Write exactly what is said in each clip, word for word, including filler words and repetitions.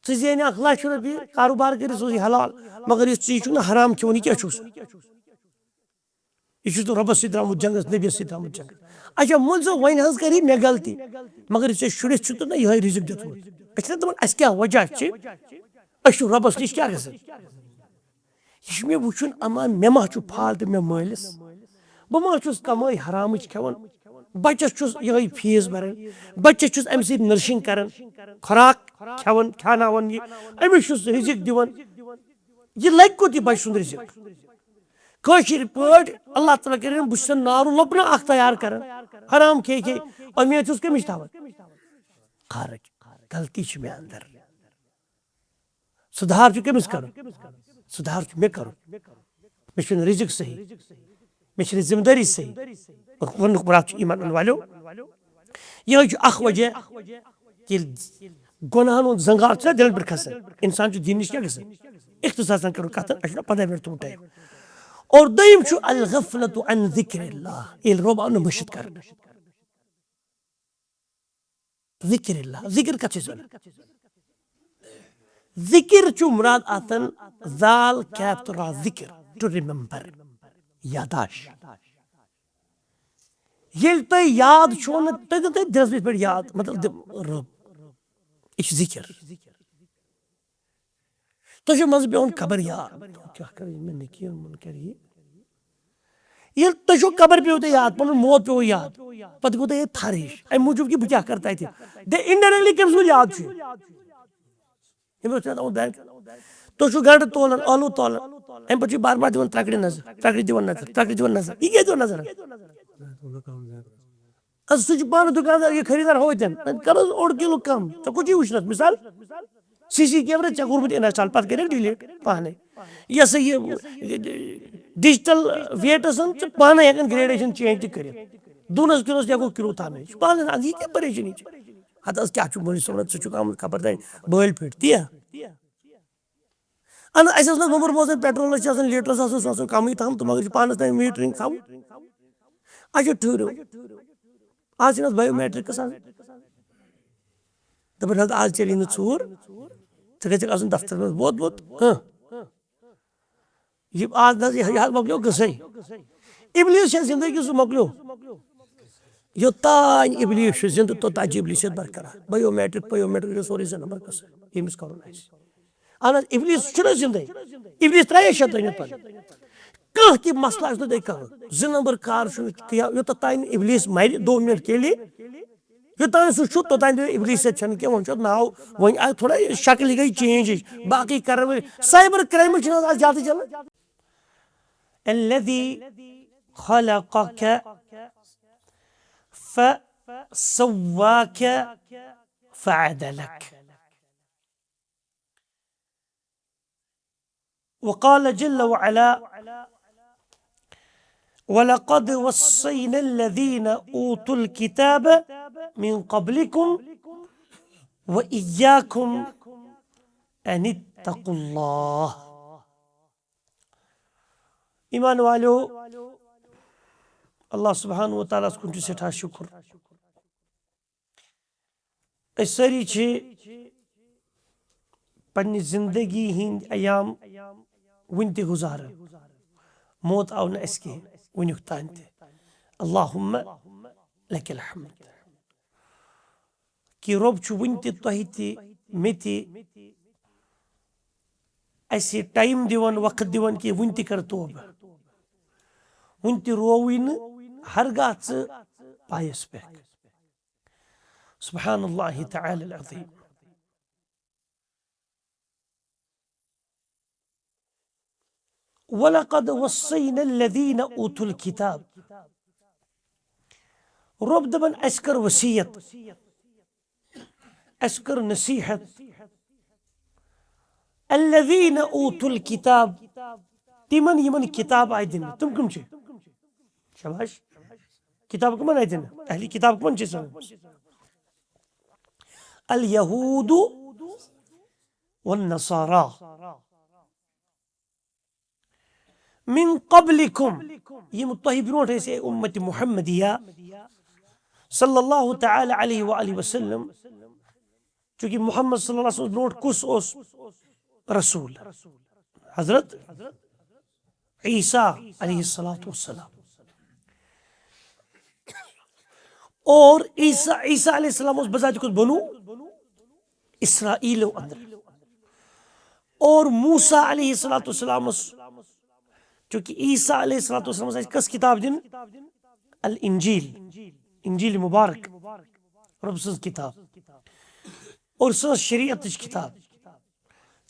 ژٕ زینہِ اکھ لچھ رۄپیہِ، کاروبار کٔرِتھ سوزِ حلال، مگر یُس ژٕ یہِ چھُکھ نہ حرام کھیوٚن، یہِ کیٛاہ چھُس؟ یہِ چھُس نہٕ رۄبَس سۭتۍ درٛامُت جنٛگَس، نبیَس سۭتۍ درٛامُت جنٛگَس۔ اچھا، مُلزم وۄنۍ حظ کَرِ مےٚ غلطی، مگر یُس ژےٚ شُرِس چھُ تہٕ نہ یِہوٚے رِزِق دیُتمُت۔ أسۍ چھِنہ دَپان، اَسہِ کیٛاہ وجہ چھِ؟ أسۍ چھِ رۄبَس نِش کیٛاہ گژھان؟ یہِ چھُ مےٚ وٕچھُن، اما مےٚ ما چھُ فال تہٕ مےٚ مٲلِس؟ بہٕ ما چھُس کمٲے حرامٕچ کھٮ۪وان؟ بَچَس چھُس یِہوٚے فیٖس بَران، بَچَس چھُس اَمہِ سۭتۍ نٔرشِنٛگ کَران، خوراک کھٮ۪وان، کھیٛاناوان یہِ، أمِس چھُس رِزِق دِوان۔ یہِ لَگہِ کوٚت یہِ بَچہٕ سُنٛد رِزِق؟ کٲشِر پٲٹھۍ اللہ تعالیٰ کٔرِنۍ، بہٕ چھُس نارُ لۄپنہٕ اَکھ تیار کَران، حرام کھے کھے، اُمید چھُس کٔمِس تھاوان؟ خارج، غلطی چھِ مےٚ اندر۔ سُدھار چھُ کٔمِس کرُن؟ سُدھار چھُ مےٚ کرُن۔ مےٚ چھُنہٕ رِزق صحیح، مےٚ چھِنہٕ ذمہٕ دٲری صحیح۔ ووٚنُکھ، برٛکھ چھُ ایمان اَنہٕ والیو۔ یِہوٚے چھُ اکھ وجہ، ییٚلہِ گۄناہن ہُنٛد زنگار چھُنہ دِلن پٮ۪ٹھ کھسان، انسان چھُ دین نِش کیٛاہ گژھان؟ اختصاصن کرُن کتھ، اَسہِ چھُنہ پنداہ منٹ تھوٚمُت ٹایم۔ اور دوٚیِم چھُ الغفلۃ عن ذکر اللہ، ییٚلہِ رۄب آو نہٕ مٔشِتھ کرنہٕ۔ ذکر اللہ، ذکر کتھ چھِ أسۍ وَنان؟ ذکر چھُ مراد آسان ذال کیپ تہٕ را، ذکر، to remember، یاداش۔ ییٚلہِ تۄہہِ یاد چھُو نہٕ، تُہۍ دِیِو تُہۍ دِلس منٛز پٮ۪ٹھ یاد، مطلب، دِ-، رۄب، یہِ چھُ ذکر۔ تۄہہِ چھُو منٛزٕ پٮ۪وان خبر یاد، کیٛاہ کَرٕ یہِ، مےٚ نہٕ کینٛہہ، یِمَن کَرِ یہِ۔ ییٚلہِ تۄہہِ چھُو خبر پیوٚو تۄہہِ یاد، پَنُن موت پیوٚو یاد، پَتہٕ گوٚو تۄہہِ ییٚتہِ تھر ہِش، اَمہِ موٗجوٗب کہِ بہٕ کیٛاہ کَرٕ تَتہِ۔ دَ اِنڈایرٮ۪کٹلی کٔمِس منٛز یاد چھُ یہِ؟ أمۍ اوس یَتھ آمُت بینک۔ تُہۍ چھُو گَنٛڈٕ تولان، ٲلوٕ تولان، اَمہِ پَتہٕ چھُ بار بار دِوان ترٛکرِ نظر، ترٛکرِ دِوان نظر، ترٛکرِ دِوان نظر، یہِ کیٛازِ دِوان نظر؟ اَدٕ سُہ چھُ پانہٕ دُکاندار، یہِ خریٖدار ہوٚتٮ۪ن۔ وۄنۍ کَرُس اوٚڑ کِلوٗ کَم۔ ژےٚ کوٚت چھُے وٕچھنَس؟ مِثال، سی سی کیمرہ ژےٚ کوٚرمُت اِنسٹال، پَتہٕ کَرٮ۪کھ ڈِلیٖٹ پانَے۔ یہِ ہسا یہِ ڈِجٹل ویٹَس منٛز ژٕ پانَے ہٮ۪کَن گرٛیڈیشَن چینج تہِ کٔرِتھ۔ دوٗنَس کِلوٗس تہِ ہٮ۪کو کِلوٗ تھاونٲیِتھ۔ یہِ چھُ پانَس اَتھ، یہِ کیٛاہ پریشٲنی چھِ؟ ہَتہٕ حظ کیٛاہ چھُ مٔنٛزۍ صٲبَن، ژٕ چھُکھ آمُت خبر تانۍ بٲلۍ پھِرِ، تی ہا؟ اَہَن، اَسہِ اوس نہٕ وُمبُر بوزان، پیٹرول چھُ آسان، لیٖٹرَس آسان، سُہ آسان کَمٕے تھاوُن، تہٕ مگر چھُ پانَس تام میٖٹرِنٛگ تھاوُن۔ اچھا، ٹھٔہرِو۔ آز چھِنہٕ حظ بایومیٹرکس آسان؟ دَپان حظ، آز چلی نہٕ ژوٗر، ژٕ گژھکھ آسُن دفترس منٛز ووتمُت۔ ہاں۔ یہِ آز نہ حظ، یہِ حظ مۄکلیو قٕصے۔ ابلیس چھا زندگی سُہ مۄکلیو؟ یوٚتام ابلیس چھُ زندٕ، توٚتام چھِ ابلیسیت برقرار۔ بایومیٹرک، بایومیٹرک، یہِ سورُے زٕ نمبر قٕصہٕ، ییٚمِس کرُن آسہِ۔ اہن حظ، ابلیس چھُنہ زندے؟ ابلیس ترٛایے شیطٲنیت پنٕنۍ۔ کانٛہہ تہِ مسلہٕ آسہِ نہٕ تۄہہِ کَرُن۔ زٕ نمبر کار چھُنہٕ کینٛہہ، یوٚتَتھ تام نہٕ ابلیس مرِ دو منٹ کے لیے۔ یوٚتام سُہ چھُ، توٚتام دِیِو ابلیس سۭتۍ چھَنہٕ کینٛہہ، وۄنۍ چھُ اَتھ ناو، وۄنۍ آے تھوڑا شکلہِ گٔے چینج ہِش۔ باقٕے کَرَن وۄنۍ سایبر کرٛایمٕز چھِنہٕ حظ آز زیادٕ چلان۔ الذي خلقك فسواك فعدلك۔ وقال جل وعلا: ولقد وصينا الذين أوتوا الكتاب من قبلكم وإياكم أن اتقوا الله۔ ایمان والیو، اللہ سبحانہ و تعالیٰ ہس کُن چھُ سٮ۪ٹھاہ شُکُر۔ أسۍ سٲری چھِ پننہِ زندگی ہٕنٛدۍ ایام وُنہِ تہِ گُزاران۔ موت آو نہٕ اَسہِ کینٛہہ وُنیُک تام تہِ۔ اللہم لک الحمد۔ کہِ رۄب چھُ وُنہِ تہِ تۄہہِ تہِ، مےٚ تہِ، اَسہِ ٹایم دِوان، وقت دِوان کہِ وُنہِ تہِ کر توبہٕ۔ وُنہِ تہِ رووٕے نہٕ ہرگاہ ژٕ پایَس پٮ۪ٹھ۔ سبحان اللہ تعالی العظیم۔ ولقد وصينا الذين أوتوا الكتاب۔ رۄب دَپان، اَسہِ کٔر وصیت، اَسہِ کٔر نصیحت۔ الذين أوتوا الكتاب، تِمن یِمن کِتاب آیہِ دِنہٕ۔ تِم کٕم چھِ؟ شاباش۔ کِتاب کٕمن آیہِ دِنہٕ؟ اہلِ کِتاب کٕمن چھِ سَنان؟ اليهود والنصارى۔ من قبلكم، یِم تۄہہِ برونٛٹھ ٲسۍ، اے اُمت محمدیہ صلی اللہ تعالی علیہ وآلہ وسلم، چونکہ محمد صلی اللہ علیہ وسلم برونٛٹھ کُس اوس رسول؟ حضرت عیسیٰ علیہ الصلوۃ والسلام۔ اور عیسیٰ، عیسیٰ علیہ السلام اوس بذات خود بنو اسرائیل اندر۔ اور موسیٰ علیہ الصلوۃ والسلام اوس، چونکہ عیسیٰ علیہ الصلوۃ والسلام اوس اَسہِ کس کتاب دِن؟ الانجیل، انجیل مبارک، رب سٕنٛز کتاب۔ اور سۄ ٲس شریعتٕچ کتاب۔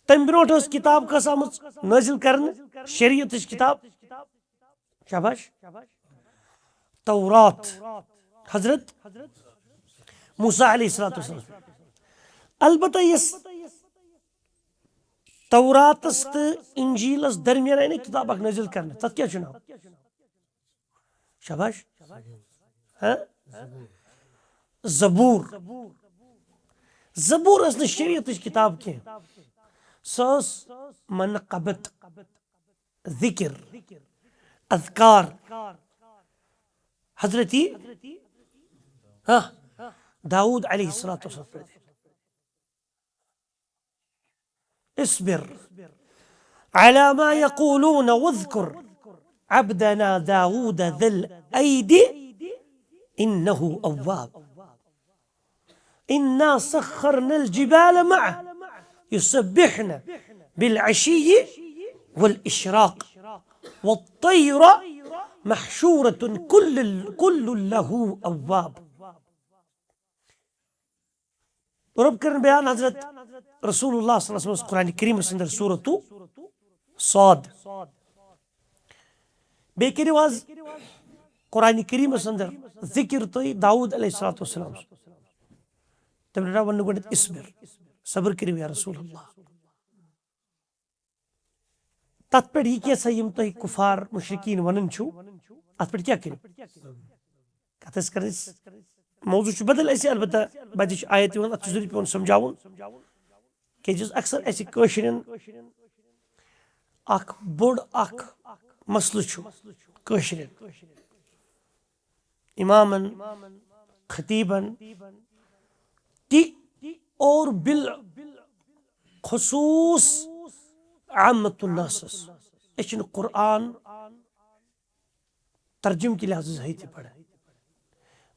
تمہِ برونٛٹھ ٲس کتاب کس آمٕژ نٲزِل کرنہٕ؟ شریعتٕچ کتاب۔ شاباش۔ تورات، حضرت موسیٰ علیہ الصلوۃ والسلام۔ البتہ یس توراتس تہٕ انجیلس درمیان آیہِ نہٕ کتاب اکھ نٲزِل کرنہٕ، تتھ کیٛاہ چھُ ناو؟ شاباش۔ ہاں؟ زبور۔ زبور ٲس نہٕ شریعتٕچ کتاب کینٛہہ۔ سۄ ٲس منقبت، ذکر، اذکار۔ حضرت، ہاں، داؤد علیہ الصلوۃ والسلام۔ اصبر على ما يقولون واذكر عبدنا داود ذا الأيد إنه أواب. إنا سخرنا الجبال معه يسبحن بالعشي والإشراق والطير محشورة كل، كل له أواب. رب کرن بیان حضرت رسول اللہ صلی اللہ علیہ وسلم قرآن کریم اندر سورۃ صاد۔ بیٚیہِ کٔرِو آز قرآن کریم اندر ذکر تُہۍ داؤد علیہ الصلوۃ والسلام۔ تٔمۍ رٹا وننہٕ گۄڈٕنیتھ اصبر، صبر کٔرِو یا رسول اللہ۔ تتھ پٮ۪ٹھ یہِ کینٛژھا یِم تۄہہِ کفار مشرکین ونان چھِو، اتھ پٮ۪ٹھ کیٛاہ کٔرِو؟ کتھ ٲس کرٕنۍ؟ موضوع چھُ بدل اَسہِ، البتہ بدِچ آیت یِوان، اتھ چھُ ضروٗری پٮ۪وان سمجھاوُن۔ کیٛازِ یُس اکثر اَسہِ کٲشرٮ۪ن اکھ بوٚڑ اکھ مسلہٕ چھُ کٲشرٮ۪ن امامن، خطیبن تہِ اور بالخصوص عامت الناسس۔ أسۍ چھِنہٕ قرآن ترجمہٕ کہِ لحاظہٕ زٕہٕے تہِ پران۔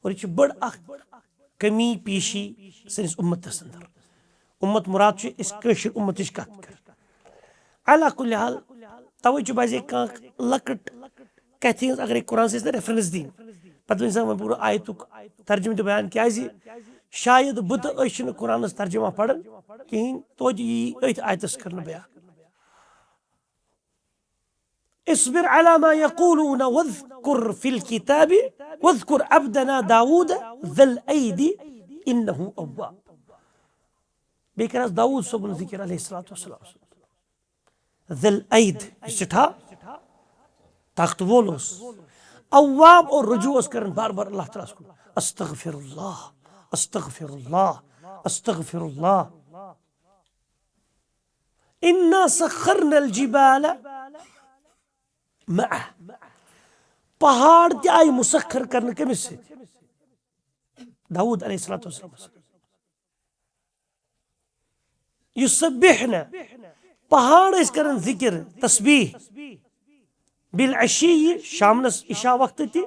اور یہِ چھِ بٔڑ اکھ کمی پیشی سٲنِس اُمتس اندر۔ اُمت مُراد چھُ أسۍ کٲشِر اُمتٕچ کتھ کران۔ علی کُلِ حال، توے چھُ بعضے کانٛہہ لۄکٕٹ کتھِ ہٕنٛز اگرے قرآنس أسۍ نہٕ ریفرنس دِنۍ، پتہٕ ؤنۍ زن وۄنۍ پوٗرٕ آیتُک ترجمہٕ تہٕ بیان، کیازِ شاید بہٕ تہٕ أسۍ چھِنہٕ قرآنس ترجمہ پران کِہیٖنۍ، توتہِ یی أتھۍ آیتس کرنہٕ بیان۔ اصبر على ما يقولون واذكر في الكتاب، واذكر عبدنا داود ذا الأيد إنه أواب۔ بیٚیہِ کر حظ داوود صٲبُن ذکر علیہ الصلوۃ والسلام۔ ذی الأید، یُس سٮ۪ٹھاہ طاقتہٕ وول اوس۔ اواب اور رجوع اوس کران بار بار اللہ تعالیٰ ہس کُن۔ استغفر اللہ، استغفر اللہ، استغفر اللہ۔ انا سخرنا الجبال معه۔ پہاڑ تہِ آیہِ مسخر کرنہٕ کٔمِس سۭتۍ؟ داوود علیہ الصلوۃ والسلام۔ یُس سۄ بیہنہ، پہاڑ ٲسۍ کران ذکر، تسبیح، بالعشی، شامنس عشاء وقتہٕ تہِ،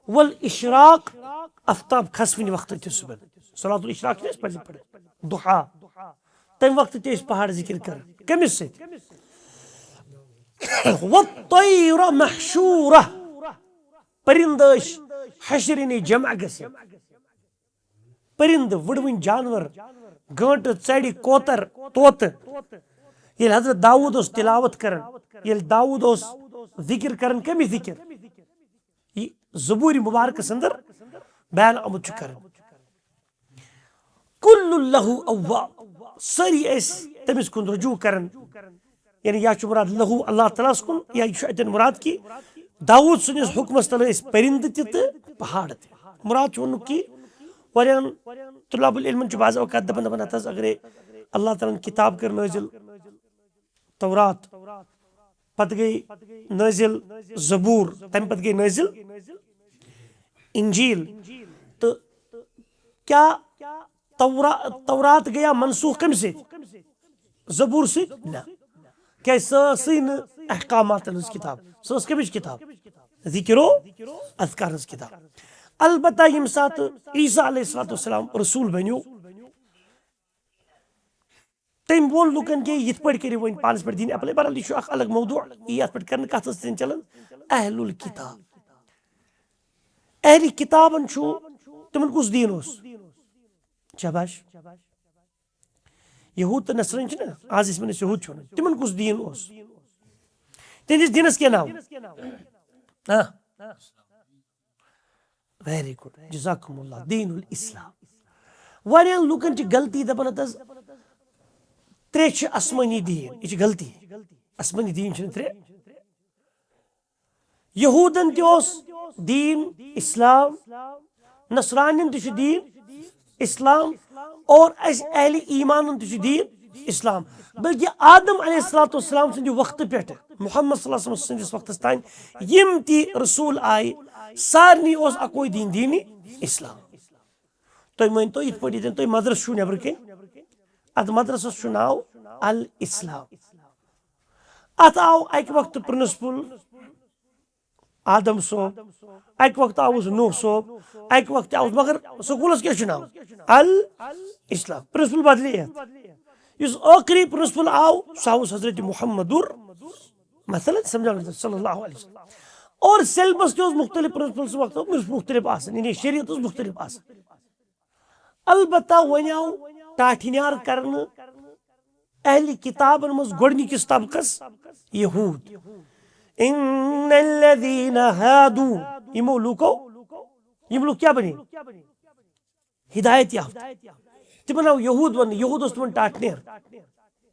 والاشراق، افتاب کھسوٕنۍ وقتہٕ تہِ صبحن۔ صلاۃ الاشراق چھِ أسۍ پزِ پرٕنۍ، ضحیٰ۔ تمہِ وقتہٕ تہِ ٲسۍ پہاڑ ذکر کران۔ کٔمِس سۭتۍ؟ والطیر محشورہ، پرندٕ ٲسۍ حشر، یعنی جمع گژھان۔ پرندٕ، وٕڑوٕنۍ جانور، گٲنٹہٕ، ژرِ، کوتر، طوطہٕ۔ ییٚلہِ حضرت داوود اوس تلاوت کران، ییٚلہِ داوود اوس ذکر کران، کٔمِچ ذکر؟ یہِ زبوٗرِ مبارکس اندر بیان آمُت چھُ کران۔ کل لہ اواب، سٲری ٲسۍ تٔمِس کُن رجوع کران۔ یعنی یا چھُ مُراد لہو اللہ تعالیٰ ہس کُن، یا یہِ چھُ اتٮ۪ن مُراد کہِ داوود سٕنٛدِس حُکمس تل ٲسۍ پرندٕ تہِ تہٕ پہاڑ تہِ۔ مُراد چھُ ووٚنمُت کہِ واریاہن طلاب العلمن چھُ بعض اوقات دپان، دپان، ہتہٕ حظ، اگرے اللہ تعالیٰ ہن کتاب کٔر نٲزِل تورات، پتہٕ گٔے نٲزِل زبور، تمہِ پتہٕ گٔے نٲزِل انجیل، تہٕ کیٛاہ تورا تورات گٔیا منسوخ کمہِ سۭتۍ؟ زبور سۭتۍ؟ نہ۔ کیازِ سۄ ٲسٕے نہٕ احکاماتن ہٕنٛز کِتاب، سۄ ٲس کمِچ کِتاب؟ ذکر و اذکار ہٕنٛز کِتاب۔ البتہ ییٚمہِ ساتہٕ عیسیٰ علیہ الصلوۃ والسلام رسول بنیو، تٔمۍ ووٚن لُکن کہِ یِتھ پٲٹھۍ کٔرِو وۄنۍ پانس پٮ۪ٹھ دیٖن اپلاے۔ بہرحال، یہِ چھُ اکھ الگ موضوع، یہِ یتھ پٮ۪ٹھ کرنہٕ کتھ ٲس تیٚلہِ چلان۔ اہل الکتاب، اہل کتابن چھُ، تِمن کُس دیٖن اوس؟ شاباش۔ یہود تہٕ نصرٲنۍ چھِنہ، آز أسۍ یِمن أسۍ یہود چھِ ونان، تِمن کُس دیٖن اوس؟ تِہنٛدِس دیٖنس کیٛاہ ناو؟ ہاں؟ ویری گڈ، جزاکم اللہ۔ دین الاسلام۔ واریاہن لوٗکن چھِ غلطی دپان، ہتس ترٛےٚ چھِ آسمٲنی دیٖن، یہِ چھِ غلطی۔ آسمٲنی دیٖن چھِنہٕ ترٛےٚ۔ یہوٗدن تہِ اوس دیٖن اسلام، نصرانین تہِ چھُ دیٖن اسلام، اور اسہِ اہل ایمانن تہِ چھُ دیٖن اسلام۔ بلکہ آدم علیہ الصلوۃ والسلام سٕنٛدِ وقتہٕ پٮ۪ٹھٕ محمد صلی اللہ علیہ وسلم سٕنٛدِس وقتس تام یِم تہِ رسول آیہِ، سارنٕے اوس اکوے دیٖن، دیٖن اسلام۔ تُہۍ مٲنۍ تو یِتھ پٲٹھۍ ییٚتٮ۪ن تُہۍ مدرسہٕ چھُو نٮ۪برٕ کَنۍ، اتھ مدرسس چھُ ناو الاسلام۔ اتھ آو اکہِ وقتہٕ پرنسپل آدم صٲب، اکہِ وقتہٕ آوُس نوح صٲب، اکہِ وقتہٕ آوُس، مگر سکوٗلس کیٛاہ چھُ ناو؟ الاسلام۔ پرنسپل بدلے یتھ۔ یُس ٲخری پرنسپل آو، سُہ آوُس حضرت محمد، مثلاً، سمجھاو صلی اللہ علیہ وسلم۔ اور سیلبس تہِ اوس مختلف، پرنسپل سُہ وقت اوس مختلف آسان، یعنی شریعت اوس مختلف آسان۔ البتہ وۄنۍ آو ٹاٹھہِ نیار کرنہٕ اہل کتابن منٛز گۄڈنِکِس طبقس، یہوٗد۔ ان الذین ہادو، یِمو لوٗکو، یِم لوٗکھ کیٛاہ بنے؟ ہدایت یافتہٕ۔ تِمن آو یہوٗد وننہٕ، یہوٗد اوس تِمن ٹاٹھہِ نیر،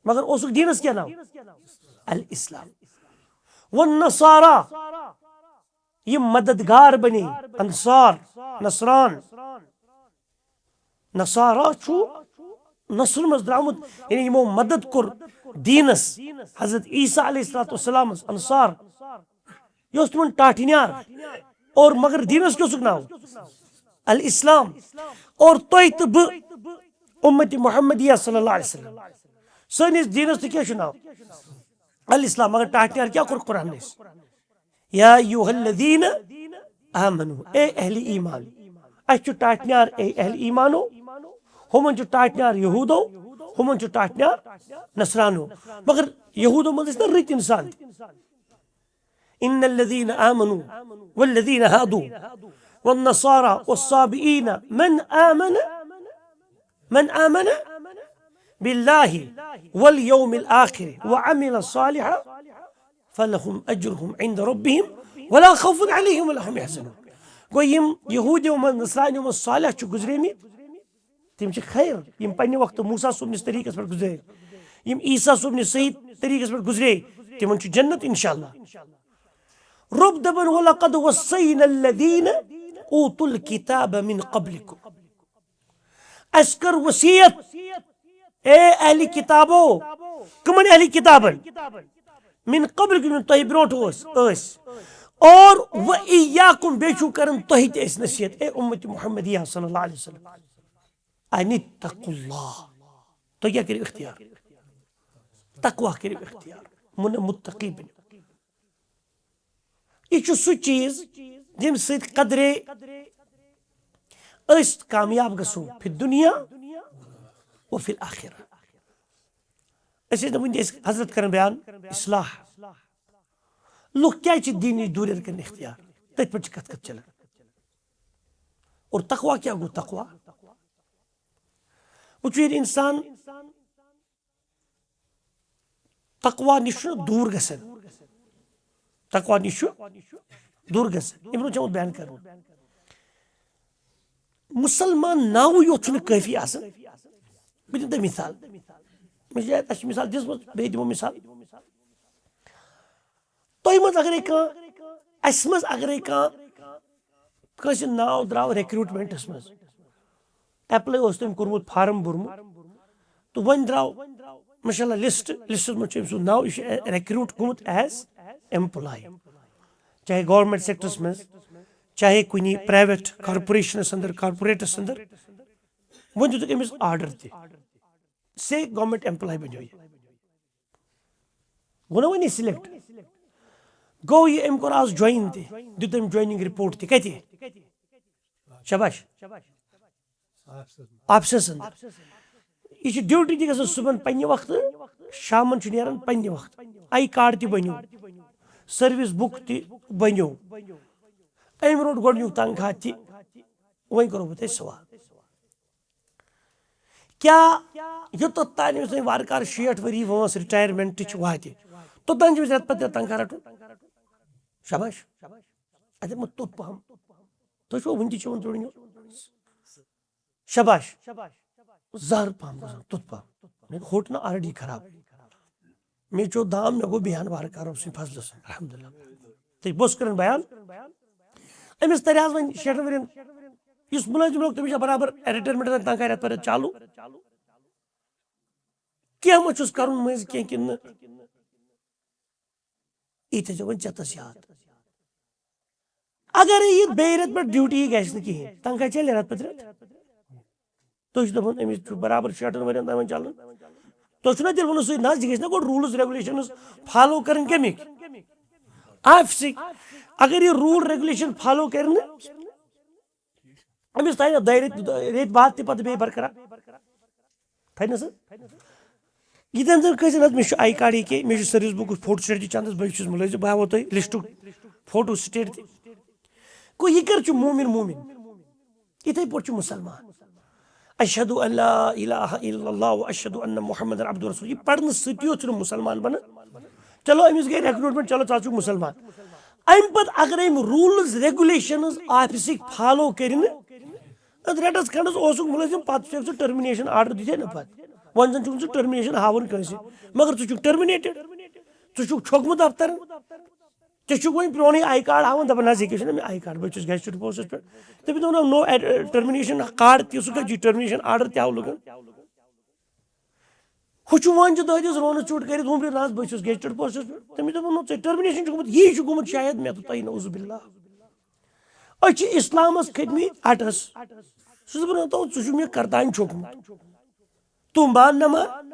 مگر اوسُکھ دیٖنس کیٛاہ ناو؟ الاسلام۔ والنصارى، یِم مددگار بنے، انصار، نصران۔ نصارا چھُ نصر منٛز درٛامُت، یعنی یِمو مدد کوٚر دیٖنس، حضرت عیسیٰ علیہ الصلوۃ والسلامس، انصار۔ یہِ اوس تِمن ٹاٹھہِ نیار۔ اور مگر دیٖنس کیٛاہ اوسُکھ ناو؟ الاسلام۔ اور تُہۍ تہٕ بہٕ، امت محمدیہ صلی اللہ علیہ وسلم، سٲنِس دیٖنس تہِ کیٛاہ چھُ ناو؟ الاسلام۔ مگر ٹاٹھہِ نیار کیٛاہ کوٚر قرآنن اَسہِ؟ یا ایھا الذین آمنو، اے اہل ایمان۔ اَسہِ چھُ ٹاٹھہِ نیار، اے اہل ایمانو۔ ہُمن چھُ ٹاٹھہِ نیار یہوٗدو، ہُمن چھُ ٹاٹھہِ نیار نصرانو۔ مگر یہوٗدو منٛز ٲسۍ نہ رٕتۍ انسان تہِ۔ ان الذین آمنو والذین ہادو والنصارى والصابئین من آمن، من آمن باللہ والیوم الآخر وعمل صالحا فلهم اجرهم عند ربهم ولا خوف عليهم ولا هم يحزنون۔ گوٚو، یِم یہوٗدیو منٛز، نصرانیو منٛز صالح چھِ گُزریمٕتۍ، تِم چھِ خیر، یِم پننہِ وقتہٕ موسیٰ صٲبنِس طریٖقس پٮ۪ٹھ گُزرے، یِم عیسیٰ صٲبنِس صحیح طریٖقس پٮ۪ٹھ گُزرے، تِمن چھُ جنت انشاءاللہ۔ رۄب دپان، ولقد وصینا الذین اوتوا الکتاب من قبلکم۔ اسہِ کٔر وصیت، اے اہل کتابو، کمن اہل کتابن؟ من قبلکم، یِم تۄہہِ برونٛٹھ اوس، ٲسۍ۔ اور و ایاکم، بیٚیہِ چھُو کران تۄہہِ تہِ أسۍ نصیحت، اے امت محمدیہ صلی اللہ علیہ وسلم، ان اتقوا اللہ، تُہۍ کیٛاہ کٔرِو اختیار؟ تقوا کٔرِو اختیار، من متقی بٔنِو۔ یہِ چھُ سُہ چیٖز ییٚمہِ سۭتۍ قدرے أسۍ کامیاب گژھو فی الدنیا و فی الآخرہ۔ أسۍ ٲسۍ نہٕ وٕنہِ، أسۍ حضرت کران بیان اصلاح۔ لُکھ کیٛازِ چھِ دین نِش دوٗریر کران اختیار؟ تٔتھۍ پٮ۪ٹھ چھِ کتھ کتھ چلان۔ اور تقوا کیٛاہ گوٚو؟ تقوا، وٕچھو، ییٚلہِ انسان تقوا نِش چھُ دوٗر گژھان، تقوا نِش چھُ دوٗر گژھان۔ یِمن چھُ آمُت بیان کرنہٕ۔ مسلمان ناوٕے یوت چھُنہٕ کٲفی آسان۔ بہٕ دِمہٕ تۄہہِ مثال۔ مےٚ چھِ، اَسہِ چھِ مثال دِژمٕژ، بیٚیہِ دِمو مثال۔ تۄہہِ منٛز اگرے کانٛہہ، اَسہِ منٛز اگرے کانٛہہ، کٲنٛسہِ ناو درٛاو ریکروٹمنٹس منٛز، ایپلاے اوس تٔمۍ کوٚرمُت، فارم بوٚرمُت، تہٕ وۄنۍ درٛاو ماشاء اللہ لسٹ، لسٹس منٛز چھُ أمۍ سُنٛد ناو، یہِ چھُ ریکروٹ گوٚمُت ایز ایمپلاے، چاہے گورنمنٹ سیکٹرس منٛز، چاہے کُنہِ پرائیویٹ کارپوریشنس اندر، کارپوریٹس اندر۔ وۄنۍ دِتُکھ أمِس آرڈر تہِ، سے گورنمنٹ ایمپلاے بنیو یہِ۔ گوٚو نا وۄنۍ یہِ سلیکٹ؟ گوٚو یہِ، أمۍ کوٚر آز جوین تہِ، دیُت أمۍ جویننگ رپورٹ تہِ۔ کتہِ؟ شاباش۔ آفسس اندر۔ یہِ چھِ ڈیوٹی تہِ گژھان صبحن پننہِ وقتہٕ، شامن چھُ نیران پننہِ وقتہٕ۔ آی کارڈ تہِ بنیو، سروس بُک تہِ بنیو، أمۍ روٚٹ گۄڈنیُک تنخواہ تہِ۔ وۄنۍ کرو بہٕ تۄہہِ سوال، کیٛاہ یوٚتتھ تانۍ أمِس وۄنۍ وارٕ کارٕ شیٹھ ؤری وٲنٛس رِٹایرمنٹٕچ واتہِ، توٚتام چھُ أمِس رٮ۪تہٕ پتہٕ رٮ۪تہٕ تنخواہ رٹُن؟ شاباش۔ اتہِ مہ توٚت پہم۔ تُہۍ چھِوا وُنہِ تہِ چٮ۪وان تُرنیو؟ شاباش۔ زہر پہم گژھان، توٚت پہم۔ مےٚ ہوٚٹ نہ آلریڈی خراب۔ مےٚ چیوٚو دام، مےٚ گوٚو بیٚہان وارٕ کارٕ رۄب سٕنٛدِ فضلہٕ سۭتۍ، الحمدللہ۔ تہٕ بہٕ اوسُس کران بیان، أمِس ترِ حظ وۄنۍ شیٹھن ؤرین، یُس مُلٲزِم لوٚگ، تٔمِس چھا برابر رِٹایرمنٹ تنخواہ رٮ۪تہٕ پتہٕ رٮ۪تہٕ چالوٗ؟ کینٛہہ ما چھُس کرُن مٔنٛزۍ کینٛہہ کِنہٕ نہٕ؟ یہِ تھٲیزیو وۄنۍ چٮ۪تس یاد۔ اگر یہِ بیٚیہِ رٮ۪تہٕ پٮ۪ٹھ ڈیوٹی گژھِ نہٕ کِہیٖنۍ، تنخواہ چلہِ رٮ۪تہٕ پتہٕ رٮ۪تہٕ؟ تُہۍ چھِو دَپان أمِس چھُ برابر شیٹھن ؤرین تام وۄنۍ چلان۔ تُہۍ چھِو نا تیٚلہِ وَنان سۭتۍ، نہ حظ، یہِ گژھِ نا گۄڈٕ rules regulations follow کَرٕنۍ کَمِکۍ؟ آفسٕکۍ۔ اگر یہِ rule regulation follow کَرِ نہٕ، أمِس تھایہِ نا دۄیہِ رٮ۪تۍ، رٮ۪تۍ بعد تہِ پَتہٕ بیٚیہِ برقرار۔ تھایہِ نا سُہ؟ یہِ تٔمۍ زَن کٲنٛسہِ نہ، مےٚ چھُ آی کارڈ یہِ کہِ مےٚ چھُ سٔروِس بُکُک فوٹو سٹیٹ تہِ چندَس، بہٕ چھُس مُلٲزِم، بہٕ ہاوو تۄہہِ لِسٹُک فوٹو سٹیٹ تہِ۔ گوٚو یہِ کر چھُ مومِن مومِن؟ یِتھَے پٲٹھۍ چھُ مُسلمان۔ اشہد ان لا الہ الا اللہ و اشہد ان محمد عبد رسول۔ یہِ پرنہٕ سۭتی یوت چھُنہٕ مُسلمان بنان۔ چلو أمِس گٔے ریکروٹمنٹ، چلو ژٕ حظ چھُکھ مُسلمان۔ اَمہِ پتہٕ اگر أمۍ rules regulations آفسٕکۍ follow کٔرۍ نہٕ، اَتھ رٮ۪تَس کھنٛڈَس اوسُکھ مُلٲزِم، پَتہٕ چھُکھ ژٕ ٹٔرمِنیشن آرڈر دِتھ نہ پَتہٕ۔ وۄنۍ زَن چھُکھ ژٕ ٹٔرمِنیشن ہاوُن کٲنٛسہِ، مگر ژٕ چھُکھ ٹٔرمِنیٹڈ، ژٕ چھُکھ چھوٚکمُت دفترن۔ ژےٚ چھُکھ وۄنۍ پرٛونُے آی کارڈ ہاوان، دَپان، "نہ حظ، یہِ کیٛاہ چھُنہٕ مےٚ آی کارڈ، بہٕ چھُس گیزٹڈ پوسٹس پٮ۪ٹھ۔" تٔمِس دوٚپ، "نو، نو، اٮ۪ڈ-، ٹٔرمِنیشن کارڈ تہِ اوسُکھ، یہِ ٹٔرمِنیشن آرڈر تہِ آو لُکن۔" ہُہ چھُ وۄنۍ چھُ دۄہدِس رونہٕ ژوٚٹ کٔرِتھ وُمبرِ، "نہ حظ، بہٕ چھُس گیزٹڈ پوسٹس پٮ۪ٹھ۔" تٔمِس دوٚپُن، "نو، ژےٚ ٹٔرمِنیشن چھُ گوٚمُت، یی چھُ گوٚمُت شاید مےٚ تہٕ تۄہہِ، نعوذ باللہ۔" أسۍ چھِ اِسلامس کھٔتمٕتۍ اَٹَس۔ سُہ چھُس بہٕ وَنان، تو، ژٕ چھُکھ مےٚ کرتانۍ چھوٚکمُت۔ تم مان نہ مان،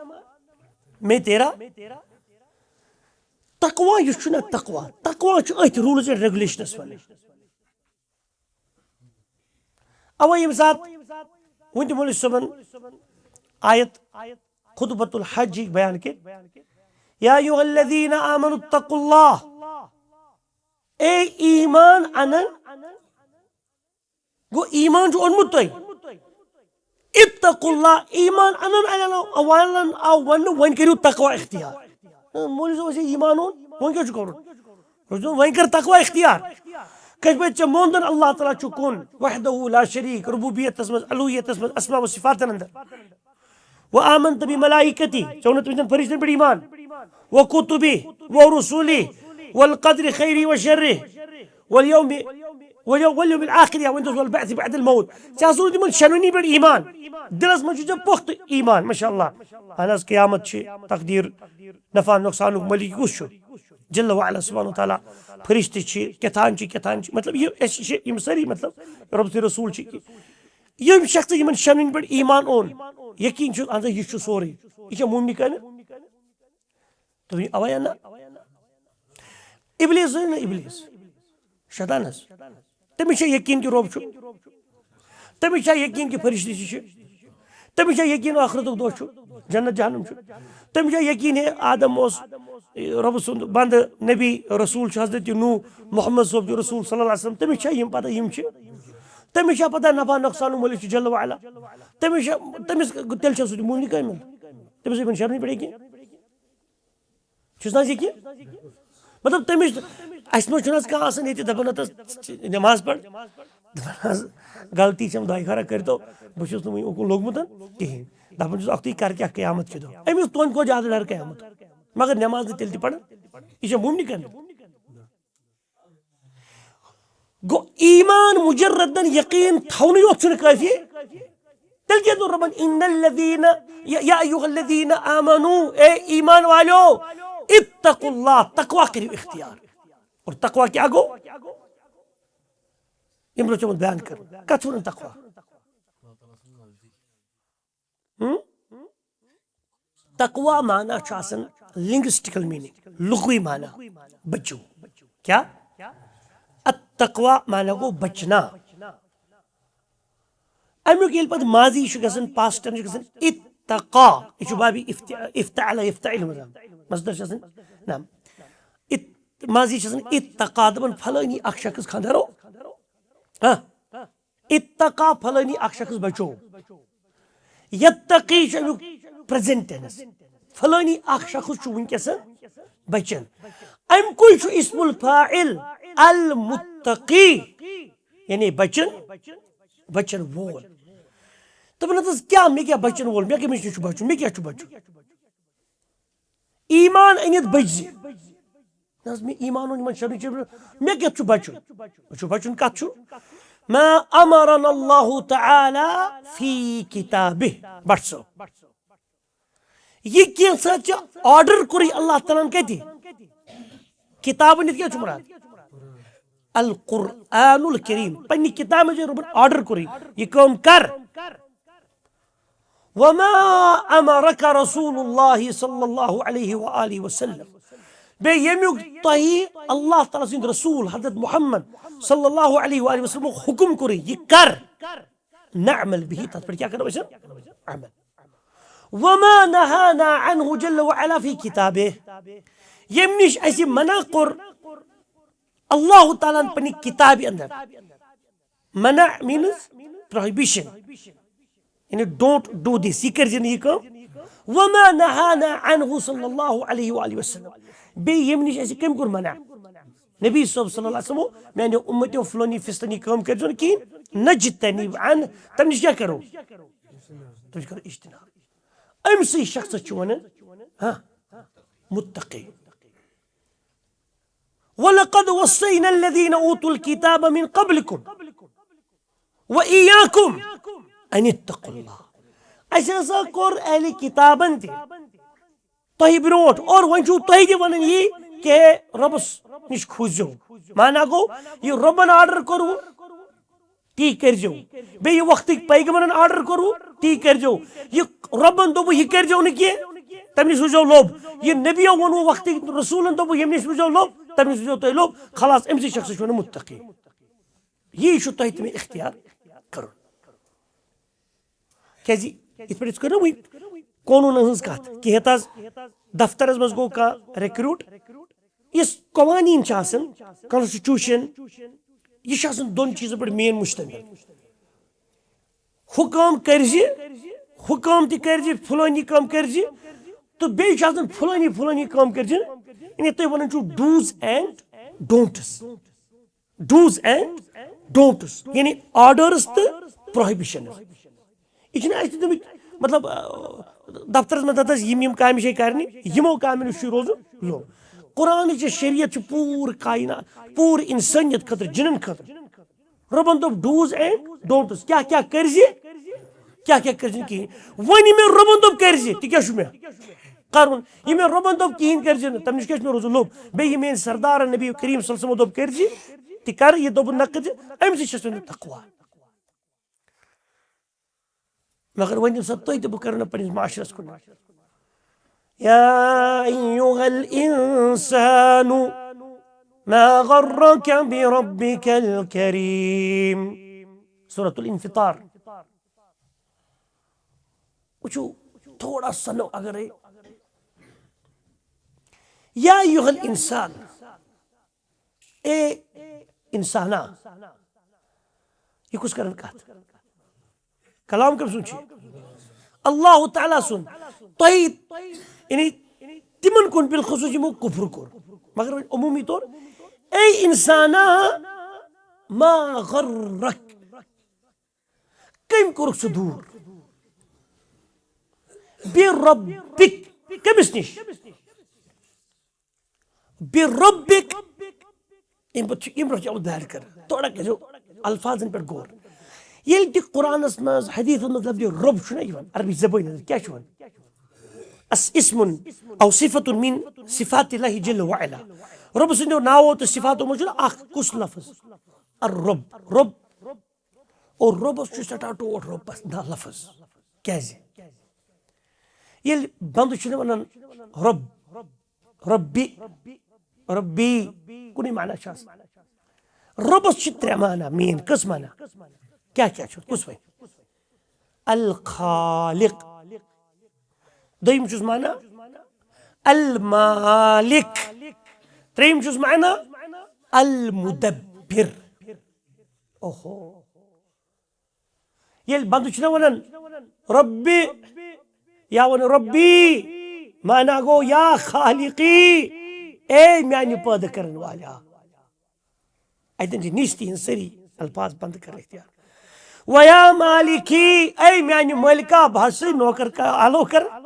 میں تیرا تقوا، یُس چھُ نہ تقوا، تقوا چھُ أتھۍ rules and regulationس وَنان۔ اَوَے ییٚمہِ ساتہٕ وٕنہِ تہِ مولوی صٲبن آیت خطبۃ الحج یہِ بیان کٔر، یا ایھا الذین آمنوا اتقوا اللہ، اے ایمان انن، گوٚو ایمان چھُ اوٚنمُت تۄہہِ۔ اتقوا اللہ، ایمان انن والٮ۪ن آو وننہٕ، وۄنۍ کٔرِو تقوا اختیار۔ مولوی صٲب، اَسہِ ایمان اوٚن، وۄنۍ کیٛاہ چھُ کرُن؟ مےٚ چھُ دوٚپمُت، وۄنۍ کر تقوا اختیار۔ کٔژِ بجہِ ژےٚ مونُن اللہ تعالیٰ چھُ کُن، وحدہ لا شریک، ربوبیتس منٛز، الوہیتس منٛز، اسماء و صفاتن اندر۔ و آمنت بملائکتی، ژےٚ ووٚنُتھ تٔمِس دِن فرشتن پٮ۪ٹھ ایمان۔ و کتبی و رسولی والقدر خیری و شری والیوم، والیوم الاخر، یا ؤنۍ تَس والبعث بعد الموت۔ ژےٚ ہسا ووٚنُتھ تِمن شٮ۪نوٕنی پٮ۪ٹھ ایمان۔ دِلس منٛز چھُ ژےٚ پُختہٕ ایمان، ماشاء اللہ۔ اہن حظ، قیامت چھِ، تقدیر، نفع نقصانُک مٲلِک کُس چھُ؟ جل وعلا سبحانہ و تعالیٰ۔ فرشتہٕ چھِ، کیٛاہ تام چھِ، کیٛاہ تام چھِ، مطلب، یہِ، أسۍ چھِ یِم سٲری، مطلب، رۄب تہٕ رسول چھِ۔ یِم شخص یِمن شٮ۪نوٕنی پٮ۪ٹھ ایمان اوٚن، یقین چھُ، اہن سا، یہِ چھُ سورُے، یہِ چھا مومنی کامل؟ تُہۍ اوا یا نہ؟ ابلیس زٲنۍ نہ ابلیس، شیطانس۔ تٔمِس چھا یقین کہِ رۄب چھُ؟ تٔمِس چھا یقین کہِ فرشتہٕ تہِ چھِ؟ تٔمِس چھا یقین ٲخرتُک دۄہ چھُ، جنت جہنم چھُ؟ تٔمِس چھا یقین ہے آدم اوس رۄب سُنٛد بندٕ، نبی، رسول چھُ حضرت نوح، محمد صٲب چھُ رسول صلی اللہ علیہ وسلم؟ تٔمِس چھا یِم پتہ یِم چھِ؟ تٔمِس چھا پتہ نفع نۄقصانُک مٲلِک چھُ جل وعلا؟ تٔمِس چھا، تٔمِس تیٚلہِ چھا سُہ تہِ مومنی کامل؟ تٔمِس ہے بَنہِ شرمٕے پڑے کینٛہہ۔ چھُس نہ حظ یہِ کہِ؟ مطلب، تٔمِس، اَسہِ منٛز چھُنہٕ حظ کانٛہہ آسان ییٚتہِ دَپان، "نہ تہٕ نٮ۪ماز پَر؟" دَپان حظ، "غلطی چھَم، دۄیہِ خٲرا کٔرۍتو، بہٕ چھُس نہٕ وٕنہِ اُکُن لوٚگمُت کِہیٖنۍ۔" دَپان چھُس، "اَکھتُے کَرٕ کیٛاہ قیامت کہِ دۄہ؟" أمِس تُہٕنٛدِ کھۄتہٕ زیادٕ ڈَر قیامت۔ مگر نٮ۪ماز نہٕ تیٚلہِ تہِ پَران، یہِ چھا مُمکِن؟ گوٚو ایمان مجردن یقین تھاونٕے یوت چھُنہٕ کٲفی۔ تیٚلہِ کیٛاہ دوٚپ رۄبن، "ان الذین، یا، یا ایھا الذین آمنو"، اے ایمان والیو، "اتقوا اللہ"، تقوا کٔرِو اختیار۔ اور تقوا کیٛاہ گوٚو؟ ییٚمہِ برٛونٛہہ چھُ آمُت بیان کرنہٕ۔ کتھ چھُ ونان تقوا؟ تقوا معنی چھُ آسان linguistical meaning، لغوی معنی، بچو۔ کیا؟ التقوا معنی گوٚو بچنا۔ امیُک ییٚلہِ پتہٕ ماضی چھُ گژھان، past tense چھُ گژھان اتقا، یہِ چھُ بابِ افت-، افتعل، یفتعل منٛز آمُت۔ مصدر چھُ آسان، نعم۔ ات-، ماضی چھُ آسان اتقا، دپان فلٲنی اکھ شخص خانٛدارو، ہاں، اتقا، فلٲنی اکھ شخص بچو۔ یتقی چھُ امیُک present tense۔ فلٲنی اکھ شخص چھُ وٕنکیٚس بچان۔ امہِ کُے چھُ اسم الفاعل المتقی، یعنی بچن، بچن وول۔ دپان حظ، کیٛاہ مےٚ کیٛاہ بچن وول؟ مےٚ کٔمِس نِش چھُ بچُن؟ مےٚ کیٛاہ چھُ بچُن؟ ایمان أنِتھ بٔچزِ۔ نہ حظ، مےٚ ایمان اوٚن یِمن شرن چیٖزن، مےٚ کیٛاہ چھُ بچُن؟ مےٚ چھُ بچُن، کتھ چھُ؟ ما امرنا اللہ تعالی فی کتابہ۔ بٹ صٲب، یہِ کینٛژھا چھِ order کوٚرُے اللہ تعالیٰ ہن کتہِ؟ کتابن یتھ کیٛاہ چھُ مراد؟ القرآن الکریم۔ پننہِ کتابہِ منٛز چھُ رۄبن order کوٚرُے، یہِ کٲم کر۔ وما امرک رسول اللہ صلی اللہ علیہ وآلہ وسلم۔ بیٚیہِ ییٚمیُک تۄہہِ اللہ تعالیٰ سٕنٛدِ رسول حضرت محمد صلی اللہ علیہ وآلہ وسلم حکم کوٚرُے، یہِ کر۔ نعمل به، تتھ پٮ۪ٹھ کیٛاہ کرو أسۍ؟ عمل۔ وما نهانا عنه جل وعلا في كتابه۔ ییٚمہِ نِش اَسہِ منع کوٚر اللہ تعالیٰ ہن پننہِ کتابہِ اندر۔ منع means prohibition، یعنی don't do this، یہِ کٔرزِ نہٕ یہِ کٲم۔ وما نهانا عنه صلی اللہ علیہ وآلہ وسلم۔ بیٚیہِ ییٚمہِ نِش اَسہِ کٔمۍ کوٚر منع؟ نبی صٲب صلی اللہ علیہ وسلم، میانیو امتیو فلٲنی فستٲنی کٲم کٔرزیو نہٕ کِہیٖنۍ، نجتنب عنہ، تَمہِ نِش کیٛاہ کرو؟ تَمہِ نِش کرو اجتناب۔ أمۍ سٕے شخصس چھُ وَنان، ہاں، متقی۔ ولقد وصينا الذين أوتوا الكتاب من قبلكم وإياكم أن اتقوا الله۔ اَسہِ ہسا کوٚر اہلِ کتابن تہِ تۄہہِ برونٛٹھ، اور وۄنۍ چھُو تۄہہِ تہِ وَنان یی کہ رۄبَس نِش کھوٗژزیو۔ معنی گوٚو، یہِ رۄبَن order کوٚروٕ، تی کٔرزیو۔ بیٚیہِ یہِ وقتٕکۍ پیغمبرن order کوٚروٕ، تی کٔرزیو۔ یہِ رۄبَن دوٚپُو، یہِ کٔرزیو نہٕ کینٛہہ، تَمہِ نِش روٗزیو لوٚب۔ یہِ نبیو ووٚنوٕ وقتٕکۍ رسوٗلن، دوٚپُو، ییٚمہِ نِش روٗزیو لوٚب، تَمہِ نِش روٗزیو تُہۍ لوٚب۔ خلاص، أمۍ سٕے شخصس چھُ وَنان متقی۔ یی چھُ تۄہہِ تٔمِس اختیار کرُن۔ کیازِ یِتھ پٲٹھۍ أسۍ کٔر نہ وٕنۍ قونوٗنن ہٕنٛز کتھ، کہِ ہیٚتھ حظ دفترس منٛز گوٚو کانٛہہ recruit، یُس قوانیٖن چھِ آسان، constitution، یہِ چھُ آسان دۄن چیٖزن پٮ۪ٹھ main مشتمل۔ ہُہ کٲم کٔرزِ، ہُہ کٲم تہِ کٔرزِ، فلٲنی کٲم کٔرزِ، تہٕ بیٚیہِ چھُ آسان فلٲنی فلٲنی کٲم کٔرزِ۔ یعنی تُہۍ ونان چھِو do's and don'ts۔ Do's and don'ts، یعنی orders تہٕ prohibitions۔ یہِ چھِنہٕ اَسہِ تہِ تٔمِس، مطلب، آ، دفترس منٛز دَپان، یِم یِم کامہِ چھِ کرنہِ، یِمو کامٮ۪ن نِش چھُ روزُن لوٚب۔ قرآنٕچ یہِ شریعت چھِ پوٗرٕ کائنات، پوٗرٕ اِنسٲنیت خٲطرٕ، جِنن خٲطرٕ۔ رۄبن دوٚپ do's and don'ts، کیٛاہ کیٛاہ کٔرزِ، کیٛاہ کیٛاہ کٔرزِ نہٕ کِہیٖنۍ۔ وۄنۍ یہِ مےٚ رۄبن دوٚپ کٔرزِ، تہِ کیٛاہ چھُ مےٚ کرُن؟ یہِ مےٚ رۄبن دوٚپ کِہیٖنۍ کٔرزِ نہٕ، تَمہِ نِش کیٛاہ چھُ مےٚ روزُن لوٚب؟ بیٚیہِ یہِ میٛٲنۍ سردارن نبی کریم صلی اللہ علیہ وسلمو دوٚپ کٔرزِ، تہِ کر، یہِ دوٚپُن نہ کٔرزِ، اَمہِ سۭتۍ چھُ اَسہِ وَنان تقوا۔ مگر وۄنۍ ییٚمہِ ساتہٕ تُہۍ تہٕ بہٕ کرو نہ پننِس معاشرس کُن۔ یا ایھا الانسان ما غرک بربک الکریم۔ سورۃ الانفطار۔ وٕچھِو، تھوڑا سا نو اگرے، یا ایھا الانسان، اے انسانا، یہِ کُس کران کتھ؟ کلام کٔمۍ سُنٛد چھُ؟ اللہ تعالیٰ سُنٛد۔ تۄہہِ، یعنی تِمن کُن بالخصوص یِمو کفر کوٚر، مگر وۄنۍ عموٗمی طور، اے انسانا، ما غرک، کٔمۍ کوٚرُکھ ژٕ دوٗر؟ بربک، کٔمِس نِش؟ بربک۔ اَمہِ پتہٕ چھُ، اَمہِ برونٛہہ چھُ آمُت بیان کرنہٕ۔ تھوڑا کٔرِو الفاظن پٮ۪ٹھ غور۔ ییٚلہِ تہِ قرآنس منٛز، حدیثس منٛز لفظ رب چھُنہ یِوان، عربی زبٲنۍ ہٕنٛز کیٛاہ چھُ وَنان؟ اس-، اسم او صفت من صفات اللہ جل وعلا۔ رب سٕنٛدیو ناوو تہٕ صفاتو منٛز چھُنہ اکھ کُس لفظ؟ الرب۔ رب۔ اور رۄبس چھُ سٮ۪ٹھاہ ٹوٹھ رۄبس نہ لفظ۔ کیازِ؟ ییٚلہِ بندٕ چھُنہٕ ونان رۄب، رۄبی، رۄبی، کُنُے معنی چھُ آسان۔ رۄبس چھِ ترٛےٚ معنی، مین کٔژ معنی؟ کیٛاہ کیٛاہ چھُ؟ کُس وَنہِ؟ الخالق۔ دوٚیِم چھُس معنی المالک۔ ترٛیٚیِم چھُس معنی المدبر۔ اوہو۔ ییٚلہِ بندٕ چھُنہ ونان رۄبِ یا ونان رۄبی، معنی گوٚو یا خالقی، اے میانہِ پٲدٕ کرن والا۔ اتٮ۪ن چھِ نِشتہِ ہٕنٛز سٲری الفاظ بند کرٕنۍ اختیار۔ ویا مالکی، اے میانہِ مٲلکا، بہٕ حظ چھُسے نوکر کا-، آلو کران۔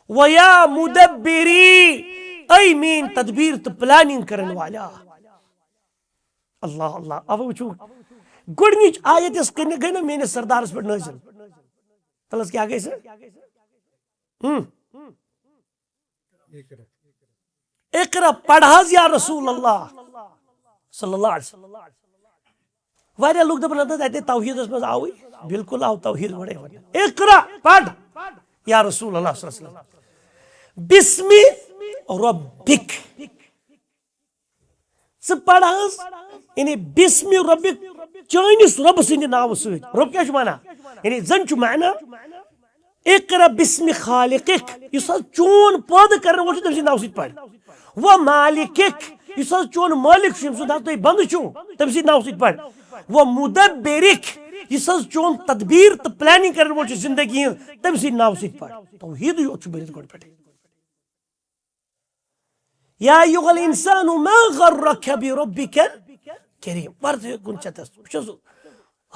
ویا مدبری، اے میٲنۍ تدبیر تہٕ پلاننگ کرن والا۔ اللہ اللہ، اوے وٕچھو، گۄڈنِچ آیت یۄس کٔرنہٕ گٔے نہ میٲنِس سردارس پٮ۪ٹھ نٲزِل۔ تلس کیٛاہ گٔے سۄ؟ ہم۔ اقرا، پڑھ حظ یا رسول اللہ صلی اللہ علیہ وسلم۔ واریاہ لُکھ دپان، نہ، تتہِ توحیدس منٛز آوٕے، بالکل آو توحید گۄڈے وننہٕ۔ اقرا، پڑھ یا رسول اللہ صلی اللہ علیہ وسلم۔ بسم ربک۔ ژٕ پرٕ حظ، یعنی بسم ربک، چٲنِس رۄبہٕ سٕنٛدِ ناوٕ سۭتۍ۔ رۄب کیٛاہ چھُ وَنان؟ یعنی زَن چھُ معنی، اقرا بسم خالقک، یُس حظ چون پٲدٕ کرن وول چھُ، تٔمۍ سٕنٛدِ ناوٕ سۭتۍ پَر۔ و مالکک، یُس حظ چون مٲلِک چھُ، ییٚمہِ سُنٛد حظ تُہۍ بنٛدٕ چھِو، تٔمۍ سٕنٛدِ ناوٕ سۭتۍ پَر۔ و مدبرک، یُس حظ چون تدبیر تہٕ پلاننگ کرن وول چھُ زندگی ہٕنٛز، تٔمۍ سٕنٛدِ ناوٕ سۭتۍ پَر۔ توحیدٕے یوت چھُ بٔرِتھ گۄڈٕ پٮ۪ٹھٕے۔ یا ایھا الانسان ما غرک بربک الکریم۔ ورتھ کُن چتس۔ وٕچھ حظ،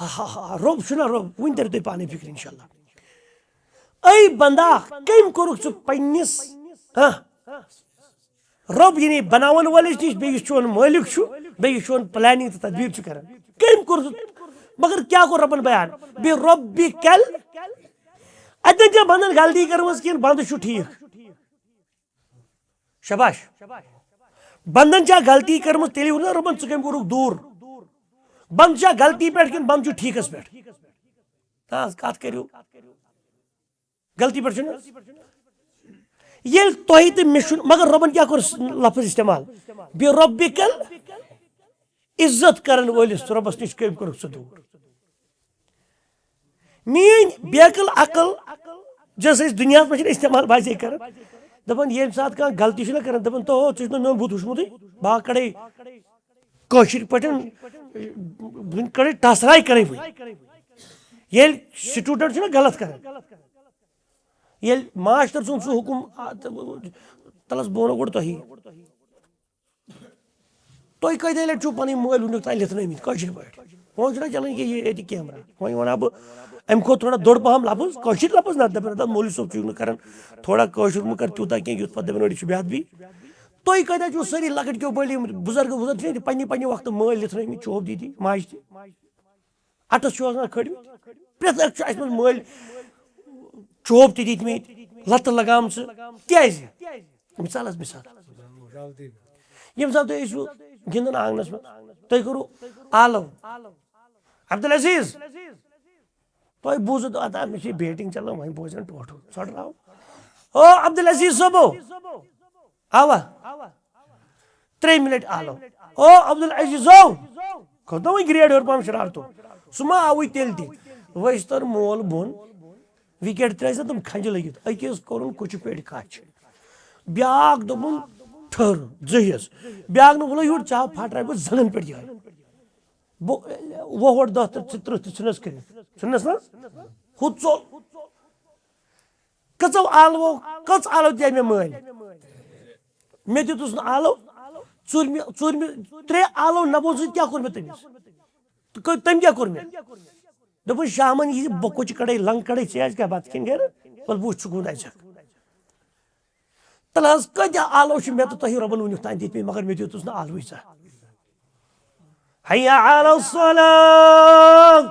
ہا، ہا، ہا، رۄب چھُنہ رۄب، وٕنہِ ترِ تۄہہِ پانے فکر انشاءاللہ۔ اے بندہ، کٔمۍ کوٚرُکھ ژٕ پننِس، ہاں، رۄب یعنی بناون وٲلِس نِش، بیٚیہِ یُس چون مٲلِک چھُ، بیٚیہِ یُس چون پلاننگ تہٕ تدبیر چھُ کران، کٔمۍ کوٚر ژٕ؟ مگر کیٛاہ کوٚر رۄبن بیان؟ بربک ال-، اتٮ۪ن چھا بندن غلطی کٔرمٕژ کِنہٕ بندٕ چھُ ٹھیٖک؟ شاباش۔ بندن چھا غلطی کٔرمٕژ، تیٚلہِ ووٚن نہ رۄبن، ژٕ کٔمۍ کوٚرُکھ دوٗر؟ بند چھا غلطی پٮ۪ٹھ کِنہٕ بند چھُ ٹھیٖکس پٮ۪ٹھ؟ نہ حظ، کتھ کٔرِو۔ غلطی پٮ۪ٹھ چھُنہٕ۔ ییٚلہِ تۄہہِ تہٕ مےٚ چھُنہٕ، مگر رۄبن کیٛاہ کوٚر لفظ استعمال؟ بربک ال-، عزت کرن وٲلِس رۄبس نِش کٔمۍ کوٚرُکھ ژٕ دوٗر؟ میٲنۍ بیقل عقل، یۄس أسۍ دُنیاہس منٛز چھِنہٕ استعمال باسے کران، دپان ییٚمہِ ساتہٕ کانٛہہ غلطی چھُنہ کران، دپان، تو ژےٚ چھُنہ میون بُتھ وُچھمُتٕے، بہٕ ہا کڑے کٲشِر پٲٹھۍ، وٕنہِ کڑے ٹسراے کرے بہٕ۔ ییٚلہِ student چھُنہ غلط کران، ییٚلہِ ماسٹر سُنٛد سُہ حُکُم، آ، تہٕ تلس بہٕ ونو گۄڈٕ تۄہی۔ تُہۍ کٲتیٛاہ لٹہِ چھِو پنٕنۍ مٲلۍ وٕنیُک تام لِتھنٲومٕتۍ کٲشِر پٲٹھۍ؟ وۄنۍ چھُنہ چلان کہِ یہِ ییٚتہِ کیمرہ۔ وۄنۍ وَنہٕ ہا بہٕ اَمہِ کھۄتہٕ تھوڑا دوٚر پَہَم لفظ، کٲشِر لفظ نہ، دَپان، دَپان، مولوی صٲب چھُ نہٕ کران، تھوڑا کٲشُر مہٕ کر تیوٗتاہ کینٛہہ، یُتھ پَتہٕ دَپان، أڑۍ چھِ بے ادبی۔ تُہۍ کٲتیٛاہ چھِو سٲری لۄکٕٹۍ کیو بٔڑۍ، یِم بُزرگ وُزرگ چھِ نہ ییٚتہِ پنٛنہِ پنٛنہِ وقتہٕ مٲلۍ لِتھنٲومٕتۍ، چوب دِتۍ، ماجہِ تہِ؟ اَٹَس چھُ آسان کھٲلمٕتۍ۔ پرٛٮ۪تھ اَکھ چھُ اَسہِ منٛز مٲلۍ چوب تہِ دِتمٕتۍ، لَتہٕ لگامژٕ۔ کیٛازِ؟ مثال حظ، مثال۔ ییٚمہِ ساتہٕ تُہۍ ٲسِو گِنٛدان آنٛگنَس منٛز، تُہۍ کوٚروٕ آلو۔ عبدالعزیز، تۄہہِ بوٗزُو، اَتھ، اَتھ، مےٚ چھِ batting چلان، وۄنۍ بوزن ٹوٹھو، ژھۄٹراو۔ او عبدالعزیز صٲبو، اوا۔ ترٛیٚیہِ مِنٹہِ آلو۔ او عبدالعزیزو، کھوٚت نا وۄنۍ grade ہیوٚر پہم شرارتو۔ سُہ ما آوٕے تیٚلہِ تہِ؟ ؤسۍ تٔر مول بۄن، wicket ترٛٲے سا تِم کھنجہِ لٔگِتھ۔ أکِس کوٚرُن کُچہِ پیٹہِ کَچھ۔ بیٛاکھ دوٚپُن، ٹھٔہر، زٕہِس۔ بیٛاکھ نہٕ وُلو یوٗر، ژےٚ ہا پھٹراے بہٕ زنٛگن پٮ۪ٹھ یِہوٚے۔ بہٕ، وُہَر دَہ تہٕ ژٕ تٕرٛہ تہِ ژھٕنس کٔرِتھ۔ ژھٕنس نا؟ ہُہ ژوٚل۔ کٔژو آلوو، کٔژ آلو دِژے مےٚ مٲلۍ؟ مےٚ دیُتُس نہٕ آلو۔ ژوٗرمہِ، ژوٗرمہِ، ترٛےٚ آلو نبو سۭتۍ کیٛاہ کوٚر مےٚ تٔمِس؟ تہٕ کٔر-، تٔمۍ کیٛاہ کوٚر مےٚ؟ دوٚپُن، شامَن یہِ بۄکُچ کَڑے، لنٛگ کَڑے، ژےٚ آسہِ کیٛاہ بَتہٕ کھیٚنۍ گَرٕ؟ وَلہٕ بہٕ وٕچھِ سکوٗن اَژِ۔ تَلہٕ حظ، کۭتیٛاہ آلو چھِ مےٚ تہٕ تۄہہِ رۄبَن وٕنیُک تام دِتمٕتۍ، مگر مےٚ دیُتُس نہٕ آلوٕے ژےٚ۔ حی علی الصلاۃ۔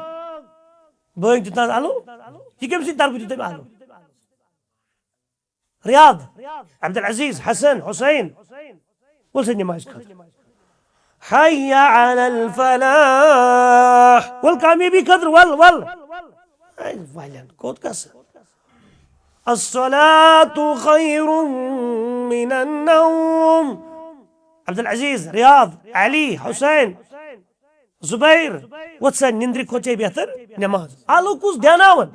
بٲگۍ دیُت نہٕ حظ آلو؟ یہِ کٔمۍ سٕنٛدِ طرفہٕ دیُت تٔمۍ آلو؟ ریاض، عبدالعزیز، حسن، حسین، وَل سا نمازِ خٲطرٕ۔ حی علی الفلاح۔ وَل کامیٲبی خٲطرٕ، وَل، وَل۔ اے ولٮ۪ن، کوٚت گژھٕ؟ الصلاة خير من النوم. عبد العزيز، رياض، علي، حسين، زبير، وۄتھ سا، نِندرِ کھۄتہٕ چھے بہتر نٮ۪ماز۔ آلو کُس دیاناوان؟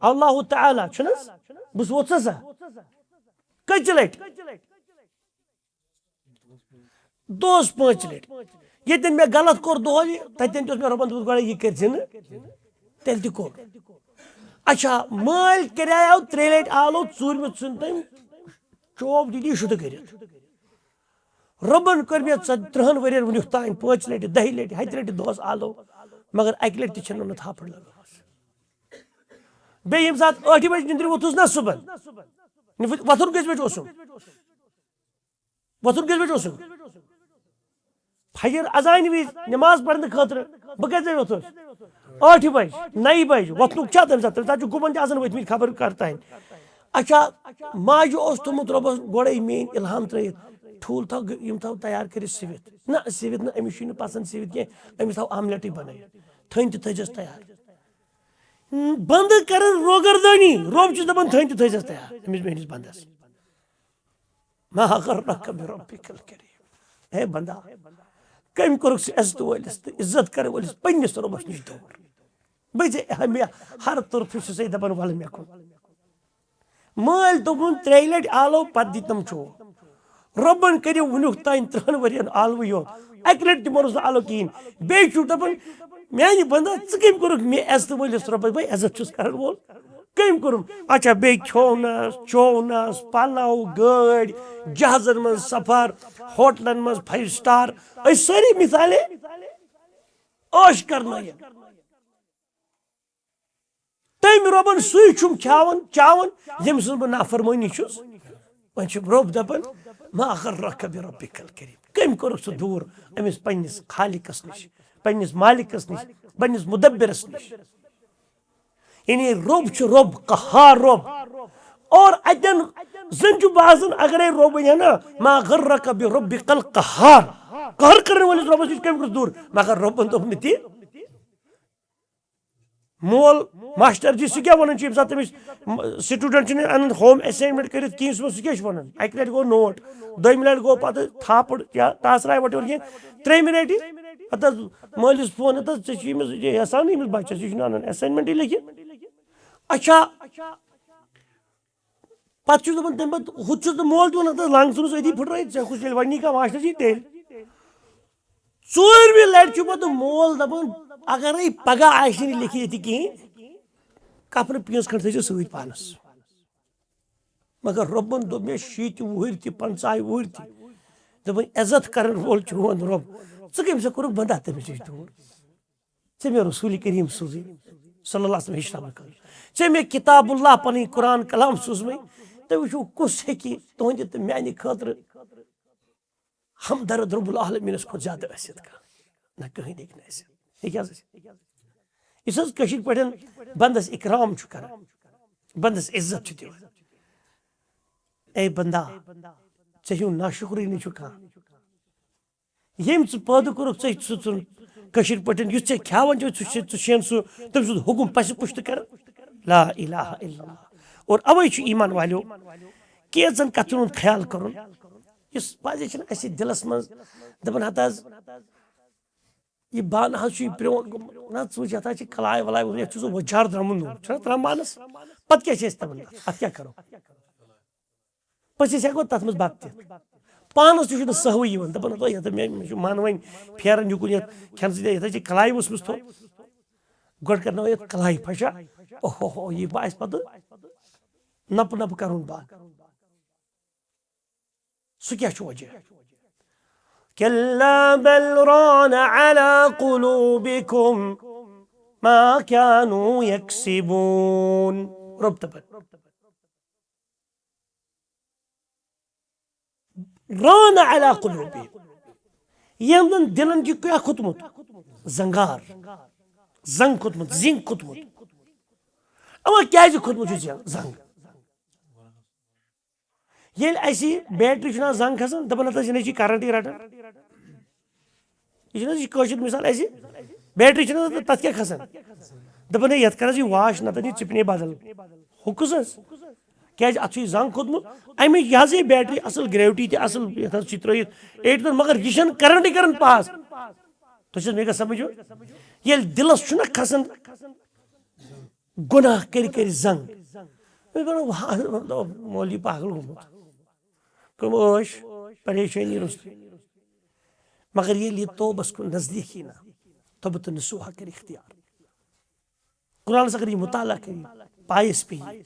اللہ تعالیٰ چھُنہٕ حظ؟ بہٕ چھُس وۄتھ سا۔ کٔژِ لٹہِ؟ دۄہس پانٛژِ لٹہِ۔ ییٚتٮ۪ن مےٚ غلط کوٚر دۄہے، تتٮ۪ن تہِ اوس مےٚ رۄبن دوٚپمُت، گۄڈے یہِ کٔرۍ زِ نہٕ، تیٚلہِ تہِ کوٚر۔ اچھا، مٲلۍ کریاو ترٛےٚ لٹہِ آلو، ژوٗرمہِ ژھُن تٔمۍ چوب دِتھ یہِ شُدٕ کٔرِتھ۔ رۄبن کٔر مےٚ ژۄ-، ترٕٛہن ؤرین وُنیُک تام پانٛژِ لٹہِ، دہہِ لٹہِ، ہتہِ لٹہِ دۄہس آلو، مگر اکہِ لٹہِ تہِ چھَنہٕ مےٚ تھاپڑ لگٲومٕژ۔ بیٚیہِ ییٚمہِ ساتہٕ ٲٹھِ بجہِ نِندرِ ووٚتھُس نا صُبحن، وۄتھُن کٔژِ بجہِ اوسُم؟ وۄتھُن کٔژِ بجہِ اوسُم؟ فجر اذانہِ وِزِ نماز پرنہٕ خٲطرٕ۔ بہٕ کٔژِ بجہِ وۄتھُس؟ ٲٹھِ بجہِ، نَیہِ بجہِ۔ وۄتھنُک چھا تَمہِ ساتہٕ؟ تَمہِ ساتہٕ چھُ گُپن تہِ آسان ؤتھمٕتۍ خبر کر تام۔ اچھا، ماجہِ اوس تھوٚمُت رۄبَس گۄڈَے میٛٲنۍ الہام ترٲیِتھ، ٹھوٗل تھاو گ-، یِم تھاو تیار کٔرِتھ سِوِتھ۔ نہ، سِوِتھ نہٕ، أمِس چھُے نہٕ پسنٛد سِوِتھ کینٛہہ، أمِس تھاو آملیٹٕے بنٲیِتھ، تھٔنۍ تہِ تھٲیزٮ۪س تیار۔ بندٕ کرن روگردٲنی، رۄب چھُس دپان، تھٔنۍ تہِ تھٲیزٮ۪س تیار أمِس میٛٲنِس بندس۔ ما غرک بربک الکریم۔ اے بندہ، کٔمۍ کوٚرُکھ ژٕ عزت وٲلِس تہٕ عزت کرن وٲلِس پننِس رۄبس نِش دوٗر؟ بہٕ ژےٚ ہمے ہر طرفہٕ چھُسے دپان، ولہٕ مےٚ کُن۔ مٲلۍ دوٚپُن ترٛیٚیہِ لٹہِ آلو، پتہٕ دِتنم چوب۔ رۄبن کٔرِو وُنیُک تام ترٕٛہن ؤرین آلوٕے یوت، اکہِ لٹہِ تہِ مونُس نہٕ آلو کِہیٖنۍ۔ بیٚیہِ چھُو دپان، میانہِ بندہ، ژٕ کٔمۍ کوٚرُکھ مےٚ عزتہٕ وٲلِس رۄبس؟ بہٕ عزت چھُس کرن وول، کٔمۍ کوٚرُم؟ اچھا، بیٚیہِ کھیوونس چوونس، پلو، گٲڑۍ، جہازن منٛز سفر، ہوٹلن منٛز فایو سٹار، أسۍ سٲری مثالے عٲش کرنٲیِتھ۔ تٔمۍ رۄبن سُے چھُم کھیاوان چاوان، ییٚمہِ سٕنٛز بہٕ نافرمٲنی چھُس۔ وۄنۍ چھُ رۄب دپان، ما غرک بربک الکریم، کٔمۍ کوٚرُکھ ژٕ دوٗر أمِس پننِس خالقس نِش، پننِس مالکس نِش، پننِس مدبرس نِش؟ یعنی رۄب چھُ رۄب، قہار رۄب۔ اور اتٮ۪ن زن چھُ باسان، اگرے رۄب ونہِ ہا نا، ما غرک بربک القہار، قہر کرن وٲلِس رۄبس نِش کٔمۍ کوٚر دوٗر؟ مگر رۄبن دوٚپ نہٕ تی۔ مول، ماسٹر جی، سُہ کیٛاہ وَنان چھُ ییٚمہِ ساتہٕ تٔمِس م-، سٹوڈنٹ چھُنہٕ اَنان ہوم اساینمنٹ کٔرِتھ کِہیٖنۍ، سُہ، سُہ کیٛاہ چھُ وَنان؟ اَکہِ لَٹہِ گوٚو نوٹ، دوٚیمہِ لَٹہِ گوٚو پَتہٕ تھاپڑ یا ٹاسراے، وٹ ایور کینٛہہ، ترٛیٚیِمہِ لَٹہِ ہَتہٕ حظ مٲلِس فون، ہَتہٕ حظ، ژےٚ چھُے أمِس یہِ یَسان أمِس بَچَس، یہِ چھُنہٕ اَنان اساینمنٹٕے لیکھِتھ۔ اچھا، پتہٕ چھُس دَپان، تَمہِ پتہٕ ہُتہِ چھُس نہٕ مول تہِ وَنان، تَتھ لنٛگ ژھٕنُس أتی پھٕٹرٲیِتھ، ژےٚ کُس ییٚلہِ وۄنۍ نی کانٛہہ ماسٹر جی تیٚلہِ؟ ژوٗرمہِ لَٹہِ چھُ پتہٕ مول دَپان، اگرے پگاہ آسہِ نہٕ لیکھِتھ ییٚتہِ کِہیٖنۍ، کفنہٕ پیٖنٛژ کھنٛڈ تھٲیزِ سۭتۍ پانَس۔ مگر رۄبَن دوٚپ مےٚ، شیٖتہِ وُہٕرۍ تہِ، پنٛژاہہِ وُہٕرۍ تہِ، دوٚپُن، عزت کرن وول چون رۄب، ژٕ کٔمۍ سا کوٚرُکھ بنٛدہ تٔمِس نِش دوٗر؟ ژےٚ مےٚ رسول کریم سوٗزٕے، صلی اللہ علیہ وسلم ہیٚچھناونہٕ خٲطرٕ۔ ژےٚ مےٚ کتاب اللہ، پنٕنۍ قرآن کلام سوٗزمٕے۔ تُہۍ وٕچھِو، کُس ہیٚکہِ تُہنٛدِ تہٕ میانہِ خٲطرٕ ہمدرد رب العالمینس کھۄتہٕ زیادٕ ٲسِتھ کانٛہہ؟ نہ، کٕہٕنۍ ہیٚکہِ نہٕ ٲسِتھ۔ ہیٚکہِ حظ ٲسِتھ؟ یُس حظ کٲشِر پٲٹھۍ بندس اکرام چھُ کران، بندس عزت چھُ دِوان۔ اے بندا، ژےٚ ہیوٗ ناشُکرٕے نہٕ چھُ کانٛہہ۔ ییٚمۍ ژٕ پٲدٕ کوٚرُکھ، ژےٚ سُہ ژٕ کٲشِر پٲٹھۍ یُس ژےٚ کھیاوان چھُ، ژٕ چھِ، ژٕ چھِ سُہ تٔمۍ سُنٛد حُکُم پَسہِ پُشتہٕ کران۔ لا الہ الا اللہ۔ اور اَوَے چھُ ایمان والیو کینٛژَن کَتھَن ہُنٛد خیال کَرُن۔ یُس پَزِ چھِنہٕ اَسہِ دِلَس منٛز دَپان، ہَتہٕ حظ، یہِ بانہٕ حظ چھُ یہِ پرٛون گوٚمُت۔ نہ، ژٕ وٕچھ، یَتھ حظ چھِ کَلاے وَلاے وٕچھ، یَتھ چھُ سُہ وۄجار درٛامُت نوٚو۔ چھُنہ ترٛامہٕ بانَس؟ پَتہٕ کیٛاہ چھِ أسۍ تَمَن؟ اَتھ کیٛاہ کَرو؟ پٔژھِس ہٮ۪کو تَتھ منٛز بَتہٕ دِتھ۔ پانَس تہِ چھُنہٕ سہوٕے یِوان، دَپان، ہَتو، یَتھ مےٚ، مےٚ چھُ من وۄنۍ پھیران یُکُن یَتھ کھٮ۪نہٕ سۭتۍ، یَتھ حظ چھِ کَلاے ؤژھمٕژ تھوٚد۔ گۄڈٕ کَرناوو یَتھ کَلاے پھَشا۔ اوہو ہو، یہِ باسہِ پَتہٕ نَپہٕ نَپہٕ کَرُن بنٛد۔ سُہ کیٛاہ چھُ وجہ؟ كلا بل ران على قلوبكم ما كانوا يكسبون۔ رۄب دَپان، ران على قلوبهم۔ یِہنٛدٮ۪ن دِلن چھُ کیٛاہ کھوٚتمُت؟ زنگار۔ زنگ کھوٚتمُت، زنگ کھوٚتمُت۔ اما کیٛازِ کھوٚتمُت چھُ زنگ؟ زنگ۔ ییٚلہِ اَسہِ بیٹری چھُنہ زنگ کھسان، دَپان، ہَتہٕ حظ، یہِ نَے چھِ کرنٹٕے رٹان۔ یہِ چھُنہٕ حظ یہِ کٲشِر مثال اَسہِ؟ بیٹری چھِنہٕ حظ تَتھ کیٛاہ کھسان؟ دَپان، ہے، یَتھ کر حظ یہِ واش، نَتہٕ یہِ ژِپنے بدل۔ فوکس حظ۔ کیازِ اتھ چھُ یہِ زنگ کھوٚتمُت، امیچ یہِ حظ یہِ بیٹری اصل، گریوٹی تہِ اصل، یتھ حظ چھِ ترٲیِتھ ایٹ، مگر یہِ چھنہٕ کرنٹٕے کران پاس۔ تُہۍ چھِو حظ مےٚ کتھ سمجھ؟ ییٚلہِ دِلس چھُنہ کھسان گۄناہ کٔرۍ کٔرۍ زنگ، مےٚ بنوو وَ-، مطلب، مولوی پاگل گوٚمُت۔ کم ٲش پریشٲنی روٚستُے۔ مگر ییٚلہِ یہِ توبس کُن نزدیٖک یی نہ، توبہٕ تہٕ نصوحہ کٔرۍ اختیار۔ قرآنس اگر یہِ مطالعہ کٔرِو، پایس پیٚیہِ۔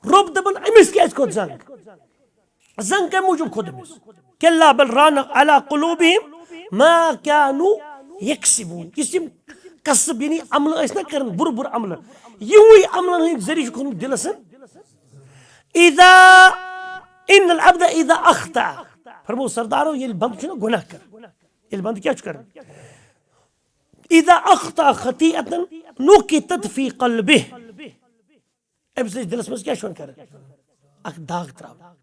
رۄب دپان، أمِس کیازِ کھوٚت زنگ؟ زنگ کمہِ موٗجوٗب کھوٚت أمِس؟ کلا بل ران علی قلوبہم ما کانوا یکسبون۔ یُس یِم کسب یعنی عملہٕ ٲسۍ نہ کران، بُرٕ بُرٕ عملہٕ، یِہُے عملن ہٕنٛدۍ ذٔریعہٕ چھُ کھوٚتمُت دِلس۔ اذا ان العبد اذا اخطا، فرمو سردارو، ییٚلہِ بندٕ چھُنہ گۄناہ کران، ییٚلہِ بندٕ کیٛاہ چھُ کران؟ اذا اخطا خطیئة نکتت فی قلبہ۔ أمۍ سٕنٛدِس دِلس منٛز کیٛاہ چھُ وۄنۍ کران؟ اکھ داغ تراوان۔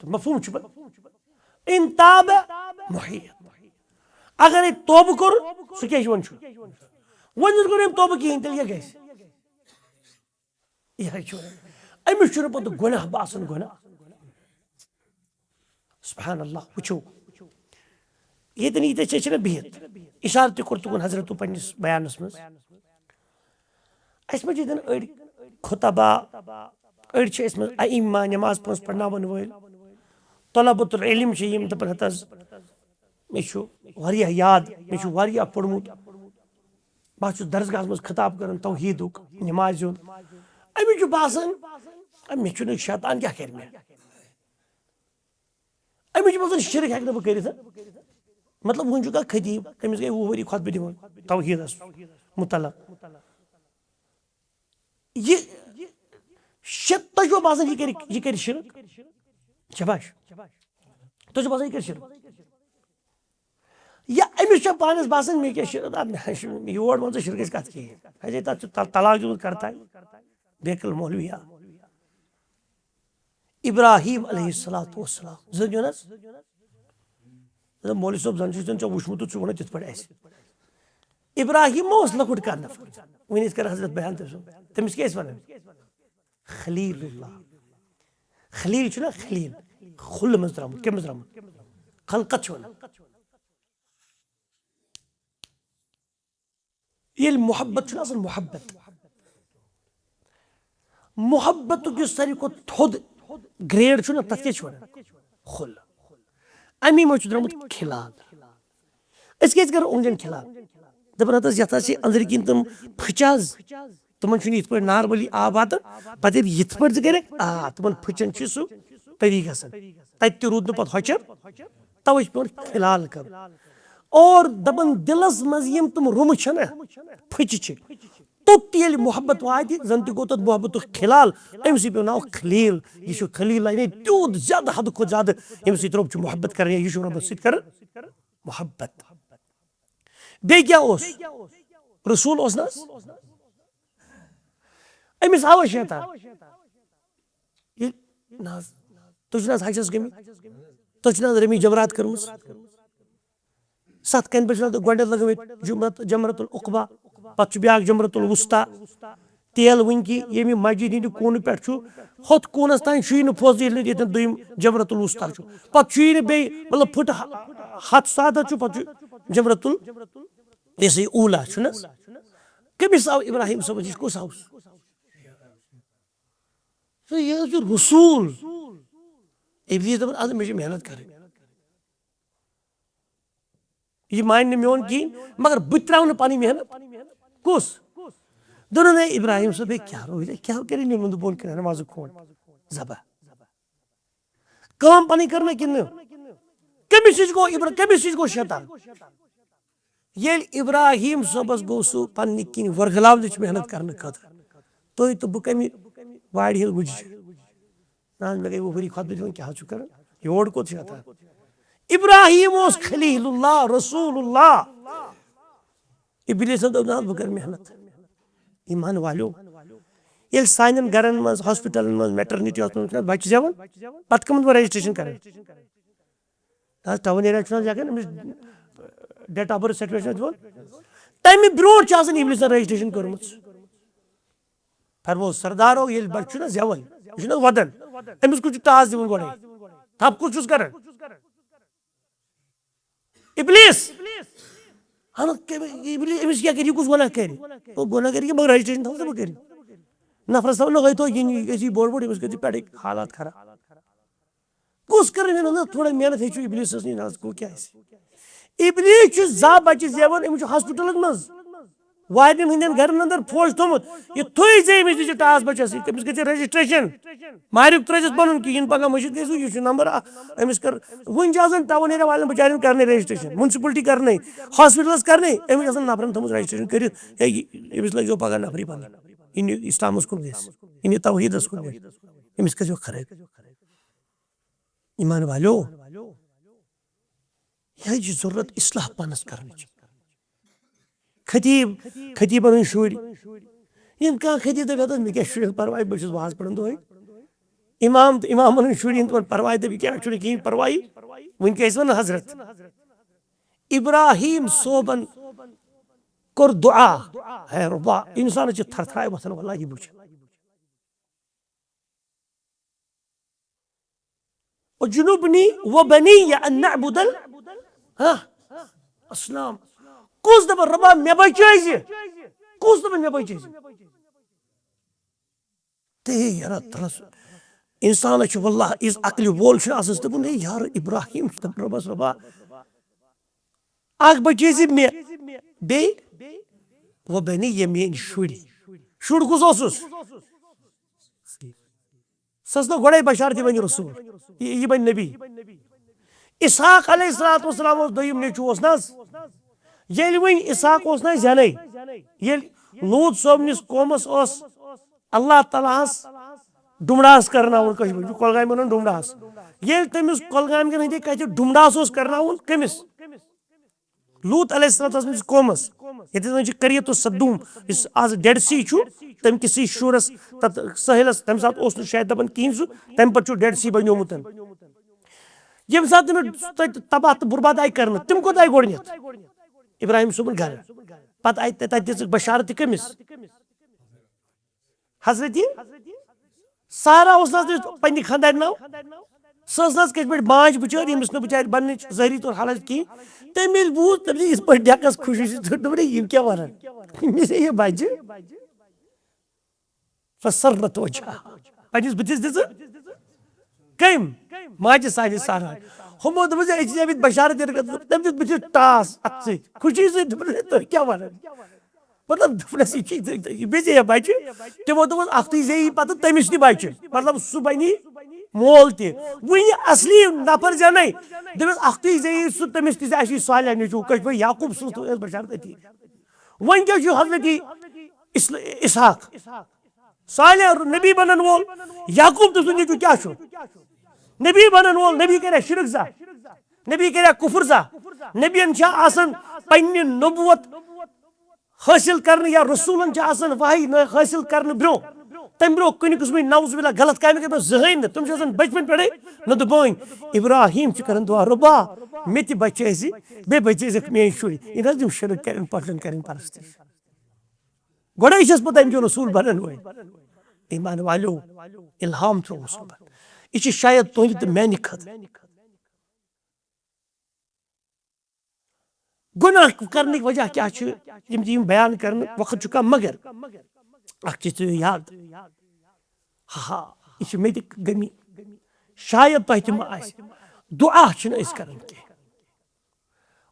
تہٕ مفہوم چھُ پتہٕ۔ ان تاب محیط۔ اگر أمۍ توبہٕ کوٚر، سُہ کیٛاہ چھُ وۄنۍ چھُ؟ وۄنۍ زن کوٚر أمۍ توبہٕ کِہیٖنۍ، تیٚلہِ کیٛاہ گژھِ؟ یِہوٚے چھُ۔ أمِس چھُنہٕ پتہٕ گۄناہ باسان گۄناہ۔ سبحان اللہ، وٕچھِو۔ ییٚتٮ۪ن ییٖتیٛاہ چھِ، أسۍ چھِنہ بِہِتھ۔ اِشارٕ تہِ کوٚر تُکُن حضرتو پنٛنِس بیانَس منٛز۔ اَسہِ منٛز چھِ ییٚتٮ۪ن أڑۍ خطبا، أڑۍ چھِ اَسہِ منٛز ائمہ، نماز پانٛژھ پرناوَن وٲلۍ، طلبۃ العلم چھِ، یِم دَپان، ہَتہٕ حظ، مےٚ چھُ واریاہ یاد، مےٚ چھُ واریاہ پوٚرمُت، بہٕ حظ چھُس درسگاہَس منٛز خطاب کران توحیٖدُک، نمازِ ہُنٛد۔ أمِس چھُ باسان، مےٚ چھُنہٕ، شیطان کیٛاہ کرِ مےٚ؟ أمِس چھُ باسان، شرک ہٮ۪کہٕ نہٕ بہٕ کٔرِتھ۔ مطلب، وُنہِ چھُ کانٛہہ خطیب، أمِس گٔے وُہ ؤری خطبہٕ دِوان توحیٖدس متعلق۔ یہِ شے-، تۄہہِ چھُوا باسان، یہِ کرِ، یہِ کرِ شرک؟ شاباش۔ تۄہہِ چھُو باسان، یہِ کرِ شرک؟ یا أمِس چھا پانس باسان، مےٚ کیٛاہ شرک؟ اَدٕ مےٚ چھُ یور مان ژٕ شرکٕچ کتھ کِہیٖنۍ۔ اَسہِ ہے تَتھ چھُ تل-، طلاق دیُتمُت کرتاے۔ بیکل مولویا۔ ابراہیم علیہ الصلوۃ والسلام۔ زن چھُ نہ حظ؟ مطلب، مولوی صٲب، زن چھُ، زن چھُ وُچھمُت تہٕ ژٕ وَنان تِتھ پٲٹھۍ اَسہِ۔ ابراہیم ما اوس لۄکُٹ کانٛہہ نفر؟ وۄنۍ یِتھ کٔنۍ حضرت بیان تٔمۍ سُنٛد۔ تٔمِس کیٛاہ ٲسۍ وَنان؟ خلیل اللہ۔ خلیل چھُنہ خلیل؟ خُلہٕ منٛز درٛامُت، کَمہِ منٛز درٛامُت؟ خلقت چھِ وَنان۔ ییٚلہِ محبت چھُنہ آسان، محبت، محبتُک یُس ساروی کھۄتہٕ تھوٚد گرٛیڈ چھُنہ، تَتھ کیٛاہ چھِ وَنان؟ خُل۔ اَمی منٛز چھُ درٛامُت خلال۔ أسۍ کیٛازِ کَرو أنٛدرٮ۪ن خلال؟ دَپان ہَتہٕ حظ، یَتھ حظ چھِ أنٛدرۍ کِنۍ تِم پھٕچہِ حظ، تِمَن چھُنہٕ یِتھ پٲٹھۍ نارمٔلی آب واتان۔ پَتہٕ ییٚلہِ یِتھ پٲٹھۍ ژٕ کَرَکھ، آ، تِمَن پھٕچَن چھُ سُہ طریٖقہٕ گژھان۔ تَتہِ تہِ روٗد نہٕ پَتہٕ ہۄچھَر، تَوَے چھِ پٮ۪وان خلال کَرُن۔ اور دَپان دِلَس منٛز یِم تِم روٚمہٕ چھَنہ، پھٕچہِ چھِ، توٚت تہِ ییٚلہِ محبت واتہِ، زَن تہِ گوٚو تَتھ محبتُک خلال، أمۍ سٕے پیوٚو ناو خلیل۔ یہِ چھُ خلیل، یعنی تیوٗت زیادٕ، حدٕ کھۄتہٕ زیادٕ، ییٚمہِ سۭتۍ رۄب چھُ محبت کران، یا یہِ چھُ رۄبَس سۭتۍ کران محبت۔ بیٚیہِ کیٛاہ اوس؟ رسول اوس نہ حظ؟ أمِس آو شیطان۔ یہِ نہ حظ، تُہۍ چھِو نہ حظ حجس گٔمٕتۍ؟ تُہۍ چھِو نہ حظ رمی جمرات کٔرمٕژ؟ ستھ کَنہِ پٮ۪ٹھ چھِ گۄڈٕنٮ۪تھ لگٲومٕتۍ جمرت، جمرت العقبہ، پتہٕ چھُ بیٛاکھ جمرت الوسطی۔ تیل وٕنہِ کہِ ییٚمہِ مسجد ہٕنٛدِ کوٗنہٕ پٮ۪ٹھ چھُ ہُتھ کوٗنس تام چھُیی نہٕ پھوٚس، ییٚلہِ نہٕ ییٚتٮ۪ن دوٚیِم جمرت الوسطی چھُ۔ پتہٕ چھُیی نہٕ بیٚیہِ، مطلب، فُٹ ہ-، ہتھ سادہ چھُ، پتہٕ چھُ جمرت ال-، یُس یہِ اوٗلا چھُنہٕ حظ؟ کٔمِس آو ابراہیم صٲبَس نِش؟ کُس آو؟ سُہ یہِ حظ چھُ رسول۔ ابلیس دَپان، اَدٕ مےٚ چھِ محنت کَرٕنۍ۔ یہِ مانہِ نہٕ میون کِہیٖنۍ، مگر بہٕ تہِ ترٛاوٕ نہٕ پَنٕنۍ محنت۔ کُس؟ دوٚپُن، ہے ابراہیم صٲب، ہے کیٛاہ روزِ؟ کیٛاہ کَرِ نیوٗمُت بۄن کِنۍ نمازُک کھوٚنٛڈ؟ ذبح۔ کٲم پَنٕنۍ کٔر نہ کِنہٕ نہٕ؟ کٔمِس نِش گوٚو ابرا-، کٔمِس نِش گوٚو شیطان؟ ییٚلہِ ابراہیم صٲبَس گوٚو سُہ پننہِ کِنۍ ورگلاونٕچ محنت کرنہٕ خٲطرٕ، تُہۍ تہٕ بہٕ کَمہِ وارِ ہِنٛدۍ مُجہِ چھِ؟ نہ حظ، مےٚ گٔے وُہ ؤری خۄطبہٕ دِوان، کیٛاہ حظ چھُ کران؟ یور کوٚت چھُ واتان؟ ابراہیم اوس خلیل اللہ، رسول اللہ۔ ابلیسن دوٚپ، نہ حظ، بہٕ کرٕ محنت۔ ایمان والیو، ییٚلہِ سانٮ۪ن گرن منٛز، ہاسپٹلن منٛز، میٹرنٹی ہاسپٹلن منٛز چھِنہٕ حظ بچہِ زٮ۪وان، پتہٕ کَمن دۄہن رجسٹریشن کران؟ نہ حظ، ٹاوُن ایریا چھُنہٕ حظ لیکھان أمِس date of birth certificate چھُنہٕ حظ دِوان؟ تَمہِ برونٛٹھ چھِ آسان ابلیسن رجسٹریشن کٔرمٕژ۔ عربو سردارو ییٚلہِ بچہِ چھُنہ زٮ۪وان، یہِ چھُنہ ودان، أمِس کُس چھُ ٹاس دِوان گۄڈے؟ تھپھ کُس چھُس کران؟ ابلیس۔ اہن حظ، کٔمۍ، ابلیس، أمِس کیٛاہ کرِ؟ یہِ کُس گۄناہ کرِ؟ گۄناہ کرِ کہِ مگر رجسٹریشن تھاوو ژٕ، بہٕ کٔرِو۔ نفرس تھاوو نہ، ہے تو یہِ، یہِ گژھِ یہِ بوٚڑ بوٚڑ، أمِس گژھِ پٮ۪ٹھٕے حالات خراب۔ کُس کرن یہِ نہ، تھوڑا محنت ہیٚچھِو ابلیسس نِش، نہ حظ گوٚو کیٛاہ آسہِ؟ ابلیس چھُ زا بچہِ زٮ۪وان، أمِس چھُ ہاسپٹلس منٛز وارٮ۪ن ہٕنٛدٮ۪ن گرن اندر فوج تھوٚمُت۔ یِتھُے ژےٚ أمِس دِژٕ ٹاس بچس سۭتۍ، تٔمِس گٔژھِ رجسٹریشن۔ مارِک ترٲوزٮ۪س پنُن کِہیٖنۍ، پگاہ مٔشیٖد گٔژھِو، یہِ چھُ نمبر اکھ۔ أمِس کر، وُنہِ چھِ آسان ٹاوُن ایریا والٮ۪ن بچارٮ۪ن کرنٕے رجسٹریشن، منسپلٹی کرنٕے، ہاسپٹلس کرنٕے، أمِس چھِ آسان نفرن تھٲومٕژ رجسٹریشن کٔرِتھ، ہے، یہِ، أمِس لٲگۍزیو پگاہ نفری پنٕنۍ، یہِ نہِ اسلامس کُن گژھِ، یہِ نہِ توحیٖدس کُن گژھِ، أمِس کٔرۍزیو خرٲبی۔ ایمان والیو، یہِ حظ چھِ ضروٗرت اصلاح پانس کرنٕچ۔ خطیب، خطیبن ہٕنٛدۍ شُرۍ، یِم کانٛہہ خطیب دَپہِ، "ہتس مےٚ کیٛاہ چھُ پرواے، بہٕ چھُس واز پران دۄہے۔" امام تہٕ امامن ہٕنٛدۍ شُرۍ یِن تِمن پرواے، دَپہِ، "یہِ کیٛاہ چھُنہٕ کِہیٖنۍ پرواے؟" وٕنکیٚس وَنہٕ حضرت ابراہیم صٲبن کوٚر دُعا، ہے رۄبا، انسانس چھِ تھرتھراے وۄتھان واللہ یہِ وٕچھِتھ۔ "اجنبنی و بنی ان نعبد ال-، ہاں، اسلام۔" کُس دَپان، "رۄبا، مےٚ بچٲے زِ؟" کُس دَپان، "مےٚ بچٲے زِ؟" تہٕ ہے یارا، ترس، انسانس چھُ واللہ یُس عقلہِ وول چھُ آسان، سُہ دَپان، "ہے یار، ابراہیم چھُ دَپان رۄبس، رۄبا، اکھ بچٲے زِ مےٚ، بیٚیہِ و بنی، یہِ میٲنۍ شُرۍ۔" شُر کُس اوسُس؟ سُہ ٲس نہٕ گۄڈَے بشارت، یہِ بنہِ رسول، یہِ، یہِ بنہِ نبی۔ اسحاق علیہ الصلوۃ والسلام اوس دوٚیِم نیٚچوٗ اوس نہ حظ؟ ییٚلہِ وۄنۍ اسحاق اوس نہ زٮ۪نَے، ییٚلہِ لوٗط صٲبنِس قومَس اوس اللہ تعالیٰ ہَس ڈُمڑاس کرناوُن، کٲشِر پٲٹھۍ چھُ کۄلگامہِ وَنان ڈُمڑاس، ییٚلہِ تٔمِس کۄلگامہِ کٮ۪ن ہٕنٛدِ کَتھِ ڈُمڑاس اوس کرناوُن، کٔمِس؟ لوٗط علیہ السلام سٕنٛدِس قومس، ییٚتہِ زن چھِ قریۃ السدوم، یُس آز ڈیڈ سی چھُ، تَمہِ کِسٕے شورس، تتھ سٲحِلس، تَمہِ ساتہٕ اوس نہٕ شاید دَپان کِہیٖنۍ سُہ، تَمہِ پتہٕ چھُ ڈیڈ سی بنیومُت۔ ییٚمہِ ساتہٕ تٔمِس تَتہِ تباہ تہٕ برباد آیہِ کرنہٕ، تِم کوٚت آیہِ گۄڈٕنٮ۪تھ؟ ابراہیم صٲبُن گرٕ۔ پتہٕ آیہِ تَتہِ دِژٕکھ بشارت تہِ کٔمِس؟ حضرت سارا اوس نہ حظ تٔمِس پننہِ خاندارِ ناو؟ سۄ ٲس نہ حظ کِتھ پٲٹھۍ بانٛجھ بِچٲر، ییٚمِس نہٕ بِچارِ بننٕچ ظٲہری طور حالت کِہیٖنۍ؟ تٔمۍ ییٚلہِ بوٗز، تٔمۍ دوٚپ، "یِتھ پٲٹھۍ ڈٮ۪کس خوشی چھِ، دوٚپُن، ہے، یِم کیٛاہ وَنان؟ مےٚ چھےٚ یہِ بچہِ۔" فسرت وجہها۔ پننِس بٕتھِس دِژٕ کٔمۍ؟ ماجہِ سانہِ سارا۔ ہُمو دوٚپُس، "ہے، أسۍ چھِ آمٕتۍ بشارت دِنہٕ خٲطرٕ۔" تٔمۍ دیُت بٕتھِس ٹاس اَتھٕ سۭتۍ، خوشی سۭتۍ دوٚپُن، ہے، تُہۍ کیٛاہ وَنان؟ مطلب، دوٚپنَس، یہِ چھِ، یہِ بیٚیہِ ژےٚ یہِ بچہِ۔ تِمو دوٚپُس، اَکھتُے زیٚیہِ پَتہٕ تٔمِس تہِ بچہِ۔ مطلب، سُہ بنہِ مول تہِ۔ وۄنۍ اصلی نفر زینَے۔ دوٚپُس، اَکھتُے زیٚیہِ سُہ تٔمِس تہِ زِ اَسہِ یہِ صالح نیٚچوٗ، کٲشِر پٲٹھۍ یعقوب سٕنٛز تہِ ٲس بشارت أتی۔ وۄنۍ کیٛاہ چھُ حضرت اِس-، اسحاق؟ صالح نبی بنن وول، یعقوب تہٕ سُنٛد نیٚچوٗ کیٛاہ چھُ؟ نبی بنن وول، نبی کریا شرک زا؟ نبی کریا کفر زا؟ نبین چھا آسان پننہِ نبوت حٲصِل کرنہٕ یا رسولن چھِ آسان وحی نہ حٲصِل کرنہٕ برٛونٛہہ، تَمہِ برٛونٛہہ کُنہِ قٕسمٕچ نعوذ باللہ غلط کامہِ کرِ زٕہٕنۍ نہٕ۔ تِم چھِ آسان بچپن پٮ۪ٹھَے نُدبٲنۍ۔ ابراہیم چھُ کران دعا، "رۄبا، مےٚ تہِ بچٲے زِ، بیٚیہِ بچٲے زِکھ میٲنۍ شُرۍ۔" یہِ نہ حظ یِم شرک کرن، پٹھن کرن پرستش۔ گۄڈے چھَس پتہ أمۍ چھُ رسول بنن وٲلۍ۔ ایمان والیو، الہام ترٛوو رسول بنن۔ یہِ چھِ شاید تُہنٛدِ تہٕ میانہِ خٲطرٕ۔ گۄناہ کرنٕکۍ وجہ کیٛاہ چھِ؟ یِم تہِ یِم بیان کرنہٕ وقت چھُ کم، مگر اکھ چیٖز تھٲیِو یاد۔ ہا ہا، یہِ چھِ مےٚ تہِ گٔمی۔ شاید تۄہہِ تہِ ما آسہِ۔ دُعا چھِنہٕ أسۍ کران کینٛہہ۔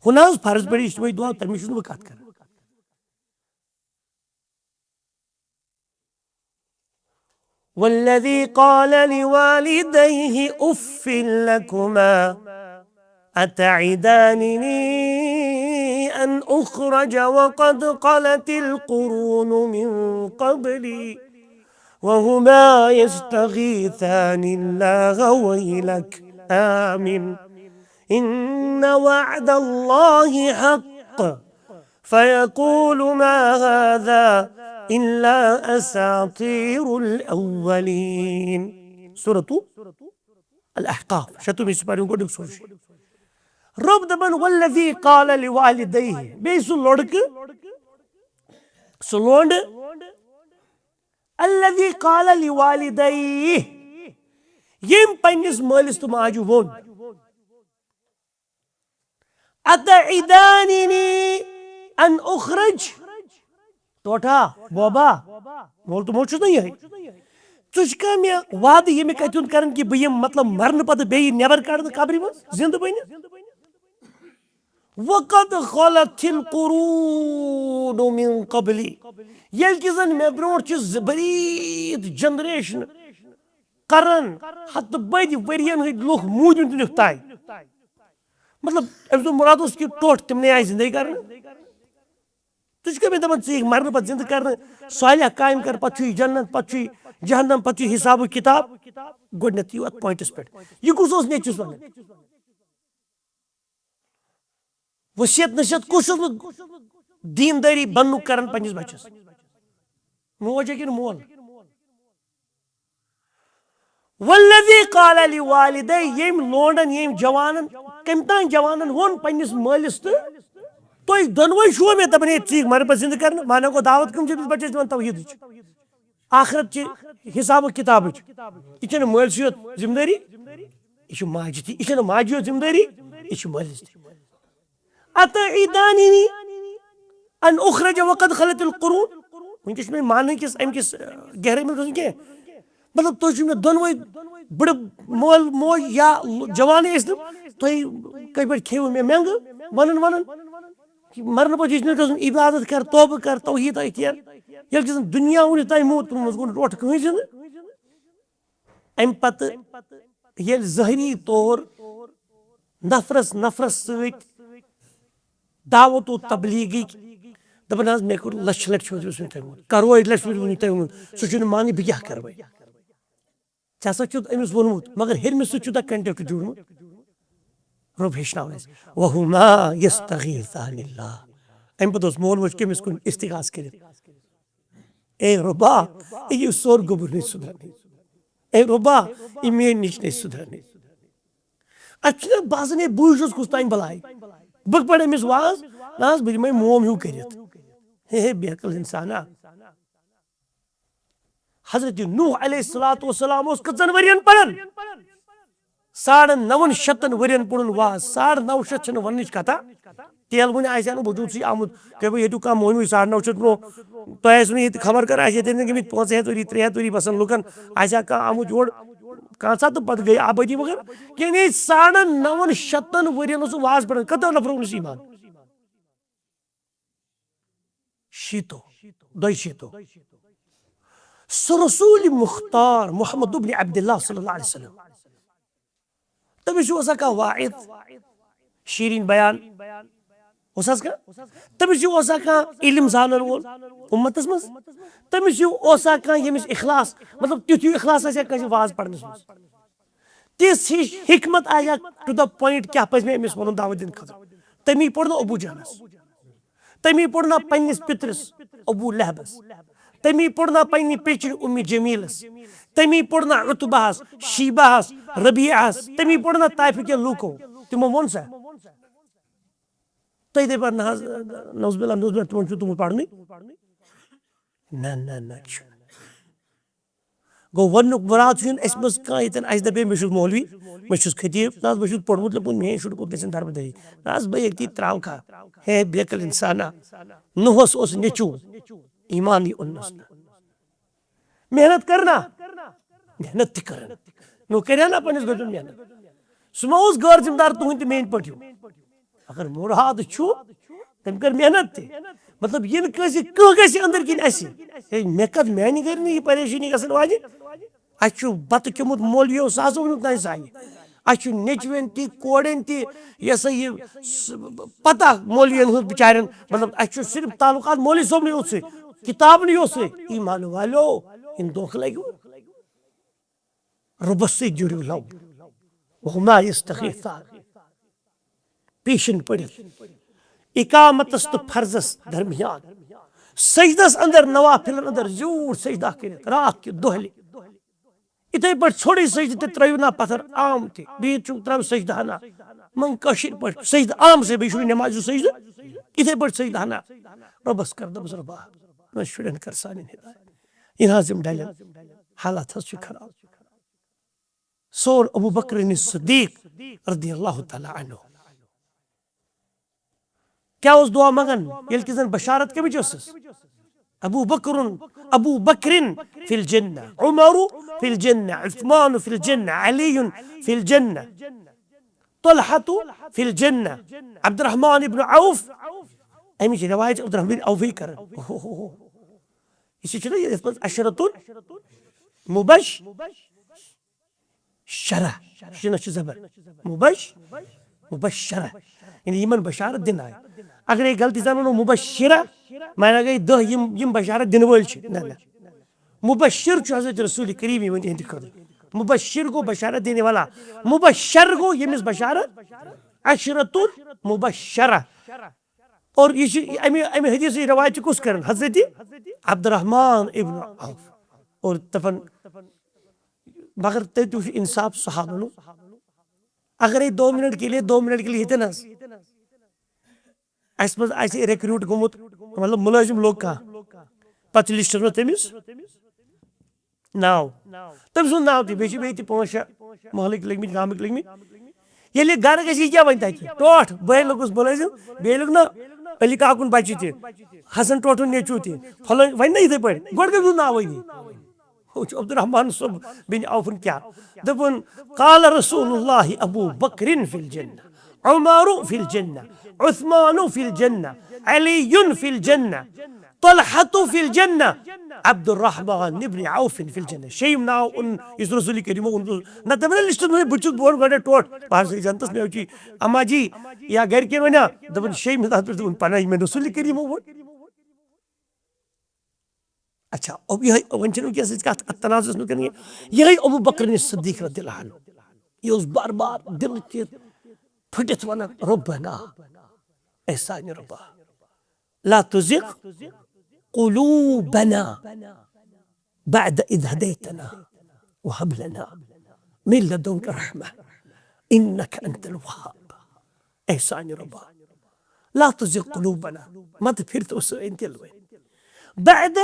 ہُہ نہ حظ فرض پٲٹھۍ اجتمٲعی دُعا، تَمِچ چھُس نہٕ بہٕ کَتھ کران۔ والذي قال لوالديه أف لكما أتعدانني أن أخرج وقد خلت القرون من قبلي وهما يستغيثان الله ويلك آمن إن وعد الله حق فيقول ما هذا إلا أساطير الأولين۔ سورة الأحقاف، شتوُہمہِ سپارِ ہُنٛد گۄڈٕنیُک سورہ چھُ۔ رۄب دَپان، "والذي قال لوالديه"، بیٚیہِ سُہ لڑکہٕ، سُہ لونڈٕ، الذي قال لوالديه، ییٚمۍ پننِس مٲلِس تہٕ ماجہِ ووٚن، أتعدانني أن أخرج؟ ٹوٹھا، بوبا، مول تہٕ موج چھُس نہ یِہوٚے۔ ژٕ چھُکھا مےٚ وعدٕ ییٚمہِ کتھِ ہُنٛد کران کہِ بہٕ یِمہٕ، مطلب، مرنہٕ پتہٕ بیٚیہِ نٮ۪بر کڑنہٕ قبرِ منٛز زِندٕ بٔنِتھ؟ وقد خلت القرون من قبلی، ییٚلہِ کہِ زن مےٚ برونٛٹھ چھِ زٕ بٔریٖد جنریشن کرن، ہتہٕ بٔدۍ ؤرین ہٕنٛدۍ لُکھ موٗدمٕتۍ تُلِکھ تانۍ۔ مطلب، أمۍ سُنٛد مُراد اوس کہِ ٹوٹھ تِمنٕے آیہِ زِندَے کرنہٕ۔ ژٕ چھُکھ مےٚ دَپان، ژٕ یِکھ مرنہٕ پتہٕ زِندٕ کرنہٕ، صالح کامہِ کر، پتہٕ چھُے جنت، پتہٕ چھُے جہنم، پتہٕ چھُے حساب و کتاب۔ گۄڈٕنیتھ یِیِو اَتھ پوینٹس پٮ۪ٹھ، یہِ کُس اوس نیٚچوِس وَنان؟ وصیت نصیحت کُس اوس نہٕ دیندٲری بننُک کران پننِس بچس؟ موج ہا کِنہٕ مول؟ والذی قال لوالدی، ییٚمۍ لونڈن، ییٚمۍ جوانن، کٔمۍ تام جوانن ووٚن پننِس مٲلِس تہٕ تُہۍ دۄنوَے چھُوا مےٚ دَپان، ہے، ژٕ یِکھ مَرٕ پَتہٕ زِندٕ کرنہٕ؟ معنی گوٚو، دعوت کَم چھِ أمِس بَچَس دِوان؟ توحیٖدٕچ، آخرت چہِ، حِساب و کِتابٕچ۔ یہِ چھَنہٕ مٲلۍ سٕے یوت ذمہٕ دٲری، یہِ چھِ ماجہِ تہِ، یہِ چھَنہٕ ماجہِ یوت ذمہٕ دٲری، یہِ چھِ مٲلِس تہِ۔ أتعدانني أن أخرج وقد خلت القرون۔ وٕنکیٚس چھُ مےٚ ماننہٕ کِس، اَمہِ کِس، اَ، گہرٲیی منٛز گژھُن کینٛہہ۔ مطلب، تُہۍ چھِو مےٚ دۄنوَے بٕڑٕ مٲلۍ موج یا جوانٕے ٲسۍ نہٕ، تُہۍ کٔژِ پٲٹھۍ کھیٚیِو مےٚ مٮ۪نٛگہٕ؟ وَنان وَنان کہِ مرنہٕ پتہٕ یُس مےٚ قٕسم عبادت کر، توبہٕ کر، توحیٖد اختیار۔ ییٚلہِ کہِ زن دُنیا وُنیُک تام موت منٛز گوٚو نہٕ ٹوٹھ کٕہٕنۍ زِندٕ۔ اَمہِ پتہٕ ییٚلہِ ظٲہری طور نفرس نفرس سۭتۍ دعوت و تبلیغٕکۍ دپان، حظ، مےٚ کوٚر لچھِ لٹہِ چھُ أمِس ووٚنمُت، کرورِ لٹہِ چھُ أمِس ووٚنمُت تۄہہِ ووٚنمُت، سُہ چھُنہٕ ماننٕے، بہٕ کیٛاہ کرٕ وۄنۍ؟ ژےٚ ہسا چھُتھ أمِس ووٚنمُت، مگر ہیٚرمِس سۭتۍ چھُ تۄہہِ کنٹیکٹ جوڑمُت۔ رۄب ہیٚچھناوان اَسہِ، وہما یستغیثان اللہ۔ اَمہِ پتہٕ اوس مول موج کٔمِس کُن استغاث کٔرِتھ؟ اے رۄبا، یہِ سور گوٚبُر نہٕ سُدھرنٕے۔ اے رۄبا، یہِ میٲنۍ نِچ نہٕ سُدھرنٕے۔ اَتھ چھُنہ باسان، ہے، بٕے چھُس کُس تام بلاے۔ بہٕ پَرٕ أمِس واز، نہ حظ، بہٕ دِمَے موم ہیوٗ کٔرِتھ۔ ہے، ہے، بے عقل اِنسانا۔ حضرت نوح علیہ الصلوۃ والسلام اوس کٔژَن ؤرین پَران؟ ساڑن نَوَن شیٚتَن ؤرین پوٚرُن واز۔ ساڑ نَو شیٚتھ چھَنہٕ وَننٕچ کَتھا۔ تیل وُنہِ آسہِ ہا نہٕ وجوٗدسٕے آمُت۔ کیٛاہ گوٚو، ییٚتیُک کانٛہہ مونوٕے ساڑ نَو شیٚتھ برونٛہہ؟ تۄہہِ آسِوٕ نہٕ ییٚتہِ خبر کر آسہِ ییٚتٮ۪ن گٔمٕتۍ پانٛژھ ہَتھ ؤری، ترٛےٚ ہَتھ ؤری بَسان لُکَن، آسہِ ہا کانٛہہ آمُت یور کانٛژھا تہٕ پَتہٕ گٔے آبٲدی مگر۔ یعنی ساڑن نَوَن شیٚتَن ؤرین اوس سُہ واز پَران۔ کٔژو نفرو اوٚن سُہ ایمان؟ شیٖتو، دۄیہِ شیٖتو۔ سُہ رسول مختار محمد ابن عبداللہ صلی اللہ علیہ وسلم، تٔمِس چھُ اوسا کانٛہہ واعظ، شیٖریٖن بیان اوس حظ کانٛہہ؟ تٔمِس چھُ اوسا کانٛہہ علم زانن وول اُمتس منٛز؟ تٔمِس چھُ اوسا کانٛہہ ییٚمِس اخلاص، مطلب، تیُتھ ہیوٗ اخلاص آسہِ ہا کٲنٛسہِ واز پرنس منٛز؟ تِژھ ہِش حکمت آسہِ ہا to the point کیٛاہ پزِ مےٚ أمِس وَنُن دعوت دِنہٕ خٲطرٕ؟ تٔمی پوٚر نہٕ ابوٗ جہلس، تٔمی پوٚر نہ پننِس پِترِس ابوٗ لہبس، تٔمی پوٚر نہ پننہِ پیچرِ اُمہِ جمیلس، تٔمی پوٚر نہ عتبہس، شیبہس، ربیعس، تٔمی پوٚر نہ طائفہٕ کٮ۪ن لوٗکو۔ تِمو ووٚن سا؟ تُہۍ دٔپِو، نہ حظ، نعوذ باللہ، نعوذ باللہ، تِمن چھُ تُہُنٛد پرنُے۔ نہ، نہ، نہ، چھُنہٕ۔ گوٚو، وننُک مُراد چھُ یُن اَسہِ منٛز کانٛہہ ییٚتٮ۪ن اَسہِ دَپے، مےٚ چھُس مولوی، مےٚ چھُس خطیب، نہ حظ، مےٚ چھُس پوٚرمُت لیوٚکھمُت، میٛٲنۍ شُرۍ کوٚت گژھن دربٕدٔری۔ نہ حظ، بہٕ ییٚتی ترٛاوکھا۔ ہے، بے عقل اِنسانا، نوحس اوس نیٚچوٗ، ایمانٕے اوٚننَس نہٕ۔ محنت کٔر نا؟ محنت تہِ کٔرٕن۔ نو کَرِ ہا نا پنٛنِس گۄڈٕ محنت۔ سُہ ما اوس غٲر ذمہٕ دار تُہُنٛد تہِ میٛٲنۍ پٲٹھۍ ہیوٗ؟ اگر مُراد چھُ، تٔمۍ کٔر محنت تہِ۔ مطلب، یہِ نہٕ کٲنٛسہِ، کانٛہہ گژھِ أنٛدٕرۍ کِنۍ اَسہِ۔ ہے، مےٚ کَتھ، میٛانہِ گَرِ نہٕ یہِ پریشٲنی گژھن واجہِ۔ اَسہِ چھُ بَتہٕ کھیوٚمُت مولوِیو ساسو وٕنیُک تام سانہِ۔ اَسہِ چھُ نیٚچوٮ۪ن تہِ، کورٮ۪ن تہِ، یہِ ہسا یہِ س-، پَتہ مولوِیَن ہٕنٛز بِچارٮ۪ن۔ مطلب، اَسہِ چھُ صرف تعلقات مولوی صٲبنٕے یوت سۭتۍ، کِتابنٕے یوت سۭتۍ۔ ایٖمان والیو، یِم دھوکہٕ لَگِوٕ۔ رۄبَس سۭتۍ جُڑِو لَو۔ وَہُما یَستَغِیثان۔ پیشن پٔرِتھ، اقامتس تہٕ فرضس درمیان، سجدس اندر، نوافلن اندر زیوٗٹھ سجدہ کٔرِتھ، راتھ کہِ دۄہلہِ۔ یِتھے پٲٹھۍ ژھوٚرُے سجدٕ تہِ ترٲیِو نا پتھر، عام تہِ، بیٚیہِ چھُ ترٲیِو سجدٕ ہنا، من کٲشِر پٲٹھۍ سجدٕ عام سے، بیٚیہِ چھُنہٕ نمازِ سجدٕ، یِتھے پٲٹھۍ سجدٕ ہنا۔ رۄبس کر دۄپُس، رۄبا، مےٚ شُرٮ۪ن کر سانٮ۪ن ہدایت۔ یِن حظ یِم ڈلن، حالات حظ چھِ خراب۔ سون ابو بکر صدیق رضی اللہ تعالیٰ عنہ کیٛاہ اوس دعا منگان، ییٚلہِ کہِ زن بشارت کٔمِچ ٲسٕس؟ ابو بکر، ابو بکر فی الجنہ، عمر فی الجنہ، عثمان فی الجنہ، علی فی الجنہ، طلحہ فی الجنہ، عبدالرحمن ابن عوف۔ امِچ روایت عبدالرحمن بن عوفی کران۔ یہِ چھُ چھُنہ یتھ منٛز عشرتن مبش شرح، شِنَس چھِ زبر۔ مبش، مبشرہ۔ یعنی یِمن بشارت دِنہٕ آیہِ۔ اگرے غلطی سان ونو مبشرہ، معنی گٔے دَہ یِم، یِم بشارت دِنہٕ وٲلۍ چھِ۔ نہ، نہ۔ مبشر چھُ حضرت رسول کریم یِوان تِہنٛدِ خٲطرٕ۔ مبشر گوٚو بشارت دینے والا۔ مبشر گوٚو ییٚمِس بشارت عشرتُل مبشرہ۔ اور یہِ چھِ اَمہِ، اَمہِ حدیثٕچ روایت چھِ کُس کران؟ حضرت عبدالرحمن ابن عوف۔ اور دپان، مگر تُہۍ تہِ وٕچھِو انصاف صحابن ہُنٛد۔ اگرے دو منٹ کے لیے، دو منٹ کے لیے ییٚتٮ۪ن حظ اَسہِ منٛز آسہِ ریکروٹ گوٚمُت، مطلب مُلٲزِم لوٚگ کانٛہہ، پتہٕ چھُ لسٹس منٛز تٔمِس ناو، تٔمۍ سُنٛد ناو تہِ، بیٚیہِ چھِ بیٚیہِ تہِ پانٛژھ شےٚ محلٕکۍ لٔگۍ مٕتۍ، گامٕکۍ لٔگۍ مٕتۍ۔ ییٚلہِ یہِ گرٕ گژھِ، یہِ کیٛاہ وَنہِ تَتہِ؟ ٹوٹھ، بہٕ ہے لوٚگُس مُلٲزِم، بیٚیہِ لوٚگ نہ علی کاکُن بچہِ تہِ، حسن ٹوٹھُن نیٚچوٗ تہِ، فلٲنۍ، وَنہِ نہ یِتھَے پٲٹھۍ، گۄڈٕ کٔمۍ سُنٛد ناو وَنہِ؟ ہُہ چھُ عبدالرحمن صٲب بن عوفن کیٛاہ؟ دوٚپُن، قال رسول اللہ ابو بکر فی الجنہ، عمر فی الجنہ، عثمان فی الجنہ، علی فی الجنہ، طلحہ فی الجنہ، عبدالرحمن ابن عوف فی الجنہ۔ شیٚیِم ناو اوٚن یُس رسول کریمو اوٚن، نہ تٔمۍ لسٹس منٛز بہٕ چھُس، بہٕ وَنہٕ گۄڈٕ ٹوٹھ، بہٕ حظ چھُس جنتس، مےٚ چھُ اما جی یا گرِکٮ۪ن ونان، دَپان شیٚیِمہِ نفرس پٮ۪ٹھ دوٚپُن پناہ یہِ مےٚ رسول کریمو ووٚن۔ اچھا، اب یہے، وۄنۍ چھِنہٕ وٕنکیٚس أسۍ کتھ اتھ تنازعس منٛز کران۔ یہے ابو بکر صدیق رضی اللہ عنہ، یہِ اوس بار بار دِلہٕ تہِ پھٔٹِتھ ونان، ربنا، اے سانہِ ربا، لا تزغ قلوبنا بعد اذ هديتنا وهب لنا من لدنك رحمة انك انت الوهاب۔ اے سانہِ ربا، لا تزغ قلوبنا، مت پھر تو سٲنۍ دِل وۄنۍ۔ بعد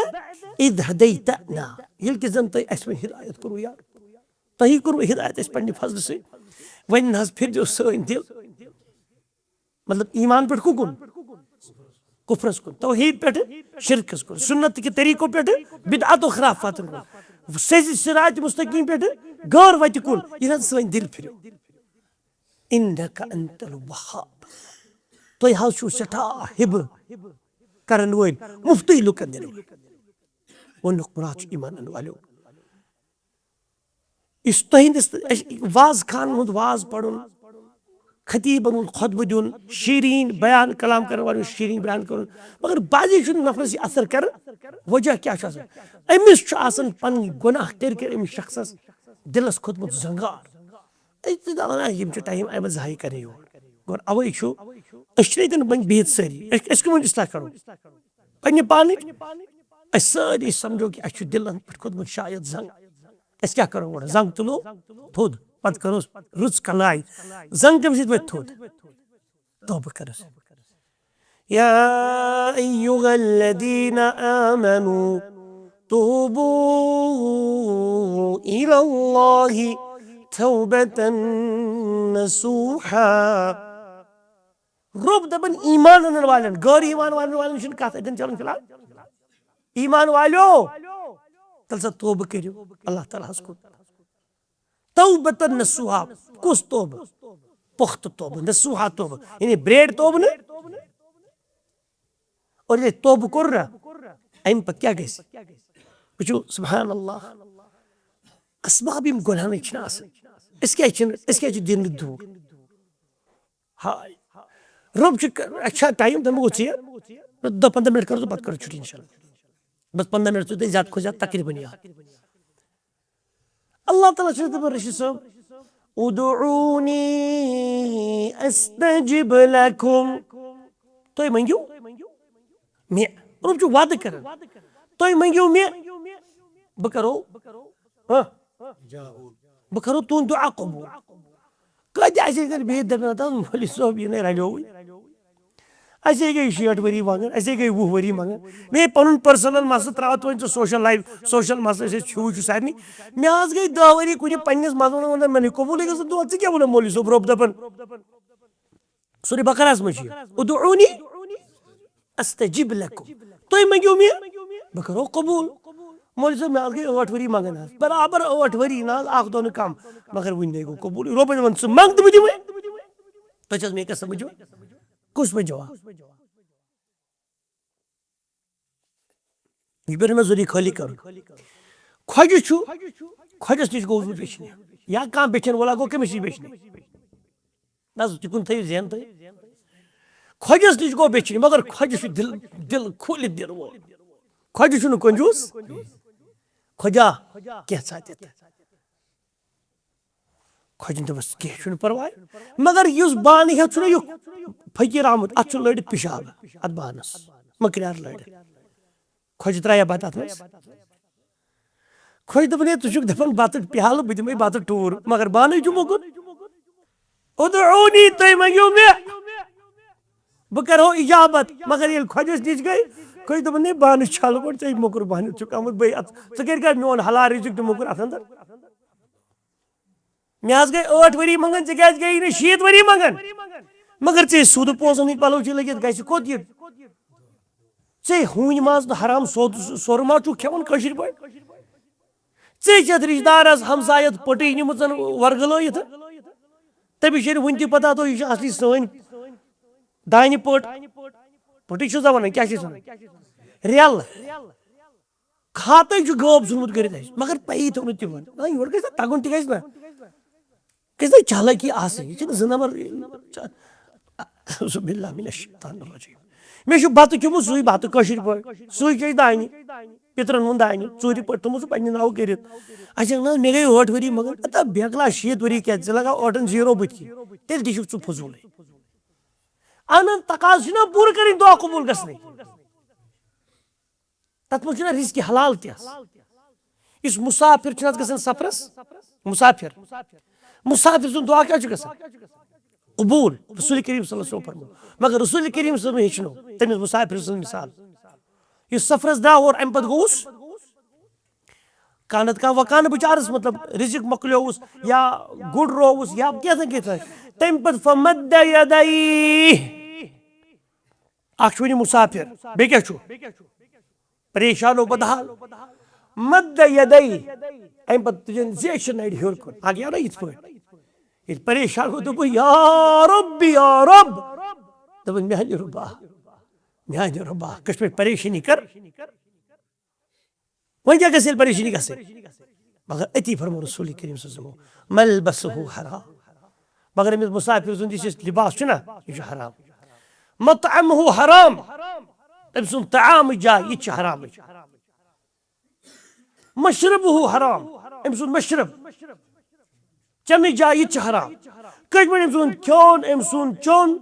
اذ هديتنا، ییٚلہِ کہِ زن تۄہہِ اَسہِ وۄنۍ ہدایت کوٚروٕ یار، تۄہی کوٚروٕ ہدایت اَسہِ پننہِ فضلہٕ سۭتۍ، وۄنۍ نہ حظ پھِر دِیو سٲنۍ دِل، مطلب ایمان پٮ۪ٹھ کُکُن؟ کفرس کُن۔ توحید پٮ۪ٹھ شرکس کُن، سنت کہِ طریقو پٮ۪ٹھ بدعت و خرافاتن کُن، سیٚزِ صراط مستقیم پٮ۪ٹھ غٲر وتہِ کُن، یہِ نہ حظ سٲنۍ دِل پھِرِو۔ انک انت الوہاب، تُہۍ حظ چھِو سٮ۪ٹھاہ ہبہٕ کرن وٲلۍ، مُفتٕے لُکن دِنہٕ وٲلۍ۔ ووٚنُکھ، مراد چھُ ایمان انہٕ والیو، یُس تُہنٛدِس، اَسہِ واز خانن ہُنٛد واز پرُن، خطیبن ہُنٛد خطبہٕ دیُن، شیرین بیان کلام کرن والٮ۪ن ہُنٛد شیرین بیان کرُن، مگر بعضی چھُنہٕ نفرس یہِ اثر کران۔ وجہ کیٛاہ چھُ آسان؟ أمِس چھُ آسان پنٕنۍ گۄناہ کٔرۍ کٔرۍ أمِس شخصس دِلس کھوٚتمُت زنگار۔ أسۍ تہِ دَپان، "آ، یِم چھِ ٹایم اَمہِ ضایع کَرنہِ یور۔" گوٚو اَوَے چھُ، أسۍ چھِنہٕ ییٚتٮ۪ن وۄنۍ بِہِتھ سٲری، أسۍ، أسۍ کَمَن اصلاح کَرو؟ پنٛنہِ پانٕچ۔ أسۍ سٲری سَمجھو کہِ اَسہِ چھُ دِلَن پٮ۪ٹھ کھوٚتمُت شاید زنٛگ۔ أسۍ کیٛاہ کَرو گۄڈٕ؟ زنٛگ تُلو تھوٚد، پَتہٕ کَروس رٕژ کَلاے۔ زنٛگ کَمہِ سۭتۍ وۄتھِ تھوٚد؟ توبہٕ کَرو سۭتۍ۔ يا أيها الذين آمنوا توبوا إلى الله توبة نصوحا۔ رۄب دَپان ایمان اَنَن والٮ۪ن، غٲر ایمان والٮ۪ن، والٮ۪ن چھُنہٕ کَتھ اَتٮ۪ن چَلان فی الحال۔ ایمان والیو، تیٚلہِ سا توبہٕ کٔرِو اللہ تعالیٰ ہَس کُن۔ توبتن نصوحا، کُس توبہٕ؟ پۄختہٕ توبہٕ، نصوحا توبہٕ، یعنی برٛیڈ توبہٕ نہٕ۔ اور ییٚلہِ توبہٕ کوٚر نہ، اَمہِ پتہٕ کیٛاہ گژھِ؟ وٕچھِو، سبحان اللہ، اسباب یِم گۄناہنٕکۍ چھِنہٕ آسان، أسۍ کیٛازِ چھِنہٕ، أسۍ کیٛازِ چھِ دیٖنہٕ دوٗر؟ ہاے، رۄب چھُ ک-، اَسہِ چھا ٹایم؟ تَمہِ گوٚو ژیر، دَہ پنٛداہ منٹ کَرو تہٕ پَتہٕ کَرو چھُٹی اِنشاء اللہ۔ بَس پنٛداہ منٹ چھُ تۄہہِ زیادٕ کھۄتہٕ زیادٕ تقریٖباً یاد۔ اللہ تعالیٰ چھُ دَپان، رشید صٲب، "ادعونی استجب لکم"۔ تُہۍ مٔنگِو مےٚ۔ رۄب چھُ وعدٕ کران، "تُہۍ مٔنگِو مےٚ، بہٕ کرو، ہاں، بہٕ کرو تُہُنٛد دُعا قبوٗل۔" کۭتیاہ آسہِ ییٚتٮ۪ن بِہِتھ دَپان، "تَتھ مولوی صٲب یہِ نے رَلیووٕے۔" اَسے گٔے شیٹھ ؤری منٛگان، اَسے گٔے وُہ ؤری منٛگان۔ مےٚ پَنُن پٔرسنل مسلہٕ ترٛاو تُہۍ ؤنۍ ژٕ سوشل لایف، سوشل مسلہٕ، أسۍ ٲسۍ ہیوٗ چھُ سارنٕے۔ مےٚ حظ گٔے دَہ ؤری کُنہِ پنٛنِس مسلَس منٛز، مےٚ نہٕ قبوٗلٕے گژھان۔ دوٚپ، "ژٕ کیٛاہ وَنان مولوی صٲب، رۄب دَپان؟" سورہ بقرہَس منٛز چھُ یہِ، "ادعونی استجب لکم"، تُہۍ منٛگِو مےٚ، بہٕ کَرو قبوٗل۔ مولوی صٲب، مےٚ حظ گٔے ٲٹھ ؤری منٛگان حظ، برابر ٲٹھ ؤری، نہ حظ اَکھ دۄہ نہٕ کَم، مگر وُنہِ نَے گوٚو قبوٗل۔ رۄبَن وَن، "ژٕ منٛگ تہٕ بہٕ دِمَے۔" تۄہہِ چھِ حظ مےٚ کَتھ سَمٕجھ یِوان؟ کُس پٲٹھۍ جواب؟ یہِ پیوٚو مےٚ ضروٗری خٲلی کرُن۔ خۄجہِ چھُ، خۄجَس نِش گوٚوُس بہٕ بیٚچھنہِ، یا کانٛہہ بیٚچھَن وولا گوٚو کٔمِس نِش بیٚچھنہِ؟ نہ حظ، تہِ کُن تھٲیِو ذہن تُہۍ۔ خۄجَس نِش گوٚو بیٚچھنہِ، مگر خۄجہِ چھُ دِل، دِل کھوٗلِتھ دِنہٕ وول۔ خۄجہِ چھُنہٕ کنجوٗس۔ "خۄجا، کینٛہہ ژھا تہِ تہٕ۔" خۄجن دوٚپُس، "کینٛہہ چھُنہٕ پرواے، مگر یُس بانہٕ ہیوٚتھ چھُنہ یہِ فقیٖر آمُت، اَتھ چھُ لٲرِتھ پِشاب، اَتھ بانَس مٔکریار لٲرِتھ۔" خۄجہِ ترٛایہ بَتہٕ اَتھ منٛز۔ خۄجہِ دوٚپُن، "ہے، ژٕ چھُکھ دَپان بَتہٕ پیالہٕ، بہٕ دِمَے بَتہٕ ٹوٗر، مگر بانَے چھُ موٚکُر۔ ادعونی، تُہۍ منٛگِو مےٚ، بہٕ کَرہو اِجابت۔" مگر ییٚلہِ خۄجَس نِش گٔے، خۄجہِ دوٚپُن، "ہے، بانہٕ چھَلہٕ گۄڈٕ، ژےٚ موٚکُر بانہٕ چھُکھ آمُت، بٔے اَتھ، ژٕ کَتہِ کَر میون حلال رِزِق تہٕ موٚکُر اَتھ اَندَر؟" مےٚ حظ گٔے ٲٹھ ؤری منٛگان، ژےٚ کیٛازِ گٔیی نہٕ شیٖتھ ؤری منٛگان؟ مگر ژےٚ سوٗدٕ پونٛسَن ہٕنٛدۍ پَلو چھِ لٔگِتھ، گژھِ کوٚت یہِ؟ ژےٚ ہوٗنۍ ماز تہٕ حرام سوٚد، سۄرٕ ماز چھُکھ کھٮ۪وان کٲشِرۍ پٲٹھۍ؟ ژےٚ چھِ یَتھ رِشتہٕ دارَس، ہمسایَتھ پٔٹٕے نِمٕژَن ورگلٲیِتھ۔ تٔمِس چھَنہٕ وٕنہِ تہِ پَتہ، تو یہِ چھِ اَصلی سٲنۍ دانہِ پٔٹ۔ پٔٹٕے چھُس دَپان، کیٛاہ چھِ أسۍ وَنان؟ ریل۔ کھاتَے چھُ غٲب ژھُنمُت کٔرِتھ اَسہِ، مگر پَیی تھوٚو نہٕ تِمَن۔ نہ، یورٕ گژھِ نہ تَگُن، تہِ گژھِ نہ، گژھِ نہ چالاکی آسٕنۍ۔ یہِ چھِنہٕ زٕ نمبر۔ اعوذ باللہ من الشیطان الرجیم۔ مےٚ چھُ بَتہٕ کھیوٚمُت سُے بَتہٕ کٲشِرۍ پٲٹھۍ، سُے چھِ أسۍ دانہِ، پِترَن ہُنٛد دانہِ، ژوٗرِ پٲٹھۍ تھوٚمُت سُہ پنٛنہِ ناوٕ کٔرِتھ۔ اَسہِ چھِ وَنان، مےٚ گٔے ٲٹھ ؤری، مگر اَتھ بیکلا شیٖتھ ؤری کیٛاہ، ژٕ لگاو ٲٹھَن زیٖرو بٕتھِ، تیٚلہِ تہِ چھُکھ ژٕ فضوٗلٕے۔ اَنَن تقاضہٕ چھِنہ پوٗرٕ کَرٕنۍ، دعا قبوٗل گژھنٕے۔ تَتھ منٛز چھُنہ رِزقِ حلال تہِ آسان۔ یُس مُسافِر چھُنہٕ حظ گژھان سفرَس؟ مُسافِر۔ مُسافِر سُنٛد دُعا کیٛاہ چھُ گژھان؟ قبوٗل۔ رسول کریم صلی اللہ علیہ وسلم فرموو۔ مگر رسول کریم صلی اللہ علیہ وسلم ہیٚچھنو تٔمِس مُسافِر سٕنٛز مثال۔ یُس سفرَس درٛاو اور اَمہِ پَتہٕ گوٚوُس کانت کا وکانت بِچارَس، مطلب، رِزِق مۄکلیووُس یا گُر رووُس یا کینٛہہ تہٕ کینٛہہ تہٕ۔ تَمہِ پَتہٕ فمد یدیہ۔ اَکھ چھُ وٕنہِ مُسافِر، بیٚیہِ کیٛاہ چھُ؟ پریشان و بدحال۔ مد یدیہ۔ اَمہِ پتہٕ تُجن زیچھِ نَرِ ہیوٚر کُن۔ اَکھ گٔیو نا یِتھ پٲٹھۍ۔ ییٚلہِ پریشان گوٚو، دوٚپُن، "یا رب، یا رب۔" دوٚپُن، "میانہِ رۄبا، میانہِ رۄبا، کٔژ پٲٹھۍ پریشٲنی کر۔" وۄنۍ کیٛاہ گژھِ ییٚلہِ پریشٲنی گژھِ؟ مگر أتی فرموو رسول کریم صلی اللہ علیہ وسلم، "ملبسہ حرام۔" مگر أمِس مُسافِر سُنٛد یُس یہِ لباس چھُنہ، یہِ چھُ حرام۔ "مطعمہ حرام۔" أمۍ سُنٛد طعام جاے، یہِ تہِ چھِ حرامٕچ۔ "مشربہ حرام۔" أمۍ سُنٛد مشرب، چٮ۪نٕچ جاے، یہِ تہِ چھِ حرام۔ کٔژ پٲٹھۍ أمۍ سُنٛد کھیوٚن، أمۍ سُنٛد چیوٚن۔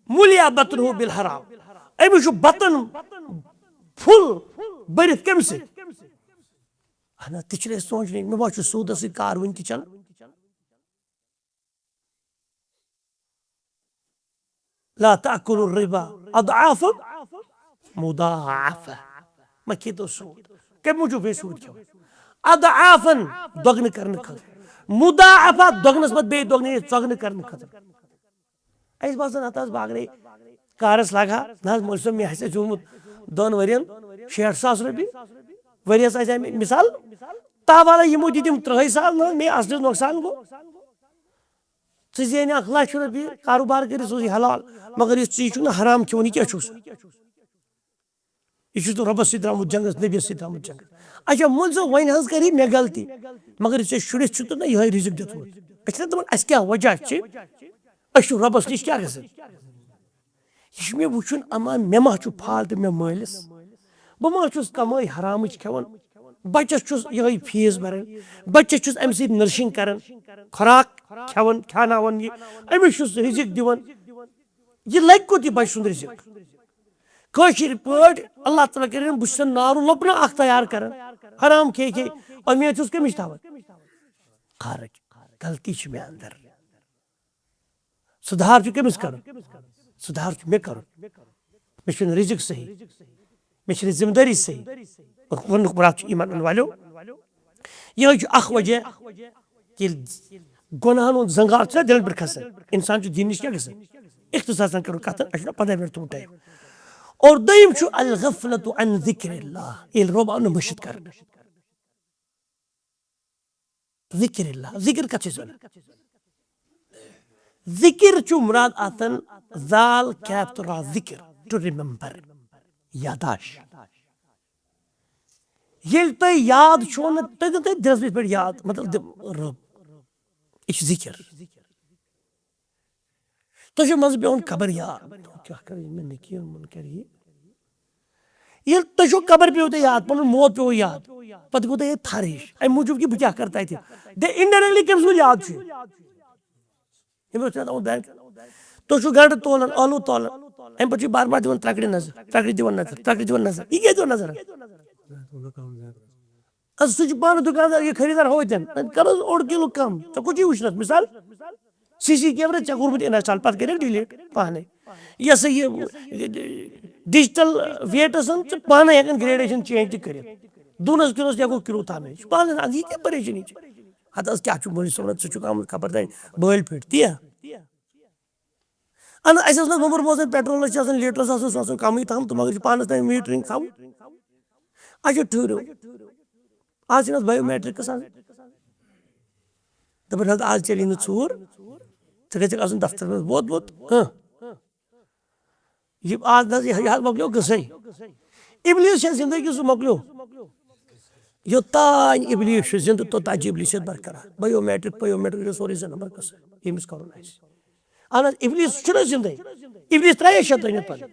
"ملیا بطنہ بالحرام۔" أمِس چھُ بطن full بٔرِتھ کَمہِ سۭتۍ؟ اہن حظ، تہِ چھِنہٕ أسۍ سونٛچنٕے، مےٚ ما چھُ سوٗدَس سۭتۍ کار وٕنہِ تہِ چَلان؟ "لا تأكلوا الربا أضعافا مضاعفة۔" مہ کھیٚیِو سوٗد۔ کَمہِ موٗجوٗب بیٚیہِ سوٗد کھٮ۪وان؟ اضعافاً، دۄگنہٕ کرنہٕ خٲطرٕ۔ مضاعفة، دۄگنَس پتہٕ بیٚیہِ دۄگنہٕ، یہِ ژۄگنہٕ کرنہٕ خٲطرٕ۔ اَسہِ باسان، ہتہٕ حظ، بہٕ اگرے کارس لگہٕ ہا، نہ حظ، مولوی صٲب، مےٚ آسہِ ہا زیوٗنمُت دۄن ؤرین شیٹھ ساس رۄپیہِ، ؤریَس آسہِ ہا مےٚ، مثال، تاوالہ یِمو دِتۍ یِم ترٛہَے ساس، نہ حظ، مےٚ اصلِس نۄقصان گوٚو۔ ژٕ زینہِ اکھ لچھ رۄپیہِ، کاروبار کٔرِتھ سوٗزِ حلال، مگر یُس ژٕ یہِ چھُکھ نہٕ حرام کھیوٚن، یہِ کیٛاہ چھُکھ ژٕ؟ یہِ چھُس نہٕ رۄبَس سۭتۍ درٛامُت جنٛگَس، نبیَس سۭتۍ درٛامُت جنٛگَس۔ اچھا، مول صٲب، وۄنۍ حظ کَرِ مےٚ غلطی، مگر یُس ژےٚ شُرِس چھُتھ نہ یِہوٚے رِزِق دیُتمُت۔ أسۍ چھِنہ دَپان، اَسہِ کیٛاہ وجہ چھِ؟ أسۍ چھِ رۄبَس نِش کیٛاہ گژھان؟ یہِ چھُ مےٚ وٕچھُن، اما مےٚ ما چھُ فالٹ مےٚ مٲلِس؟ بہٕ ما چھُس کَمٲے حرامٕچ کھٮ۪وان؟ بَچَس چھُس یِہوٚے فیٖس بَران، بَچَس چھُس اَمہِ سۭتۍ نٔرشِنٛگ کَران، خوراک کھٮ۪وان، کھیٛاناوان یہِ، أمِس چھُس رِزِق دِوان۔ یہِ لَگہِ کوٚت یہِ بَچہٕ سُنٛد رِزِق؟ کٲشِر پٲٹھۍ اللہ تعالیٰ کٔرِنۍ، بہٕ چھُسَن نارُن لۄپنہٕ اَکھ تیار کَران، حرام کھے کھے، اُمید چھُس کٔمِچ تھاوان؟ خارج، غلطی چھِ مےٚ اَندَر۔ سُدھار چھُ کٔمِس کرُن؟ سُدھار چھُ مےٚ کرُن۔ مےٚ چھُنہٕ رِزق صحیح، مےٚ چھِنہٕ ذمہٕ دٲری صحیح۔ اور وَننُک مُراد چھُ ایمان اَنہٕ والیو، یِہوٚے چھُ اکھ وجہ، ییٚلہِ گۄناہن ہُنٛد زنگار چھُنہ دِلن پٮ۪ٹھ کھسان، انسان چھُ دین نِش کیٛاہ گژھان؟ اختصاصن کرو کتھ، اَسہِ چھُنہ پنٛداہ منٹ تھوٚمُت ٹایم۔ اور دوٚیِم چھُ الغفلۃ عن ذکر اللہ، ییٚلہِ رۄب آو نہٕ مٔشِتھ کرنہٕ۔ ذکر اللہ، ذکر کتھ چھِ أسۍ وَنان؟ ذکر چھُ مُراد آسان ذال کیپ تہٕ را، ذکر، to remember، یاداش۔ ییٚلہِ تۄہہِ یاد چھُو نہٕ، تُہۍ دِیِو تُہۍ دِلس منٛز پٮ۪ٹھ یاد، مطلب، دِ-، رۄب، یہِ چھُ ذکر۔ تۄہہِ چھُ منٛزٕ پٮ۪وان خبر یاد، کیٛاہ کَرٕ یہِ مےٚ نکیٖر منکر یہِ؟ ییٚلہِ تۄہہِ چھُو خبر پیوٚو تۄہہِ یاد، پَنُن موت پیوٚو یاد، پَتہٕ گوٚو تۄہہِ ییٚتہِ تھر ہِش، اَمہِ موٗجوٗب کہِ بہٕ کیٛاہ کَرٕ تَتہِ؟ دَ اِنڈایریکٹلی کٔمِس منٛز یاد چھُ؟ ییٚمۍ اوس ترٛےٚ تھاوُن بینک۔ تُہۍ چھِو گنڈٕ تولان، ٲلوٕ تولان، اَمہِ پَتہٕ چھُ بار بار دِوان ترٛکرِ نظر، ترٛکرِ دِوان نظر، ترٛکرِ دِوان نظر۔ یہِ کیٛازِ دِوان نظر؟ اَدٕ سُہ چھُ پانہٕ دُکاندار، یہِ خریٖدار ہوتٮ۪ن، وۄنۍ کَرُس اوٚڑ کِلوٗ کَم۔ ژےٚ کوٚت چھُے وٕچھنَس؟ مِثال، سی سی کیمرہ ژےٚ کوٚرمُت اِنسٹال، پَتہٕ کٔرِکھ ڈِلیٖٹ پانَے۔ یہِ ہسا یہِ ڈِجٹل ویٹَس ژٕ پانَے ہٮ۪کان گریڈیشن چینج تہِ کٔرِتھ۔ دوٗنَس کِلوٗس یا گوٚو کِلوٗ تھاونٕچ، پانَس اَنٛد یہِ کیٛاہ پریشٲنی چھِ؟ ہَتہٕ حظ کیٛاہ چھُ مٔنٛزۍ صٲبَن، ژٕ چھُکھ آمُت خبر تام بٲلۍ پھٔٹۍ، تی ہا؟ اَہَن، اَسہِ اوس نہٕ وُمبُر بوزان، پیٹرولَس چھِ آسان لیٖٹرَس آسان، سُہ آسان کَمٕے تھاوُن، تہٕ مگر چھُ پانَس تام میٖٹرِنٛگ تھاوُن۔ اَچھا، ٹھٔہرِو۔ آز چھِنہٕ حظ بایومیٹرکس آز؟ دَپان حظ، آز چلی نہٕ ژوٗر، ژٕ گژھکھ آسُن دفترس منٛز ووتمُت۔ ہاں۔ یہِ آز نہ حظ، یہِ حظ مۄکلیو قٕصے۔ ابلیس چھا زندگی سُہ مۄکلیو؟ یوٚتام ابلیس چھُ زندٕ، توٚتام چھِ ابلیسیت برقرار۔ بایومیٹرک، بایومیٹرک، یہِ سورُے زٕ نمبر قٕصہٕ، ییٚمِس کرُن آسہِ۔ اہن حظ، ابلیس چھُنہ زندے، ابلیس ترٛایے شیطٲنیت پتہٕ۔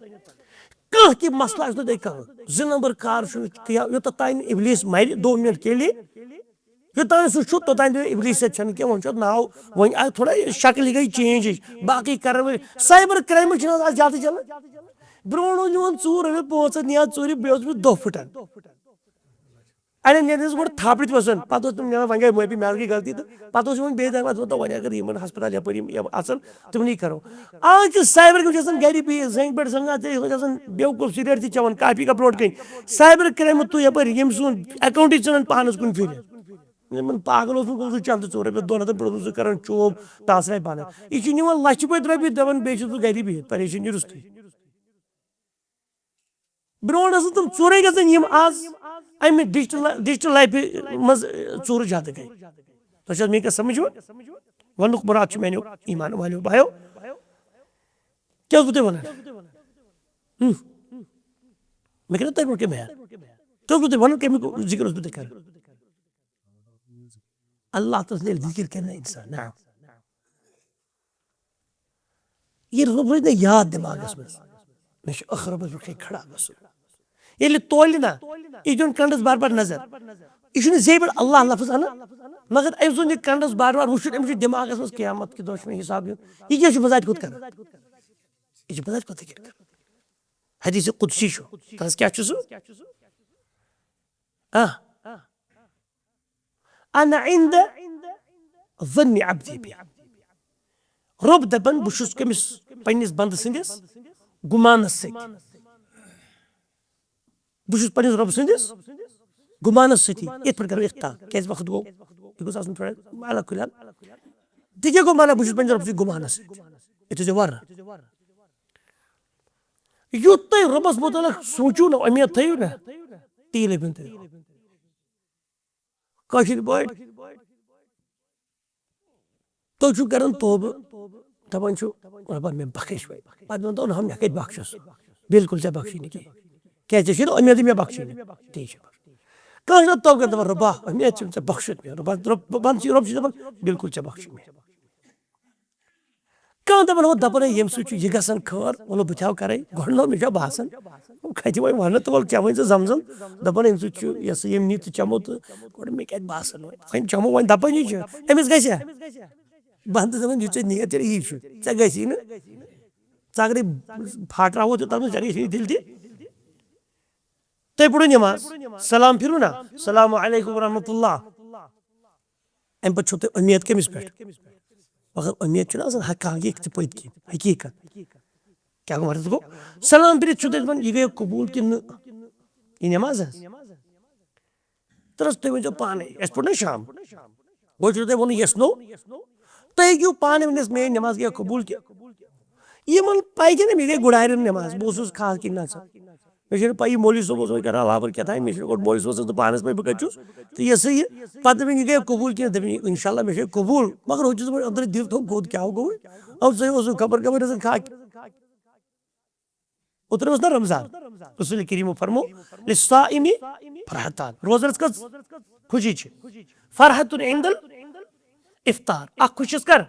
کانٛہہ تہِ مسلہٕ آسہِ نہٕ تۄہہِ کانٛہہ، زٕ نمبر کار چھُنہٕ کینٛہہ، یوٚتتھ تام نہٕ ابلیس مرِ دو منٹ کے لیے، یوٚتام سُہ چھُ، توٚتام دِیو ابلیسیت چھَنہٕ کینٛہہ، وۄنۍ چھُ اَتھ ناو، وۄنۍ آے تھوڑا شکلہِ گٔے چینج ہِش، باقٕے کرن وۄنۍ سایبر کرایمٕز چھِنہٕ آز زیادٕ چلان۔ برونٛہہ اوس نِوان ژوٗر رۄپیہِ پانٛژھ ہَتھ، نِوان ژوٗرِ، بیٚیہِ اوس أمِس دۄہ پھٕٹان۔ اَڑٮ۪ن نیران ٲس گۄڈٕ تھاپڑِ تہِ وَسان، پَتہٕ اوس تِم نیران، وۄنۍ گٔے معٲفی، مےٚ گٔے غلطی، تہٕ پَتہٕ اوس یِوان بیٚیہِ دَپان، وۄنۍ اگر یِمَن ہسپتال یَپٲرۍ یِم، یِم اَژَن، تِمنٕے کَرو۔ آز چھِ سایبر کرٛایِم چھِ آسان گَرِ بِہِتھ، زَنٛگہِ پٮ۪ٹھ زَنٛگہٕ، ژےٚ ٲسۍ آسان بیوقوٗف سگریٹ تہِ چٮ۪وان، کافی کَپ برونٛٹھ کَنہِ۔ سایبر کرٛایِم تُہۍ یَپٲرۍ، ییٚمۍ سُنٛد اٮ۪کاوُنٛٹٕے ژھٕنان پانَس کُن پھِرِتھ۔ یِمَن پاگل اوسمُت گوٚمُت سُہ چَندٕ ژور رۄپیہِ دۄن ہَتَن پٮ۪ٹھ اوسمُت سُہ کَران چوب، ٹاسراے پانَس۔ یہِ چھُ نِوان لَچھِ بٔدۍ رۄپیہِ، دَپان بیٚیہِ چھُس بہٕ گَرِ بِہِتھ، پریشٲنی روٚستُے۔ برونٛٹھ ٲسۍ نہٕ تِم ژوٗرے گژھان، یِم آز اَمہِ ڈِجٹل، ڈِجٹل لایفہِ منٛز ژوٗرٕ زیادٕ گٔے۔ تۄہہِ چھا میٛٲنۍ کَتھ سَمٕجھ یِوان؟ وَننُک مُراد چھُ میٛانیو ایٖمان والیو بایو۔ کیٛاہ اوسوٕ تۄہہِ وَنان؟ ہُم۔ مےٚ کَرِ تۄہہِ برونٛٹھ کَنہِ بیان۔ کیٛاہ اوسوٕ تۄہہِ وَنان، کَمیُک ذِکر اوسوٕ تۄہہِ کَران؟ اللہ تعالیٰ سٕنٛدِ ذِکر کَرِ نہٕ اِنسان۔ نعم۔ یہِ روٗد نہٕ یاد دٮ۪ماغَس منٛز، مےٚ چھُ ٲخرَتَس برونٛٹھ کَنہِ کھڑا گژھُن۔ ییٚلہِ تولہِ نہ، یہِ دیُن کَنڈَس بار بار نظر۔ یہِ چھُنہٕ زیبہِ پٮ۪ٹھ اللہ لفظ اَنان، مگر أمۍ سُنٛد یہِ کَنڈَس بار بار وٕچھُن، أمِس چھُ دٮ۪ماغَس منٛز قیامت کہِ دۄہ چھُ مےٚ حِساب دیُن۔ یہِ کیٛاہ چھُ بہٕ ذاتِ خۄد کران؟ یہِ چھُ بہٕ ذاتِ خۄد کران۔ حدیث قدسی چھُ، تَس کیٛاہ چھُ سُہ؟ آ۔ انا عند ظن عبدی بی۔ رۄب دپان، بہٕ چھُس کٔمِس؟ پننِس بندٕ سٕنٛدِس گُمانس سۭتۍ۔ بہٕ چھُس پننِس رۄب سٕنٛدِس گُمانس سۭتی۔ یِتھ پٲٹھۍ کرو اختتام، کیازِ وقت گوٚو، یہِ گوٚژھ آسُن تھوڑا علی کُلہِ حال۔ تہِ کیٛاہ گوٚو معنی، بہٕ چھُس پننِس رۄب سٕنٛدِس گُمانس سۭتۍ؟ یہِ تھٲیزیو ورٕ۔ یُتھ تُہۍ رۄبس مُتعلق سوٗنٛچِو نہ، اُمید تھٲیِو نہ، تی لٔبِو تُہۍ۔ کٲشِر پٲٹھۍ، تُہۍ چھِو کران توبہٕ، دَپان چھِو، "رۄبا، مےٚ بخش وۄنۍ۔" پَتہٕ وَنان، "نہ، مےٚ کَتہِ بخشَس؟ بالکل ژےٚ بخشی نہٕ کینٛہہ۔ کیٛازِ ژےٚ چھُے نہٕ اُمیدٕے مےٚ بخشی نہٕ۔" تی چھِ بخشان۔ کانٛہہ چھُنہ توبہٕ کران، دَپان، "رۄبا، اُمید چھِنہٕ ژےٚ بخشُن مےٚ۔" رۄبا، رۄب-، بنٛدٕ چھِ، رۄب چھِ دَپان، "بالکل ژےٚ بخشی مےٚ۔" کانٛہہ دَپان، "ہُہ دَپان ہے، ییٚمہِ سۭتۍ چھُ یہِ گژھان خٲر، وَلہٕ بہٕ تہِ ہاو کَرَے۔" گۄڈٕ نہ، مےٚ چھا باسان، کھَتہِ وۄنۍ وَنہٕ تہٕ وَلہٕ کیٛاہ وۄنۍ ژٕ زَم زَم، دَپان، "اَمہِ سۭتۍ چھُ، یہِ ہسا ییٚمہِ نِتہِ ژٕ چَمو تہٕ گۄڈٕ مےٚ کَتہِ باسان وۄنۍ؟ وۄنۍ چَمو، وۄنۍ دَپٲنی چھُ، أمِس گژھِ ہا؟" بہٕ ہَن تہٕ دَپان، یہِ ژےٚ نِیَت تیٚلہِ یی چھُ، ژےٚ گژھی نہٕ، ژٕ اگرے پھاٹراوو تہِ تَتھ منٛز، ژےٚ گژھی نہٕ تیٚلہِ تہِ۔ تُہۍ پٔرِو نٮ۪ماز، سلام پھِرِو نا، السلام علیکم ورحمۃ اللہ۔ اَمہِ پَتہٕ چھُو تۄہہِ اُمید کٔمِس پٮ۪ٹھ؟ مگر امید چھُنہٕ آسان حقاقی یِتھ پٲٹھۍ کینٛہہ، حقیقت۔ کیٛاہ گوٚو؟ عرض گوٚو، سلام پٔرِتھ چھُو تُہۍ دَپان، یہِ گٔیو قبوٗل کِنہٕ نہٕ؟ یہِ نٮ۪ماز حظ۔ ترٛس تُہۍ ؤنۍزیو پانَے، اَسہِ پوٚر نہ شام۔ وۄنۍ چھُو تۄہہِ ووٚنُن yes no۔ تُہۍ ہیٚکِو پانَے ؤنِتھ، میٛٲنۍ نٮ۪ماز گٔیہ قبوٗل کہِ یِمَن پَے کہِ نہ، مےٚ گٔے گُڑارٮ۪ن نٮ۪ماز، بہٕ اوسُس خاص کِنۍ نَژان۔ مےٚ چھَنہٕ پَیی، مولوی صٲب اوس وۄنۍ کَران لاپَر کیٛاہ تام، مےٚ چھُنہٕ گۄڈٕ مولوی صٲبَس تہٕ پانَس پَے بہٕ کَتہِ چھُس۔ تہٕ یہِ ہسا یہِ، پَتہٕ دَپان، یہِ گٔیہ قبوٗل کِنہٕ؟ دَپان، اِنشاء اللہ مےٚ چھےٚ قبوٗل، مگر ہُہ چھُس دَپان أنٛدرٕ دِل تھوٚو گوٚد کیٛاہ گوٚو؟ اَو ژٕ اوسُکھ خبر خبر آسان کھا اوترٕ اوس نہ رمضان، رسول کریم فرمو، للصائم فرحتان، روزدرس کٔژ خوشی چھِ؟ فرحت عند الافطار، اکھ خوشی چھس کر؟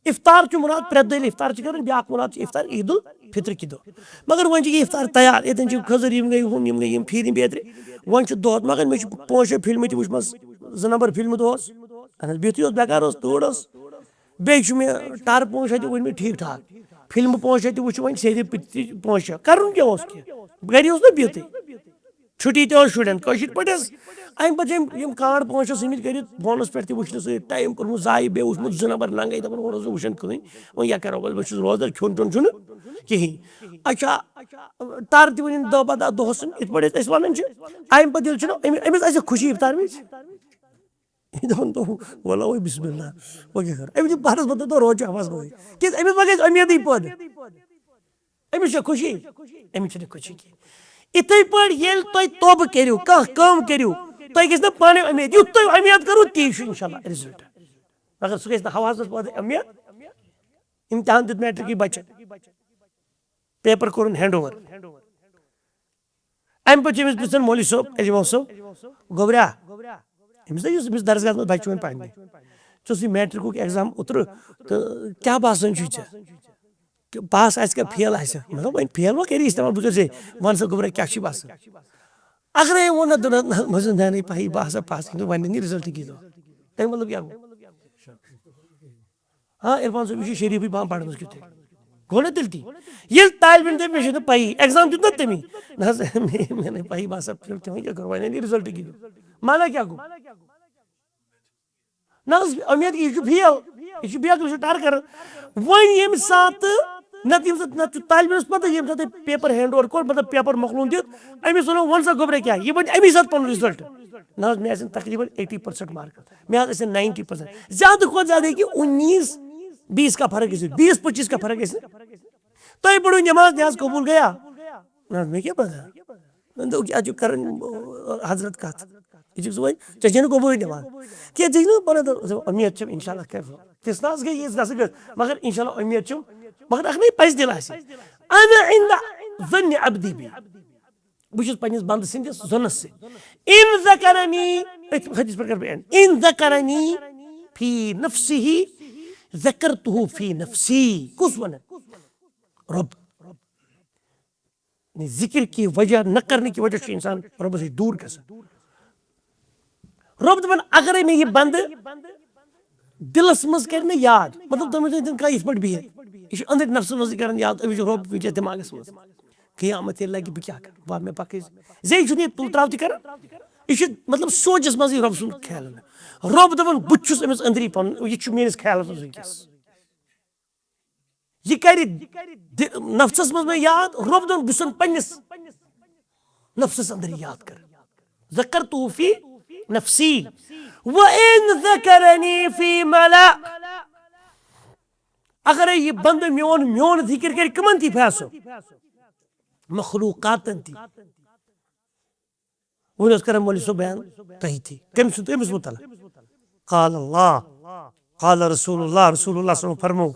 افطار چھُ مراد پرٛٮ۪تھ دۄہ ییٚلہِ افطار چھِ کران، بیاکھ مراد چھُ افطار عید الفطر کہِ دۄہ۔ مگر وۄنۍ چھِ یہِ افطار تیار، ییٚتٮ۪ن چھِ خٔزٕر، یِم گٔے ہُم، یِم گٔے یِم، پھیٖرِم بیترِ۔ وۄنۍ چھُ دۄد، مگر مےٚ چھُ پانٛژھ شےٚ فلمہٕ تہِ وٕچھمژٕ، زٕ نمبر فلمہٕ دۄہس۔ اہن حظ، بِہتھٕے اوس بیکار، اوس تۭر ٲس۔ بیٚیہِ چھُ مےٚ ٹَر پانٛژھ شےٚ تہِ وٕچھمٕتۍ ٹھیٖک ٹھاک۔ فِلمہٕ پانٛژھ شےٚ تہِ وٕچھِ وۄنۍ سیٚدِ پِتۍ تہِ پانٛژھ شےٚ۔ کَرُن کیٛاہ اوس کینٛہہ؟ گَرِ اوس نہ بِہتٕے۔ چھُٹی تہِ ٲس شُرٮ۪ن۔ کٲشِر پٲٹھۍ ٲس۔ اَمہِ پَتہٕ چھِ أمۍ یِم کانٛڈ پانٛژھ شےٚ سٕمٕتۍ کٔرِتھ فونَس پٮ۪ٹھ تہِ وٕچھنہٕ سۭتۍ ٹایم کوٚرمُت ضایع، بیٚیہِ وٕچھمُت زٕ نمبر لنٛگَے، دَپان اورٕ اوس نہٕ وٕچھان کٕہٕنۍ۔ وۄنۍ کیٛاہ کَرو، وۄنۍ بہٕ چھُس روزدَر، کھیوٚن چیوٚن چھُنہٕ کِہیٖنۍ۔ اچھا، ٹَر تہِ وٕنہِ دَہ پَتہٕ دۄہَس یِتھ پٲٹھۍ أسۍ وَنان چھِ۔ اَمہِ پَتہٕ ییٚلہِ چھُنہ أمِس، أمِس آسہِ خوشی اِفطار وِزِ۔ یہِ دَپان دوٚپُن، وَلہٕ وَے بِسمِ اللہ، وۄنۍ کیٛاہ کَرو؟ أمِس چھِ پانَس مطلب روزٕ چھُ اَوَس گوٚمُت۔ کیٛازِ أمِس ما گژھِ اُمیدٕے پٲدٕ؟ أمِس چھےٚ خوشی؟ أمِس چھَنہٕ خوشی کینٛہہ۔ یِتھَے پٲٹھۍ ییٚلہِ تۄہہِ توبہٕ کٔرِو، کانٛہہ کٲم کٔرِو، تۄہہِ گژھِ نہ پانَے اُمید۔ یُتھ تۄہہِ اُمید کٔرٕو، تی چھُ اِنشاء اللہ رِزَلٹ۔ مگر سُہ گژھِ نہٕ ہَوہَس منٛز پٲدٕ اُمید۔ اِمتحان دیُت میٹرِکٕے بَچَن۔ پیپر کوٚرُن ہینڈ اوور۔ اَمہِ پَتہٕ چھِ أمِس پرٛژھان مولوی صٲب، اجمل صٲب، گوٚبرا، أمِس نہ یُس أمِس درسگاہَس منٛز بَچہٕ چھُ وۄنۍ پَرنہِ، ژےٚ اوسُے میٹرِکُک ایگزام اوترٕ، تہٕ کیٛاہ باسان چھُے ژےٚ؟ کہِ پاس آسہِ کِنہٕ فیل آسہِ؟ مطلب، وۄنۍ فیل ما کَری استعمال، بہٕ کَرٕ ژےٚ، وَن سا گوٚبرا، کیٛاہ چھُے باسان؟ اَگرے ووٚن نہ، دوٚپنَس، نہ، مےٚ چھُنہٕ پَیی، بہٕ آسا پاس کِنہٕ وۄنۍ نہٕ رِزلٹ کِہیٖنۍ۔ تَمیُک مطلب کیٛاہ گوٚو؟ ہاں، عرفان صٲب، یہِ چھُ شریٖفٕے پَہَم پَرنَس کیُتھُے۔ گوٚو نہ تیٚلہِ تی؟ ییٚلہِ طالبہِ علم دَپہِ، مےٚ چھَنہٕ پَیی، ایگزام دیُت نہ تٔمی؟ نہ حظ، مےٚ، مےٚ نہٕ پَیی، بہٕ ہسا پھِرُن تہِ وۄنۍ کیٛاہ کَرو، وۄنۍ نہٕ رِزلٹ کِہیٖنۍ۔ معنہ کیٛاہ گوٚو؟ نہ حظ، اُمید کہِ یہِ چھُ فیل، یہِ چھُ بیکل، یہِ چھُ ٹَر کَران۔ وۄنۍ ییٚمہِ ساتہٕ نَتہٕ ییٚمہِ ساتہٕ، نَتہٕ چھُ طالبہِ علمَس پَتہ، ییٚمہِ ساتہٕ تۄہہِ پیپر ہینڈ اوور کوٚر، مطلب، پیپر مۄکلووُن دِتھ، أمِس وَنو، وَن سا گوٚبرا کیٛاہ؟ یہِ وَنہِ اَمی ساتہٕ پَنُن رِزلٹ۔ نہ حظ، مےٚ آسن تقریٖباً ایٹی پٔرسنٹ مارکس، مےٚ حظ آسن ناینٹی پٔرسنٹ۔ زیادٕ کھۄتہٕ زیادٕ ہیٚکہِ اُنیٖس بیٖس کا فرق گٔژھِتھ، بیٖس پٔچیٖس کا فرق گٔژھِتھ۔ تۄہہِ پٔرِو نٮ۪ماز، نٮ۪ماز قبوٗل گٔیا؟ نہ حظ، مےٚ کیٛاہ پَتہ؟ مےٚ دوٚپ، کیٛاہ چھُ کَرُن، حضرت کَتھ؟ یہِ چھُکھ ژٕ وۄنۍ، ژےٚ چھےٚ نہٕ قبوٗلٕے نٮ۪ماز۔ کیٛاہ ژےٚ چھِ نہٕ پَران؟ دوٚپ، اُمید چھَم، اِنشاء اللہ کَرِ۔ تِژھ نہ حظ گٔے، یِژھ نہ سا گٔژھ، مگر اِنشاء اللہ اُمید چھَم۔ مگر اَکھ نَے پَزِ دِل آسہِ۔ اَنا عند ظن عبدی بی۔ بہٕ چھُس پننِس بنٛدٕ سٕنٛدِس ظۄنَس سۭتۍ۔ اِن ذکرنی، أتھۍ حدیث پٮ۪ٹھ کَرٕ بہٕ end۔ اِن ذکرنی فی نفسہ ذکرتہ فی نفسی۔ کُس وَنان؟ رۄب۔ یعنی ذِکِر کی وجہ نہ کرنے کی وجہ چھُ اِنسان رۄبَس نِش دوٗر گژھان۔ رۄب دَپان، اگرے مےٚ یہِ بنٛدٕ دِلس منٛز کرِ نہٕ یاد، مطلب، تٔمِس چھُنہٕ کانٛہہ یِتھ پٲٹھۍ بِہِتھ، یہِ چھُ أنٛدرۍ نفسہٕ منٛزٕے کران یاد، أمِس چھُ رۄب وٕنکیٚس دٮ۪ماغس منٛز۔ قیامت ییٚلہِ لگہِ، بہٕ کیٛاہ کرٕ؟ وَ، مےٚ پکہٕ أزۍ۔ زے چھُنہٕ یہِ تُل تراو تہِ کران، یہِ چھُ، مطلب، سونٛچس منٛزٕے رۄب سُنٛد خیال۔ رۄب دَپان، بہٕ تہِ چھُس أمِس أنٛدری پنُن، یہِ چھُ میٲنِس خیالس منٛز وٕنکیٚس۔ یہِ کرِ دِ-، نفسس منٛز مےٚ یاد، رۄب دَپان، بہٕ چھُسن پننِس نفسس اندر یاد کر۔ ذکرتہ فی نفسی و ان ذکرنی فی ملا۔ اگرے یہِ بندٕ میون، میون ذکر کرِ، کمن تہِ فیصو؟ مخلوقاتن تہِ۔ وۄنۍ اوس کران مولوی صٲب بیان تۄہہِ تہِ۔ کٔمۍ سُنٛد؟ أمِس متعلق۔ قال اللہ، قال رسول اللہ، رسول اللہ صلی اللہ علیہ وسلم فرمو۔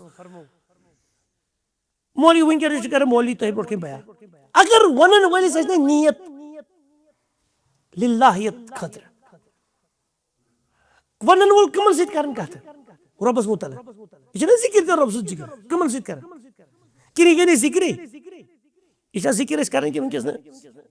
مولوی وٕنکیٚنَس چھُ کران مولوی تۄہہِ برونٛٹھ کَنہِ بیان۔ اگر وَنَن وٲلِس آسہِ نہ نیت للہیت خٲطرٕ، وَنَن وول کٕمَن سۭتۍ کران کَتھ؟ رۄبَس متعلق۔ یہِ چھُنہ ذِکِر تہِ رۄب سُنٛد ذِکِر؟ کٕمَن سۭتۍ کران؟ کِنہٕ یہِ گٔے نہٕ ذِکرٕے؟ یہِ چھا ذِکِر أسۍ کران کِنہٕ وٕنکیٚس نہٕ؟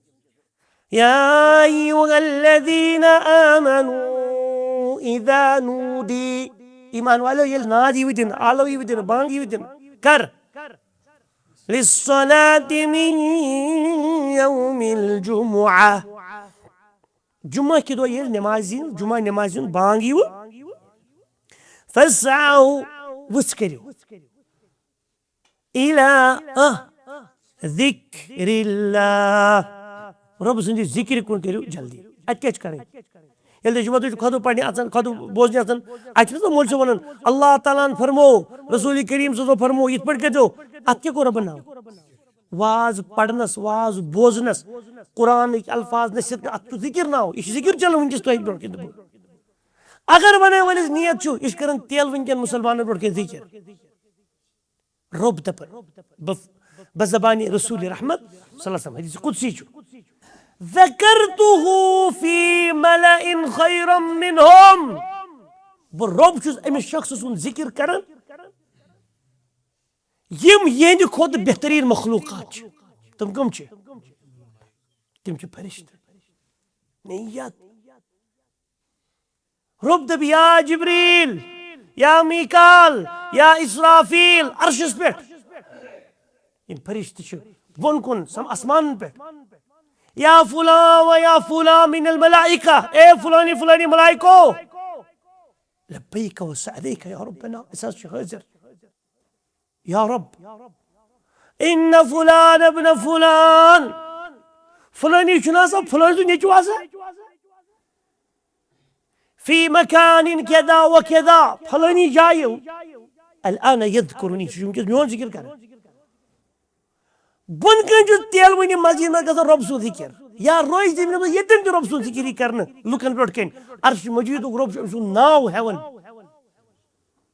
یا ایھا الذین آمنوا اذا نودی، ایمان والو، ییٚلہِ ناد ییٖوٕ دِنہٕ، آلو ییٖوٕ دِنہٕ، بانگ ییٖوٕ دِنہٕ، کر؟ للصلاة من یوم الجمعہ، جمعہ کہِ دۄہ ییٚلہِ نمازِ ہُنٛد، جمعہ نمازِ ہُنٛد بانگ ییٖوٕ، فاسعوا، وٕژھ کٔرِو۔ الا، آ، ذکر اللہ۔ رۄب سٕنٛدِ ذِکرِ کُن کٔرِو جلدی۔ اَتہِ کیٛاہ چھِ کَرٕنۍ؟ ییٚلہِ تُہۍ جمعہ دۄہ چھِو خطبہٕ پَرنہِ اَژان، خطبہٕ بوزنہِ اَژان، اَتہِ چھِنہٕ سا مولوی صٲب وَنان، اللہ تعالیٰ ہَن فرموو، رسول کریم صلی اللہ علیہ وسلم فرموو، یِتھ پٲٹھۍ کٔرۍزیو۔ اَتھ کیٛاہ کوٚر رۄبَن ناو؟ واز پَرنَس، واز بوزنَس، قرآنٕکۍ الفاظ نٔژِتھ، اَتھ چھُ ذِکر ناو۔ یہِ چھُ ذِکر چلان وٕنکیٚس تۄہہِ برونٛٹھ کَنہِ۔ اگر وَنَے وٲلِس نیت چھُ، یہِ چھُ کَران تیل وٕنکیٚن مُسلمانَن برونٛٹھ کَنہِ ذِکر۔ رۄب دَپان، بہ-، بہ زبانِ رسول رحمت صلی اللہ علیہ وسلم، حدیث قدسی چھُ، ذکرتہ فی ملأ خیرا منہم۔ بہٕ رۄب چھُس أمِس شخصہٕ سُنٛد ذِکر کران، یِم یِہنٛدِ کھۄتہٕ بہتریٖن مخلوقات چھِ۔ تِم کٕم چھِ؟ تِم چھِ فرشتہٕ۔ نیت۔ رۄب دَپہِ، یا جبریل، یا میکال، یا اسرافیل، عرشس پٮ۪ٹھ۔ یِم فرشتہٕ چھِ بۄن کُن سم آسمانن پٮ۪ٹھ۔ یا فلاں و یا فلاں من الملائکہ، اے فلانی فلانی ملائکو۔ لبیک و سعدیک یا ربنا، أسۍ حظ چھِ حٲضِر۔ یا رب، ان فلان ابن فلان، فلٲنی چھُنہٕ آسان، فلٲنۍ سُنٛد نیٚچوٗ آسان۔ فی مکان کذا و کذا، فلٲنی جایہِ۔ الان یذکرنی، سُہ چھُ وٕنکیٚس میون ذِکر کران۔ بۄن کَنہِ چھُ تیلوٕنہِ مسجد منٛز گژھان رۄب سُنٛد ذِکر۔ یا روزِ زٔمیٖنَس منٛز ییٚتٮ۪ن تہِ رۄب سُنٛد ذِکر یی کرنہٕ، لُکن برونٛٹھ کَنہِ، عرش مجیدُک رۄب چھُ أمۍ سُنٛد ناو ہٮ۪وان۔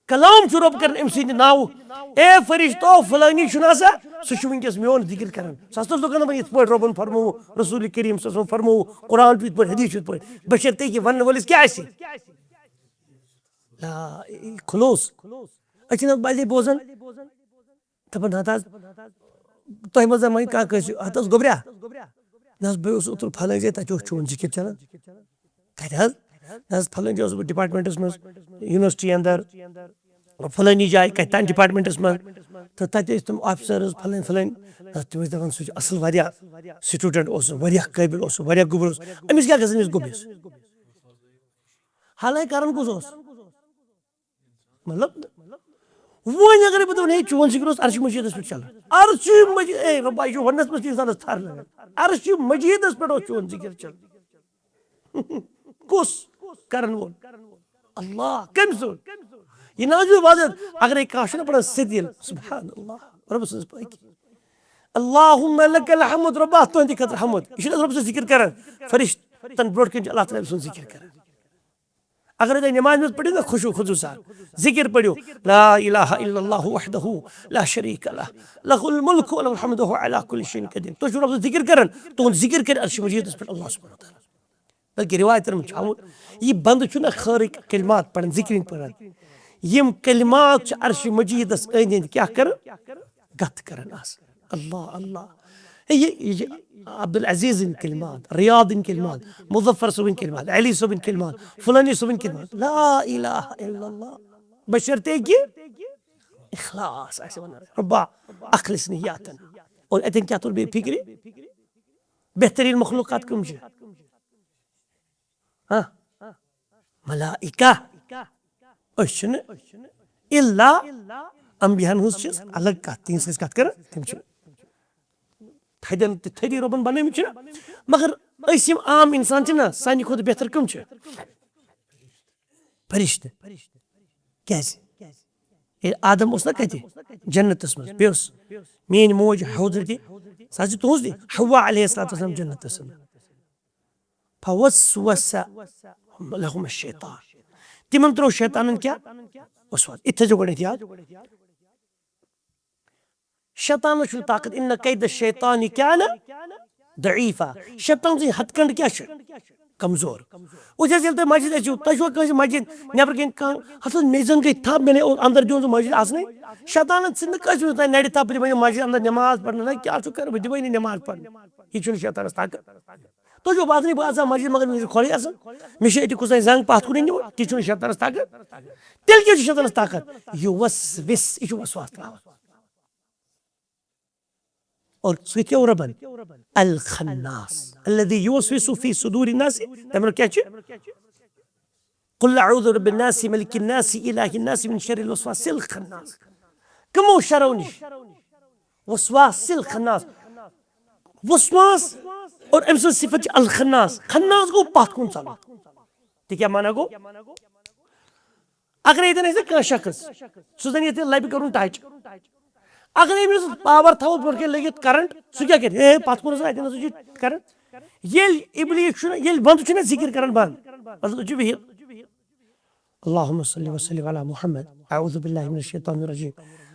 کلام چھُ رۄب کران أمۍ سٕنٛدِ ناوُک۔ اے فرشتو، فلٲنی چھُنہٕ آسان، سُہ چھُ وٕنکیٚس میون ذِکر کران۔ سُہ ہسا اوس لُکن دَپان، یِتھ پٲٹھۍ رۄبن فرموو، رسول کریم صلی اللہ علیہ وسلم فرموو، قرآن چھُ یِتھ پٲٹھۍ، حدیث چھُ یِتھ پٲٹھۍ۔ بشرطے کہِ ونہٕ وٲلِس کیٛاہ آسہِ؟ لا، یہِ خلوص۔ أسۍ چھِنہٕ حظ بَجے بوزان؟ دَپان، ہَتہٕ حظ، تۄہہِ منٛز زَن وۄنۍ کانٛہہ کٲنٛسہِ، ہَتہٕ حظ گوٚبریا؟ نہ حظ، بہٕ اوسُس اوترٕ فلٲنۍ جایہِ، تَتہِ اوس چون ذِکر چلان۔ کَتہِ حظ؟ نہ حظ، فلٲنۍ جایہِ اوسُس بہٕ ڈپارٹمنٹَس منٛز، یونیورسٹی اندر، فلٲنی جایہِ، کَتہِ تام ڈپارٹمنٹَس منٛز۔ تہٕ تَتہِ ٲسۍ تِم آفسرز فلٲنۍ فلٲنۍ۔ نہ حظ، تِم ٲسۍ دَپان، سُہ چھُ اَصٕل واریاہ سٹوڈنٹ اوس، واریاہ قٲبِل اوس، واریاہ گوٚبُر اوس۔ أمِس کیٛاہ گژھِ أمِس گوٚبرِس؟ حالانکہ کران کُس اوس؟ مطلب، وۄنۍ اگر بہٕ دَپہٕ، ہے، چون ذِکر اوس عرشِ مجیدس پٮ۪ٹھ چلان۔ عرشِ مجید، اے رۄبا، یہِ چھُ وَننَس منٛز تہِ اِنسانَس تھَر لَگان۔ عرشِ مجیدس پٮ۪ٹھ اوس چون ذِکر چلان۔ کُس کرن وول؟ اللہ۔ کٔمۍ سُنٛد؟ یہِ نہ حظ چھُ واضح۔ اگرے کانٛہہ چھُنہ پَران سیٚدِ دِل، سبحان اللہ، رۄبہٕ سٕنٛز پٲکی۔ اللہم لک الحمد، رۄبا، تُہٕنٛدِ خٲطرٕ حمد۔ یہِ چھُنہٕ حظ رۄبہٕ سٕنٛز ذِکر کران؟ فرشتہٕ تن برونٛٹھ کَنہِ چھِ اللہ تعالیٰ سٕنٛز ذِکر کران۔ اگر تُہۍ نمازِ منٛز پٔرِو نا خشوع خضوع سان، ذِکر پٔرِو، لا الہ الا اللہ وحدہ لا شریک لہ، لہ الملک و لہ الحمد وہو علی کل شیء قدیر۔ تُہۍ چھِو رۄب سُنٛد ذِکر کران، تُہُنٛد ذِکر کرِ عرشِ مجیدس پٮ۪ٹھ اللہ سبحانہ و تعالیٰ۔ بلکہ روایتن منٛز چھُ آمُت، یہِ بندٕ چھُنہ خٲرٕکۍ کلمات پران، ذِکرِنۍ پران۔ یِم کلمات چھِ عرشِ مجیدس أنٛدۍ أنٛدۍ کیٛاہ کران؟ گتھ کران آسان۔ اللہ، اللہ۔ ہے، یہِ، یہِ چھِ عبدالعزیزٕنۍ کلمات، ریاضٕنۍ کلمات، مظفر صٲبٕنۍ کلمات، علی صٲبٕنۍ کلمات، فلٲنی صٲبٕنۍ کلمات۔ لا الہ الا اللہ۔ بشرطے کہِ اخلاص آسہِ ونان۔ رۄبا، اخلص نیاتن۔ اور اتٮ۪ن کیٛاہ توٚر بیٚیہِ فکرِ؟ بہتریٖن مخلوقات کٕم چھِ؟ ہاں؟ ملائکہ۔ أسۍ چھِنہٕ الا انبیاہن ہٕنٛز چھِ الگ کتھ، تِہنٛز چھِ أسۍ کتھ کران، تِم چھِ تھدٮ۪ن تہٕ تھدی رۄبن بنٲومٕتۍ چھِنہ، مگر أسۍ یِم عام انسان چھِنہ، سانہِ کھۄتہٕ بہتر کٕم چھِ؟ فرشتہٕ۔ کیازِ؟ ییٚلہِ آدم اوس نہ کتہِ؟ جنتس منٛز۔ بیٚیہِ اوس میٲنۍ موج حضرت، سۄ حظ چھِ تُہنٛز تہِ، حوا علیہ الصلوۃ والسلام جنتس منٛز۔ فوسوس لہم الشیطان۔ تِمن ترٛوو شیطانن کیٛاہ؟ وسواس۔ یہِ تھٲیزیو گۄڈٕنٮ۪تھ یاد۔ شیطانس چھُنہٕ طاقت، ان کید الشیطان کان ضعیفا۔ شیطان سٕنٛدۍ ہتھ کنڈ کیٛاہ چھِ؟ کمزور۔ وۄنۍ حظ ییٚلہِ تُہۍ مسجد ٲسِو، تۄہہِ چھُوا کٲنٛسہِ مسجد نٮ۪برٕ کَنۍ کانٛہہ، ہتھ حظ مےٚ زن گٔے تھپھ، مےٚ نے اوٚن اندر دیُن سُہ مسجد اژنٕے۔ شیطانن ژھٕنۍ نہٕ کٲنٛسہِ منٛز تۄہہِ نرِ تھپھ، بہٕ دِمے یہِ مسجد اندر نماز پرنہٕ، نہ کیٛاہ چھُ کران، بہٕ دِمے نہٕ نماز پرنہٕ۔ یہِ چھُنہٕ شیطانس طاقت۔ تُہۍ چھِو باسان، بہٕ اژٕ ہا مسجد، مگر مےٚ چھِ کھۄرٕے آسان، مےٚ چھِ أتی کُس تام زنٛگ پتھ کُنٕے نِوان، تہِ چھُنہٕ شیطانس طاقت۔ تیٚلہِ کیٛاہ چھُ شیطانس طاقت؟ یوسوس، یہِ چھُ وسواس تراوان۔ اور سُہ کیٛاہ ربن؟ الخناس الذی یوسوس فی صدور الناس۔ تَمیُک کیٛاہ چھُ؟ قل اعوذ برب الناس، ملک الناس، الہ الناس، من شر الوسواس الخناس۔ کمو شرو نش؟ وسواس الخناس۔ وسواس اور أمۍ سٕنٛز صفت چھِ الخناس۔ خناس گوٚو پتھ کُن ژلُن۔ تہِ کیٛاہ معنی گوٚو؟ اگر ییٚتٮ۪ن آسہِ نہ کانٛہہ شخص، سُہ زن ییٚتہِ لبہِ کرُن touch۔ اگر أمِس power تھاوو برونٛٹھ کَنہِ لٔگِتھ current، سُہ کیٛاہ کرِ؟ ہے، پتھ کُن ہسا، اتٮ۪ن ہسا چھُ current۔ ییٚلہِ ابلیس چھُنہ، ییٚلہِ بندٕ چھُنہ ذکر کران بند، مطلب، چھُ بِہِتھ۔ اللہم صلی وسلم علی محمد، اعوذ باللہ من الشیطان الرجیم،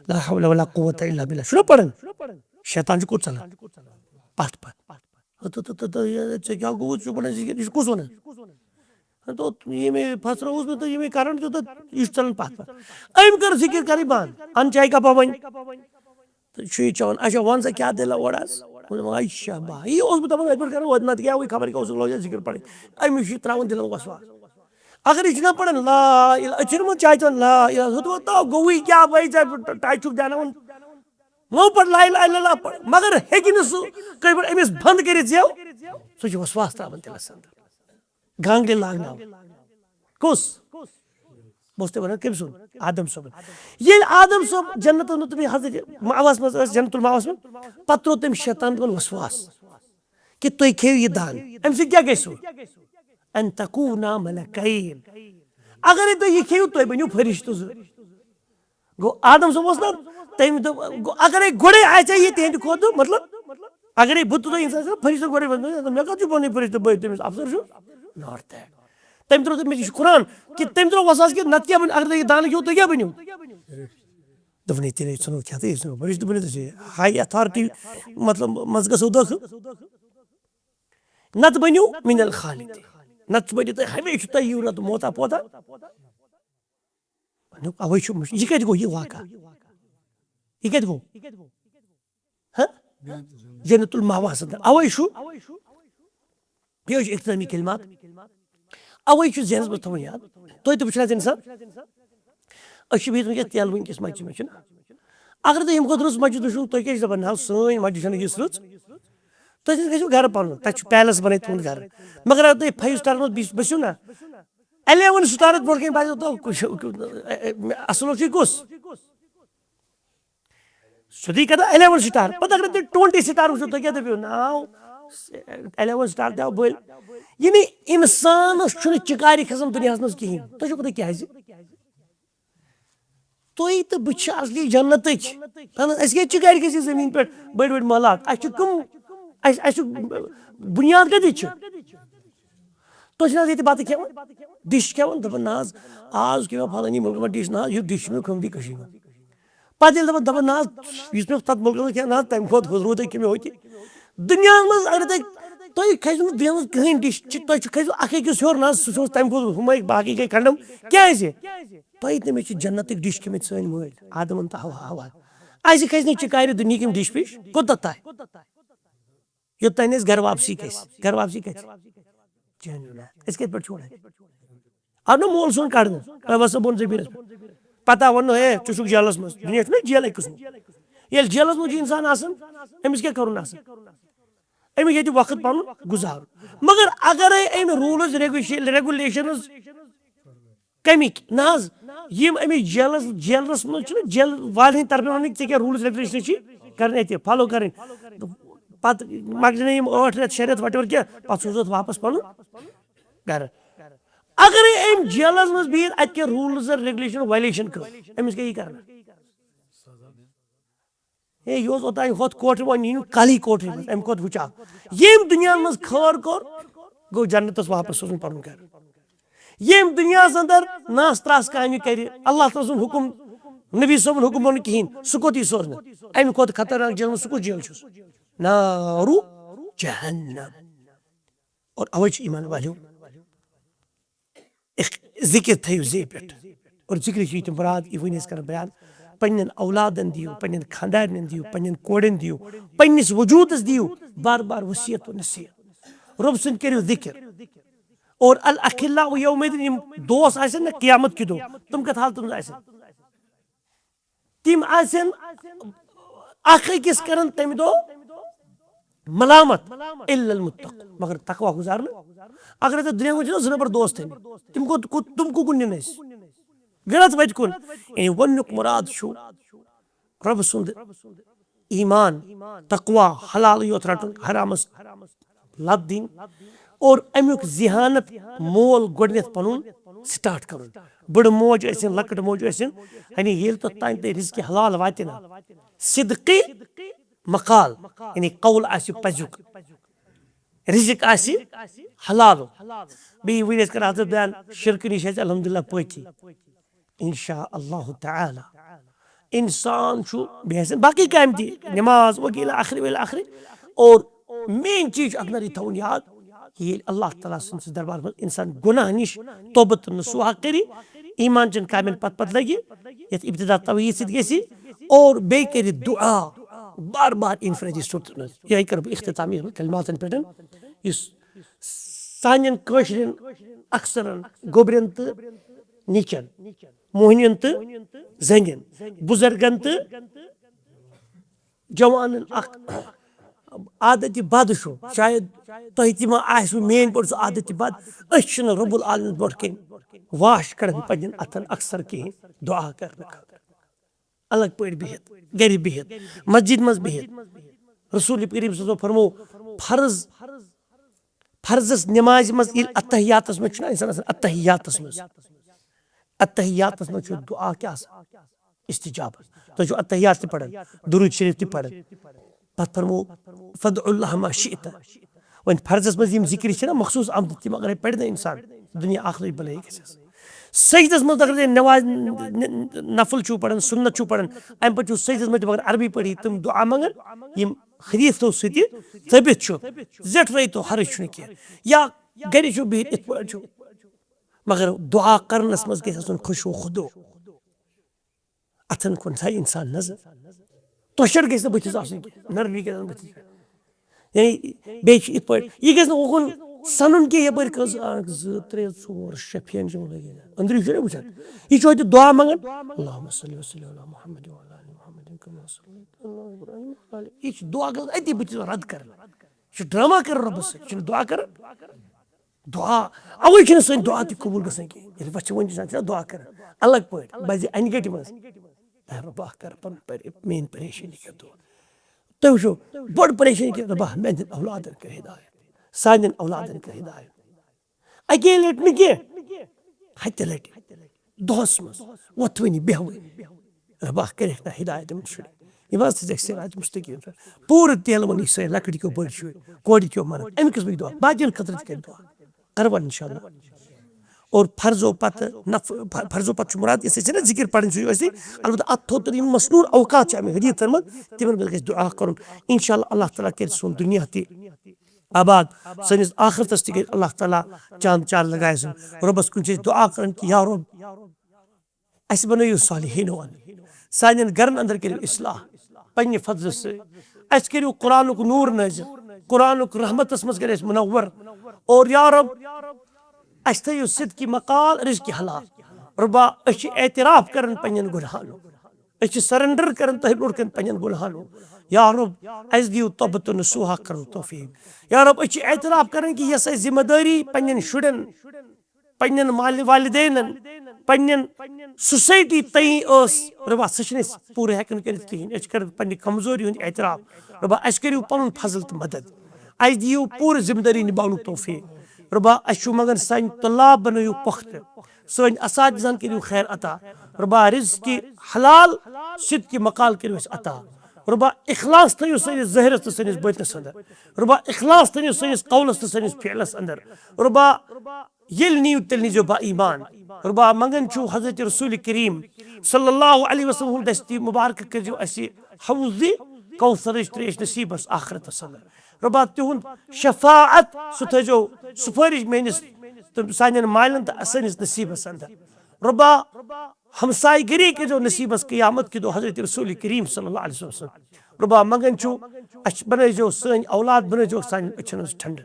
لا حول ولا قوۃ الا باللہ۔ چھُنہ پران؟ شیطان چھُ کوٚت ژلان؟ پتھ پتھ۔ تہٕ، تہٕ، تہٕ، تہٕ، یہِ، ژےٚ کیٛاہ گوٚوُتھ؟ ژٕ چھُکھ وَنان ذِکِر، یہِ چھُ کُس وَنان؟ دوٚپ، ییٚمۍ پھَسراوُس بہٕ تہٕ ییٚمۍ current دیُت، تہٕ یہِ چھُ ژَلان پَتھ پَتھ۔ أمۍ کٔر ذِکِر کَرٕنۍ بنٛد، اَن چایہِ کَپا وۄنۍ۔ تہٕ چھُ یہِ چٮ۪وان۔ اچھا، وَن سا کیٛاہ دٔلیٖلہ اورٕ حظ؟ وۄنۍ دوٚپُن، اچھا، با، یی اوس بہٕ دَپان، اَتہِ پٮ۪ٹھ کَرو، وۄنۍ نَتہٕ کیٛاہ وٕے خبر کیٛاہ اوسُکھ لٲگِتھ ذِکِر پَرٕنۍ۔ أمِس چھُ یہِ ترٛاوان دِلَن وَسواس۔ اگر یہِ چھُنہ پَران لا الہ، أسۍ چھِنہٕ وۄنۍ چایہِ چٮ۪وان لا الہ، ہُتھ وۄنۍ تو گوٚوُے کیٛاہ، وۄنۍ ژےٚ ٹاے چھُکھ دیٛاناوان۔ وۄنۍ پَر لا اله الا اللہ پَر، مگر ہیٚکہِ نہٕ سُہ کٲنٛسہِ پٲٹھۍ أمِس بنٛد کٔرِتھ زیو، سُہ چھُ وسواس ترٛاوان دِلَس اندر، گانگلہِ لاگناوان۔ کُس؟ بہٕ اوسُس تۄہہِ وَنان کٔمۍ سُنٛد؟ آدم صٲبُن۔ ییٚلہِ آدم صٲب جنتَس منٛز تہٕ بیٚیہِ حضرت مأواہَس منٛز ٲسۍ، جنت المأواہَس منٛز، پَتہٕ ترٛوو تٔمۍ شیطان تِمَن وسواس کہِ تُہۍ کھیٚیِو یہِ دانہٕ۔ اَمہِ سۭتۍ کیٛاہ گژھِ؟ ان تکونا ملکین۔ اگرے تُہۍ یہِ کھیٚیِو، تُہۍ بٔنِو فرشتہٕ زٕ۔ گوٚو، آدم صٲب اوس نہ تٔمۍ دوٚپ، گوٚو، اگرے گۄڈے آسہِ ہا یہِ تِہنٛدِ کھۄتہٕ، مطلب، اگرے بہٕ تہٕ تُہۍ اِنسان سۭتۍ فرشتہٕ گۄڈے وَنو، مےٚ کَتھ چھُ پَنٕنۍ فرشتہٕ بٔتۍ تٔمِس افسر چھُ؟ Not that۔ تٔمۍ ترٛوو، تٔمِس، یہِ چھُ قرآن، کہِ تٔمۍ ترٛوو وسواس کہِ نَتہٕ کیٛاہ بَنہِ، اگر تُہۍ یہِ دانہٕ کھیٚیِو، تُہۍ کیٛاہ بٔنِو؟ دوٚپُن، ہے، تیٚلے ژھٕنو کھٮ۪تھٕے، أسۍ ژھٕنو فرشتہٕ بٔنِتھ، أسۍ ہاے authority، مطلب، منٛز گژھو دٲخل۔ نَتہٕ بٔنِو من الخالدین۔ نَتہٕ بٔنِو تُہۍ ہمیشہٕ تۄہہِ یِیِو نَتہٕ موتا پوتا۔ دوٚپُکھ، اَوَے چھُ مُشکِل۔ یہِ کَتہِ گوٚو یہِ واقعہ؟ یہِ کَتہِ گوٚو؟ ہہ؟ جنت المأواہَس اندر۔ اَوَے چھُ، یہِ چھُ اختتامی کلمات۔ اَوَے چھُ ذہنَس منٛز تھاوُن یاد۔ تُہۍ تہِ وٕچھِو حظ اِنسان۔ أسۍ چھِ بِہِتھ وٕنکیٚس تیلہٕ وٕنکیٚس مسجد منٛز، چھُنہ؟ اگر تُہۍ ییٚمہِ کھۄتہٕ رٕژ مسجد وٕچھِو، تُہۍ کیٛاہ چھِو دَپان، نہ حظ، سٲنۍ مسجد چھَنہٕ یِژھ رٕژ؟ تُہۍ تہِ گٔژھِو گَرٕ پَنُن، تَتہِ چھُ palace بَنٲیِتھ تُہُنٛد گَرٕ۔ مگر اگر تُہۍ five star منٛز بِس-، بٔسِو نہ، eleven star برونٛٹھ کَنہِ باسیو تۄہہِ کُس-، اَصٕل اوس یہِ کُس؟ سیوٚدُے کَتھا، eleven star۔ پَتہٕ اگر تُہۍ twenty star وٕچھِو، تُہۍ کیٛاہ دٔپِو؟ ناو eleven star تہِ آو بٔلۍ۔ یعنی اِنسانَس چھُنہٕ چِکارِ کھسان دُنیاہَس منٛز کِہیٖنۍ۔ تُہۍ چھِو پَتہ کیٛازِ؟ تُہۍ تہٕ بہٕ چھِ اصلی جنتٕکۍ۔ اہن حظ، اَسہِ کیٛازِ چھِ گرِ گژھِ زٔمیٖن پٮ۪ٹھ بٔڑۍ بٔڑۍ محلات؟ اَسہِ چھِ کٕم، اَسہِ، اَسہِ چھُ بُنیاد کَتہِ چھُ؟ تُہۍ چھِنہٕ حظ ییٚتہِ بَتہٕ کھٮ۪وان، ڈِش کھٮ۪وان، دَپان، نہ حظ، آز کھیوٚو مےٚ فلٲنی مُلکَس منٛز ڈِش، نہ حظ، یُتھ ڈِش چھُنہٕ کھیوٚمُتٕے کٔشیٖرِ منٛز۔ پَتہٕ ییٚلہِ دَپان، دَپان، نہ حظ، یُس مےٚ تَتھ مُلکَس منٛز کھیوٚو، نہ حظ، تَمہِ کھۄتہٕ ہُہ روٗدٕے کھیوٚو مےٚ ہوٚتہِ۔ دُنیاہَس منٛز اگر تۄہہِ، تۄہہِ کھسِوٕ نہٕ دُنیاہَس منٛز کٕہٕنۍ ڈِش، چھِ، تۄہہِ چھُ کھسِوٕ اَکھ أکِس ہیوٚر، نہ حظ، سُہ چھُ اوس تَمہِ کھۄتہٕ ہُمَے باقٕے گٔے کنڈم۔ کیٛازِ؟ تۄہہِ تہِ مےٚ چھِ جنتٕکۍ ڈِش کھٔمٕتۍ سٲنۍ مٲلۍ، آدمَن تہٕ حوا، حوا۔ اَسہِ کھَسہِ نہٕ چِکارِ دُنیہٕکۍ یِم ڈِش پِش، کوٚت تام؟ یوٚت تام أسۍ گَرٕ واپسی گژھِ۔ گَرٕ واپسی گژھِ۔ چٲنۍ وَنان۔ أسۍ کَتہِ پٮ۪ٹھ چھُ وَنان؟ آو نہ مول سون کَڑنہٕ، رۄبَس صٲب ووٚن زٔمیٖنَس پٮ۪ٹھ۔ پَتہٕ ووٚن نہٕ، ہے، ژٕ چھُکھ جیلَس منٛز۔ دُنیا چھُنہ جیلٕے قٕسمٕے۔ ییٚلہِ جیلَس منٛز چھُ اِنسان آسان، أمِس کیٛاہ کَرُن آسان؟ أمِس ییٚتہِ وقت پَنُن گُزارُن۔ مگر اگرے أمۍ rules، regulation، regulations کَمِکۍ؟ نہ حظ، یِم أمِس جیلَس، جیلَس منٛز چھِنہ جیل والٮ۪ن ہٕنٛدِ طرفہٕ وَنٕنۍ، ژےٚ کیٛاہ rules، regulation چھِ کَرٕنۍ اَتہِ، follow کَرٕنۍ۔ پَتہٕ مۄکلہِ نہٕ یِم ٲٹھ رٮ۪تھ، شےٚ رٮ۪تھ، whatever کیٛاہ، پَتہٕ سوزوتھ واپَس پَنُن گَرٕ۔ اگرے أمۍ جیلَس منٛز بِہِتھ اَتہِ کیٛاہ rules and regulation violation کٔر، أمِس کیٛاہ یی کَرنہٕ؟ ہے، یہِ اوس اوٚتام ہوٚتھ کوٹھِ، وۄنۍ یِیِن کَلٕے کوٹھِ منٛز، اَمہِ کھۄتہٕ وٕچھو۔ ییٚمۍ دُنیاہَس منٛز خٲر کوٚر، گوٚو جنتَس واپَس سوزُن پَنُن گَرٕ۔ ییٚمۍ دُنیاہَس اندر ناس تراس کامہِ کَرِ، اللہ تعالیٰ سُنٛد حُکُم، نبی صٲبُن حُکُم ووٚن نہٕ کِہیٖنۍ، سُہ کوٚت یی سوزنہٕ؟ اَمہِ کھۄتہٕ خطرناک جیل منٛز سُہ کُس جیل چھُس؟ نارو جہنم۔ اور اوے چھُ ایمان والیو اخ-، ذکر تھٲیِو زے پٮ۪ٹھ۔ اور ذکر چھِ یہِ تہِ مراد، یہِ وۄنۍ أسۍ کران بیان، پننٮ۪ن اولادن دِیِو، پننٮ۪ن خاندارنٮ۪ن دِیِو، پننٮ۪ن کورٮ۪ن دِیِو، پننِس وجوٗدس دِیِو بار بار وصیت و نصیحت۔ رۄب سُنٛد کٔرِو ذکر۔ اور الاخلاء یومئذ، یِم دوس آسن نہ قیامت کہِ دۄہ، تِم کتھ حالتن منٛز آسن؟ تِم آسن اکھ أکِس کران تمہِ دۄہ ملامت الا المتقون، مگر تقوا گزار نہٕ۔ اگر ژےٚ دُنیا منٛز چھِنہ زٕ نفر دوست تھٲمٕتۍ، تِم کو، کو، تِم کو کُن نِن أسۍ؟ غلط وتہِ کُن۔ یعنی وننُک مراد چھُ رۄب سُنٛد ایمان، تقوا، حلالٕے یوت رٹُن، حرامس لت دِنۍ، اور امیُک ذہانت مول گۄڈٕنیتھ پنُن سٹارٹ کرُن۔ بٔڑ موج ٲسِن، لۄکٕٹ موج ٲسِن، یعنی ییٚلہِ توٚت تام تۄہہِ رزقِ حلال واتہِ نہ، صدقِ مقال، یعنی قول آسہِ پزیُک، رزق آسہِ حلالُک۔ بیٚیہِ ؤنۍ أسۍ کران حضرت بیان، شرکہٕ نِش آسہِ الحمدللہ پٲٹھی۔ ان شاء اللہ تعالی انسان چھُ بیٚیہِ آسن باقٕے کامہِ تہِ، نماز وغیرہ آخر وغیرہ آخر۔ اور مین چیٖز چھُ اکھ نظر یہِ تھاوُن یاد، ییٚلہِ اللہ تعالیٰ سٕنٛدِس دربارس منٛز انسان گۄناہ نِش توبہٕ تہٕ نصوحہ کرِ، ایمان چٮ۪ن کامٮ۪ن پتہٕ پتہٕ لگہِ، یتھ ابتدا توحید سۭتۍ گژھِ، اور بیٚیہِ کرِ دعا بار بار انفرادی صورتس منٛز۔ یِہوٚے کرٕ بہٕ اختتام یِمن کلماتن پٮ۪ٹھ، یُس سانٮ۪ن کٲشرٮ۪ن اکثرن گوٚبرٮ۪ن تہٕ نیٚچن، موہنین تہٕ زنٮ۪ن، بُزرگن تہٕ جوانن اکھ عادتِ بد چھُ۔ شاید تۄہہِ تہِ ما آسِوٕ میٲنۍ پٲٹھۍ سُہ عادتِ بد۔ أسۍ چھِنہٕ رب العالمین برونٛٹھ کَنۍ واش کڑان پننٮ۪ن اتھن اکثر کِہیٖنۍ دعا کرنہٕ خٲطرٕ۔ الگ پٲٹھۍ بِہِتھ، گرِ بِہِتھ، مسجد منٛز بِہِتھ۔ رسول کریم صلی اللہ علیہ وسلم فرمو، فرض، فرضس نمازِ منٛز ییٚلہِ اتحیاتس منٛز چھُنہ انسان آسان، اتحیاتس منٛز، اتحیاتس منٛز چھُ دعا کیٛاہ آسان؟ استجابت۔ تُہۍ چھِو اتحیات تہِ پران، درود شریف تہِ پران۔ پتہٕ فرمو، فدع اللہ ما شئت۔ وۄنۍ فرضس منٛز یِم ذکر چھِنہ مخصوص آمتٕتۍ، تِم اگرے پرِ نہ انسان، دُنیا آخرٕچ بلٲیی گژھٮ۪س۔ سجدس منٛز اگر تُہۍ نواز، ن-، ن-، نفل چھِو پران، سنت چھِو پران، امہِ پتہٕ چھِو سجدس منٛز تہِ مگر عربی پٲٹھی تِم دعا منگان، یِم حدیثو سۭتۍ ثٲبت چھُ۔ زیٹھرٲیتو، حرج چھُنہٕ کینٛہہ۔ یا گرِ چھِو بِہِتھ، یِتھ پٲٹھۍ چھِو، مگر دعا کرنس منٛز گژھِ آسُن خشوع و خضوع۔ اتھن کُن تھایہِ انسان نظر۔ تۄشر گژھِ نہٕ بٕتھِس آسٕنۍ کینٛہہ، نرمی گژھِ نہٕ بٕتھِس۔ یعنی بیٚیہِ چھُ یِتھ پٲٹھۍ، یہِ گژھِ نہٕ اوکُن سنُن کینٛہہ، یپٲرۍ کٔژ اکھ، زٕ، ترٛےٚ، ژور، شےٚ پھیرٕ چھِ یِمن لٲگِتھ۔ أنٛدرٕ چھُنہ وٕچھان۔ یہِ چھُ اَتہِ دعا منٛگان، اللہم صلی وسلم علی محمد وعلی آل محمد کما صلیت علی ابراہیم وعلی آل۔ یہِ چھُ دعا گژھان أتی بٕتھِس رد کرنہٕ۔ یہِ چھُ ڈرامہ کران رۄبس سۭتۍ، یہِ چھُنہٕ دعا کران۔ دعا، اوے چھِنہٕ سٲنۍ دعا تہِ قبوٗل گژھان کینٛہہ۔ ییٚلہِ وۄتھِ وۄنۍ چھِ آسان دعا کران، الگ پٲٹھۍ، بزِ انہِ گٔٹہِ منٛز، اے رۄبا، کر پنُن پر-، میٲنۍ پریشٲنی کر دوٗر۔ تُہۍ وٕچھِو، بٔڑ پریشٲنی کہِ رۄبا، میانٮ۪ن اولادن کر ہدایت، سانٮ۪ن اولادن کر ہدایت۔ اَکے لٹہِ نہٕ کینٛہہ، ہتہِ لٹہِ، دۄہس منٛز وۄتھوٕنی بیہوٕنی۔ رۄبا، کٔرِکھ نہ ہدایت یِمن شُرٮ۪ن۔ یِم حظ تھٲیزٮ۪کھ صراط مستقیم۔ پوٗرٕ تیلہٕ وٲنی سٲنۍ لۄکٕٹۍ کیو بٔڑۍ شُرۍ، کورِ کیو مرد، اَمہِ قٕسمٕکۍ دعا۔ باقین خٲطرٕ تہِ کَرِ دعا۔ کَرٕ وۄنۍ انشاءاللہ۔ اور فرضو پتہٕ نف-، ف-، فرضو پتہٕ چھُ مراد، یُس أسۍ چھِنہ ذِکِر پَرٕنۍ چھُ اَسہِ، البتہ اَتھ تھوٚو تہٕ یِم مسنوٗن اوقات چھِ اَمہِ حدیٖثَن منٛز، تِمَن منٛز گژھِ دعا کَرُن۔ انشاءاللہ اللہ تعالیٰ کَرِ سون دُنیا تہِ آباد، سٲنِس آخرتَس تہِ گژھِ اللہ تعالیٰ چاند چار لگایہِ سُن۔ رۄبَس کُن چھِ أسۍ دعا کَران کہِ یا رۄب، اَسہِ بنٲیِو صالحیٖنو اندر، سانٮ۪ن گرن اندر کٔرِو اصلاح پننہِ فضلہٕ سۭتۍ۔ اَسہِ کٔرِو قرآنُک نوٗر نٲزِل، قرآنُک رحمتس منٛز کٔرِو اَسہِ منور۔ اور یا رب، اَسہِ تھٲیِو صدقِ مقال، رزقِ حلال۔ رۄبا، أسۍ چھِ اعتراف کران پننٮ۪ن گۄناہن۔ أسۍ چھِ سرنڈر کران تۄہہِ برونٛٹھ کَنہِ پننٮ۪ن گۄناہن۔ یا رب، اَسہِ دِیِو توبہٕ تہٕ نصوحہ کرنُک توفیٖق۔ یا رب، أسۍ چھِ اعتراف کران کہِ یۄس اَسہِ ذمہٕ دٲری پننٮ۪ن شُرٮ۪ن، پننٮ۪ن مال-، والدینن، پننٮ۪ن سوسایٹی تام ٲس، رۄبا، سۄ چھِنہٕ أسۍ پوٗرٕ ہٮ۪کان کٔرِتھ کِہیٖنۍ۔ أسۍ چھِ کران پننہِ کمزوری ہُنٛد اعتراف۔ رۄبا، اَسہِ کٔرِو پنُن فضل تہٕ مدد۔ اَسہِ دِیِو پوٗرٕ ذمہٕ دٲری نِباونُک توفیٖق۔ رۄبا، اَسہِ چھُ منٛگان سانہِ طلاب بنٲیِو پۄختہٕ، سٲنۍ اساتذہن کٔرِو خیر عطا۔ رۄبا، رزقِ حلال، صدقِ مقال کٔرِو اَسہِ عطا۔ رۄبا، اخلاص تھٲیِو سٲنِس ظٲہرس تہٕ سٲنِس بٲطنس اندر۔ رۄبا، اخلاص تھٲیِو سٲنِس قولس تہٕ سٲنِس فعلس اندر۔ رۄبا، ییٚلہِ نِیِو تیٚلہِ نیٖزیو با ایمان۔ رۄبا، منٛگان چھُو حضرت رسول کریم صلی اللہ علیہ وسلم ہُنٛد دستی مبارک کٔرزیو اَسہِ حوضِ کوثرٕچ ترٛیش نصیٖبس آخرتس اندر۔ رۄبا، تِہُنٛد شفاعت، سُہ تھٲیزیو سفٲرِش میٲنِس تہٕ سانٮ۪ن مالٮ۪ن تہٕ سٲنِس نصیٖبس اندر۔ رۄبا، ہمسایہِ گٔری کٔرزیو نصیٖبس قیامت کہِ دۄہ حضرت رسول کریم صلی اللہ علیہ وسلم۔ رۄبا، منٛگان چھُو، اَسہِ بنٲیزیو سٲنۍ اولاد، بنٲیزیو سانٮ۪ن أچھن ہٕنٛز ٹھنڈک۔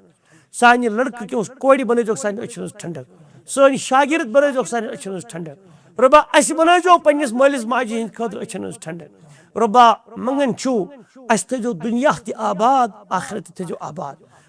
سانہِ لڑکہٕ کیو کورِ بنٲیزیو سانہِ أچھن ہٕنٛز ٹھنڈک۔ سٲنۍ شاگرد بنٲیزیو سانہِ أچھن ہٕنٛز ٹھنڈک۔ رۄبا، اَسہِ بنٲیزیو پننِس مٲلِس ماجہِ ہٕنٛدِ خٲطرٕ أچھن ہٕنٛز ٹھنڈک۔ رۄبا، منگان چھِو، اسہِ تھٲیزیو دُنیا تہِ آباد، آخرت تہِ تھٲیزیو آباد۔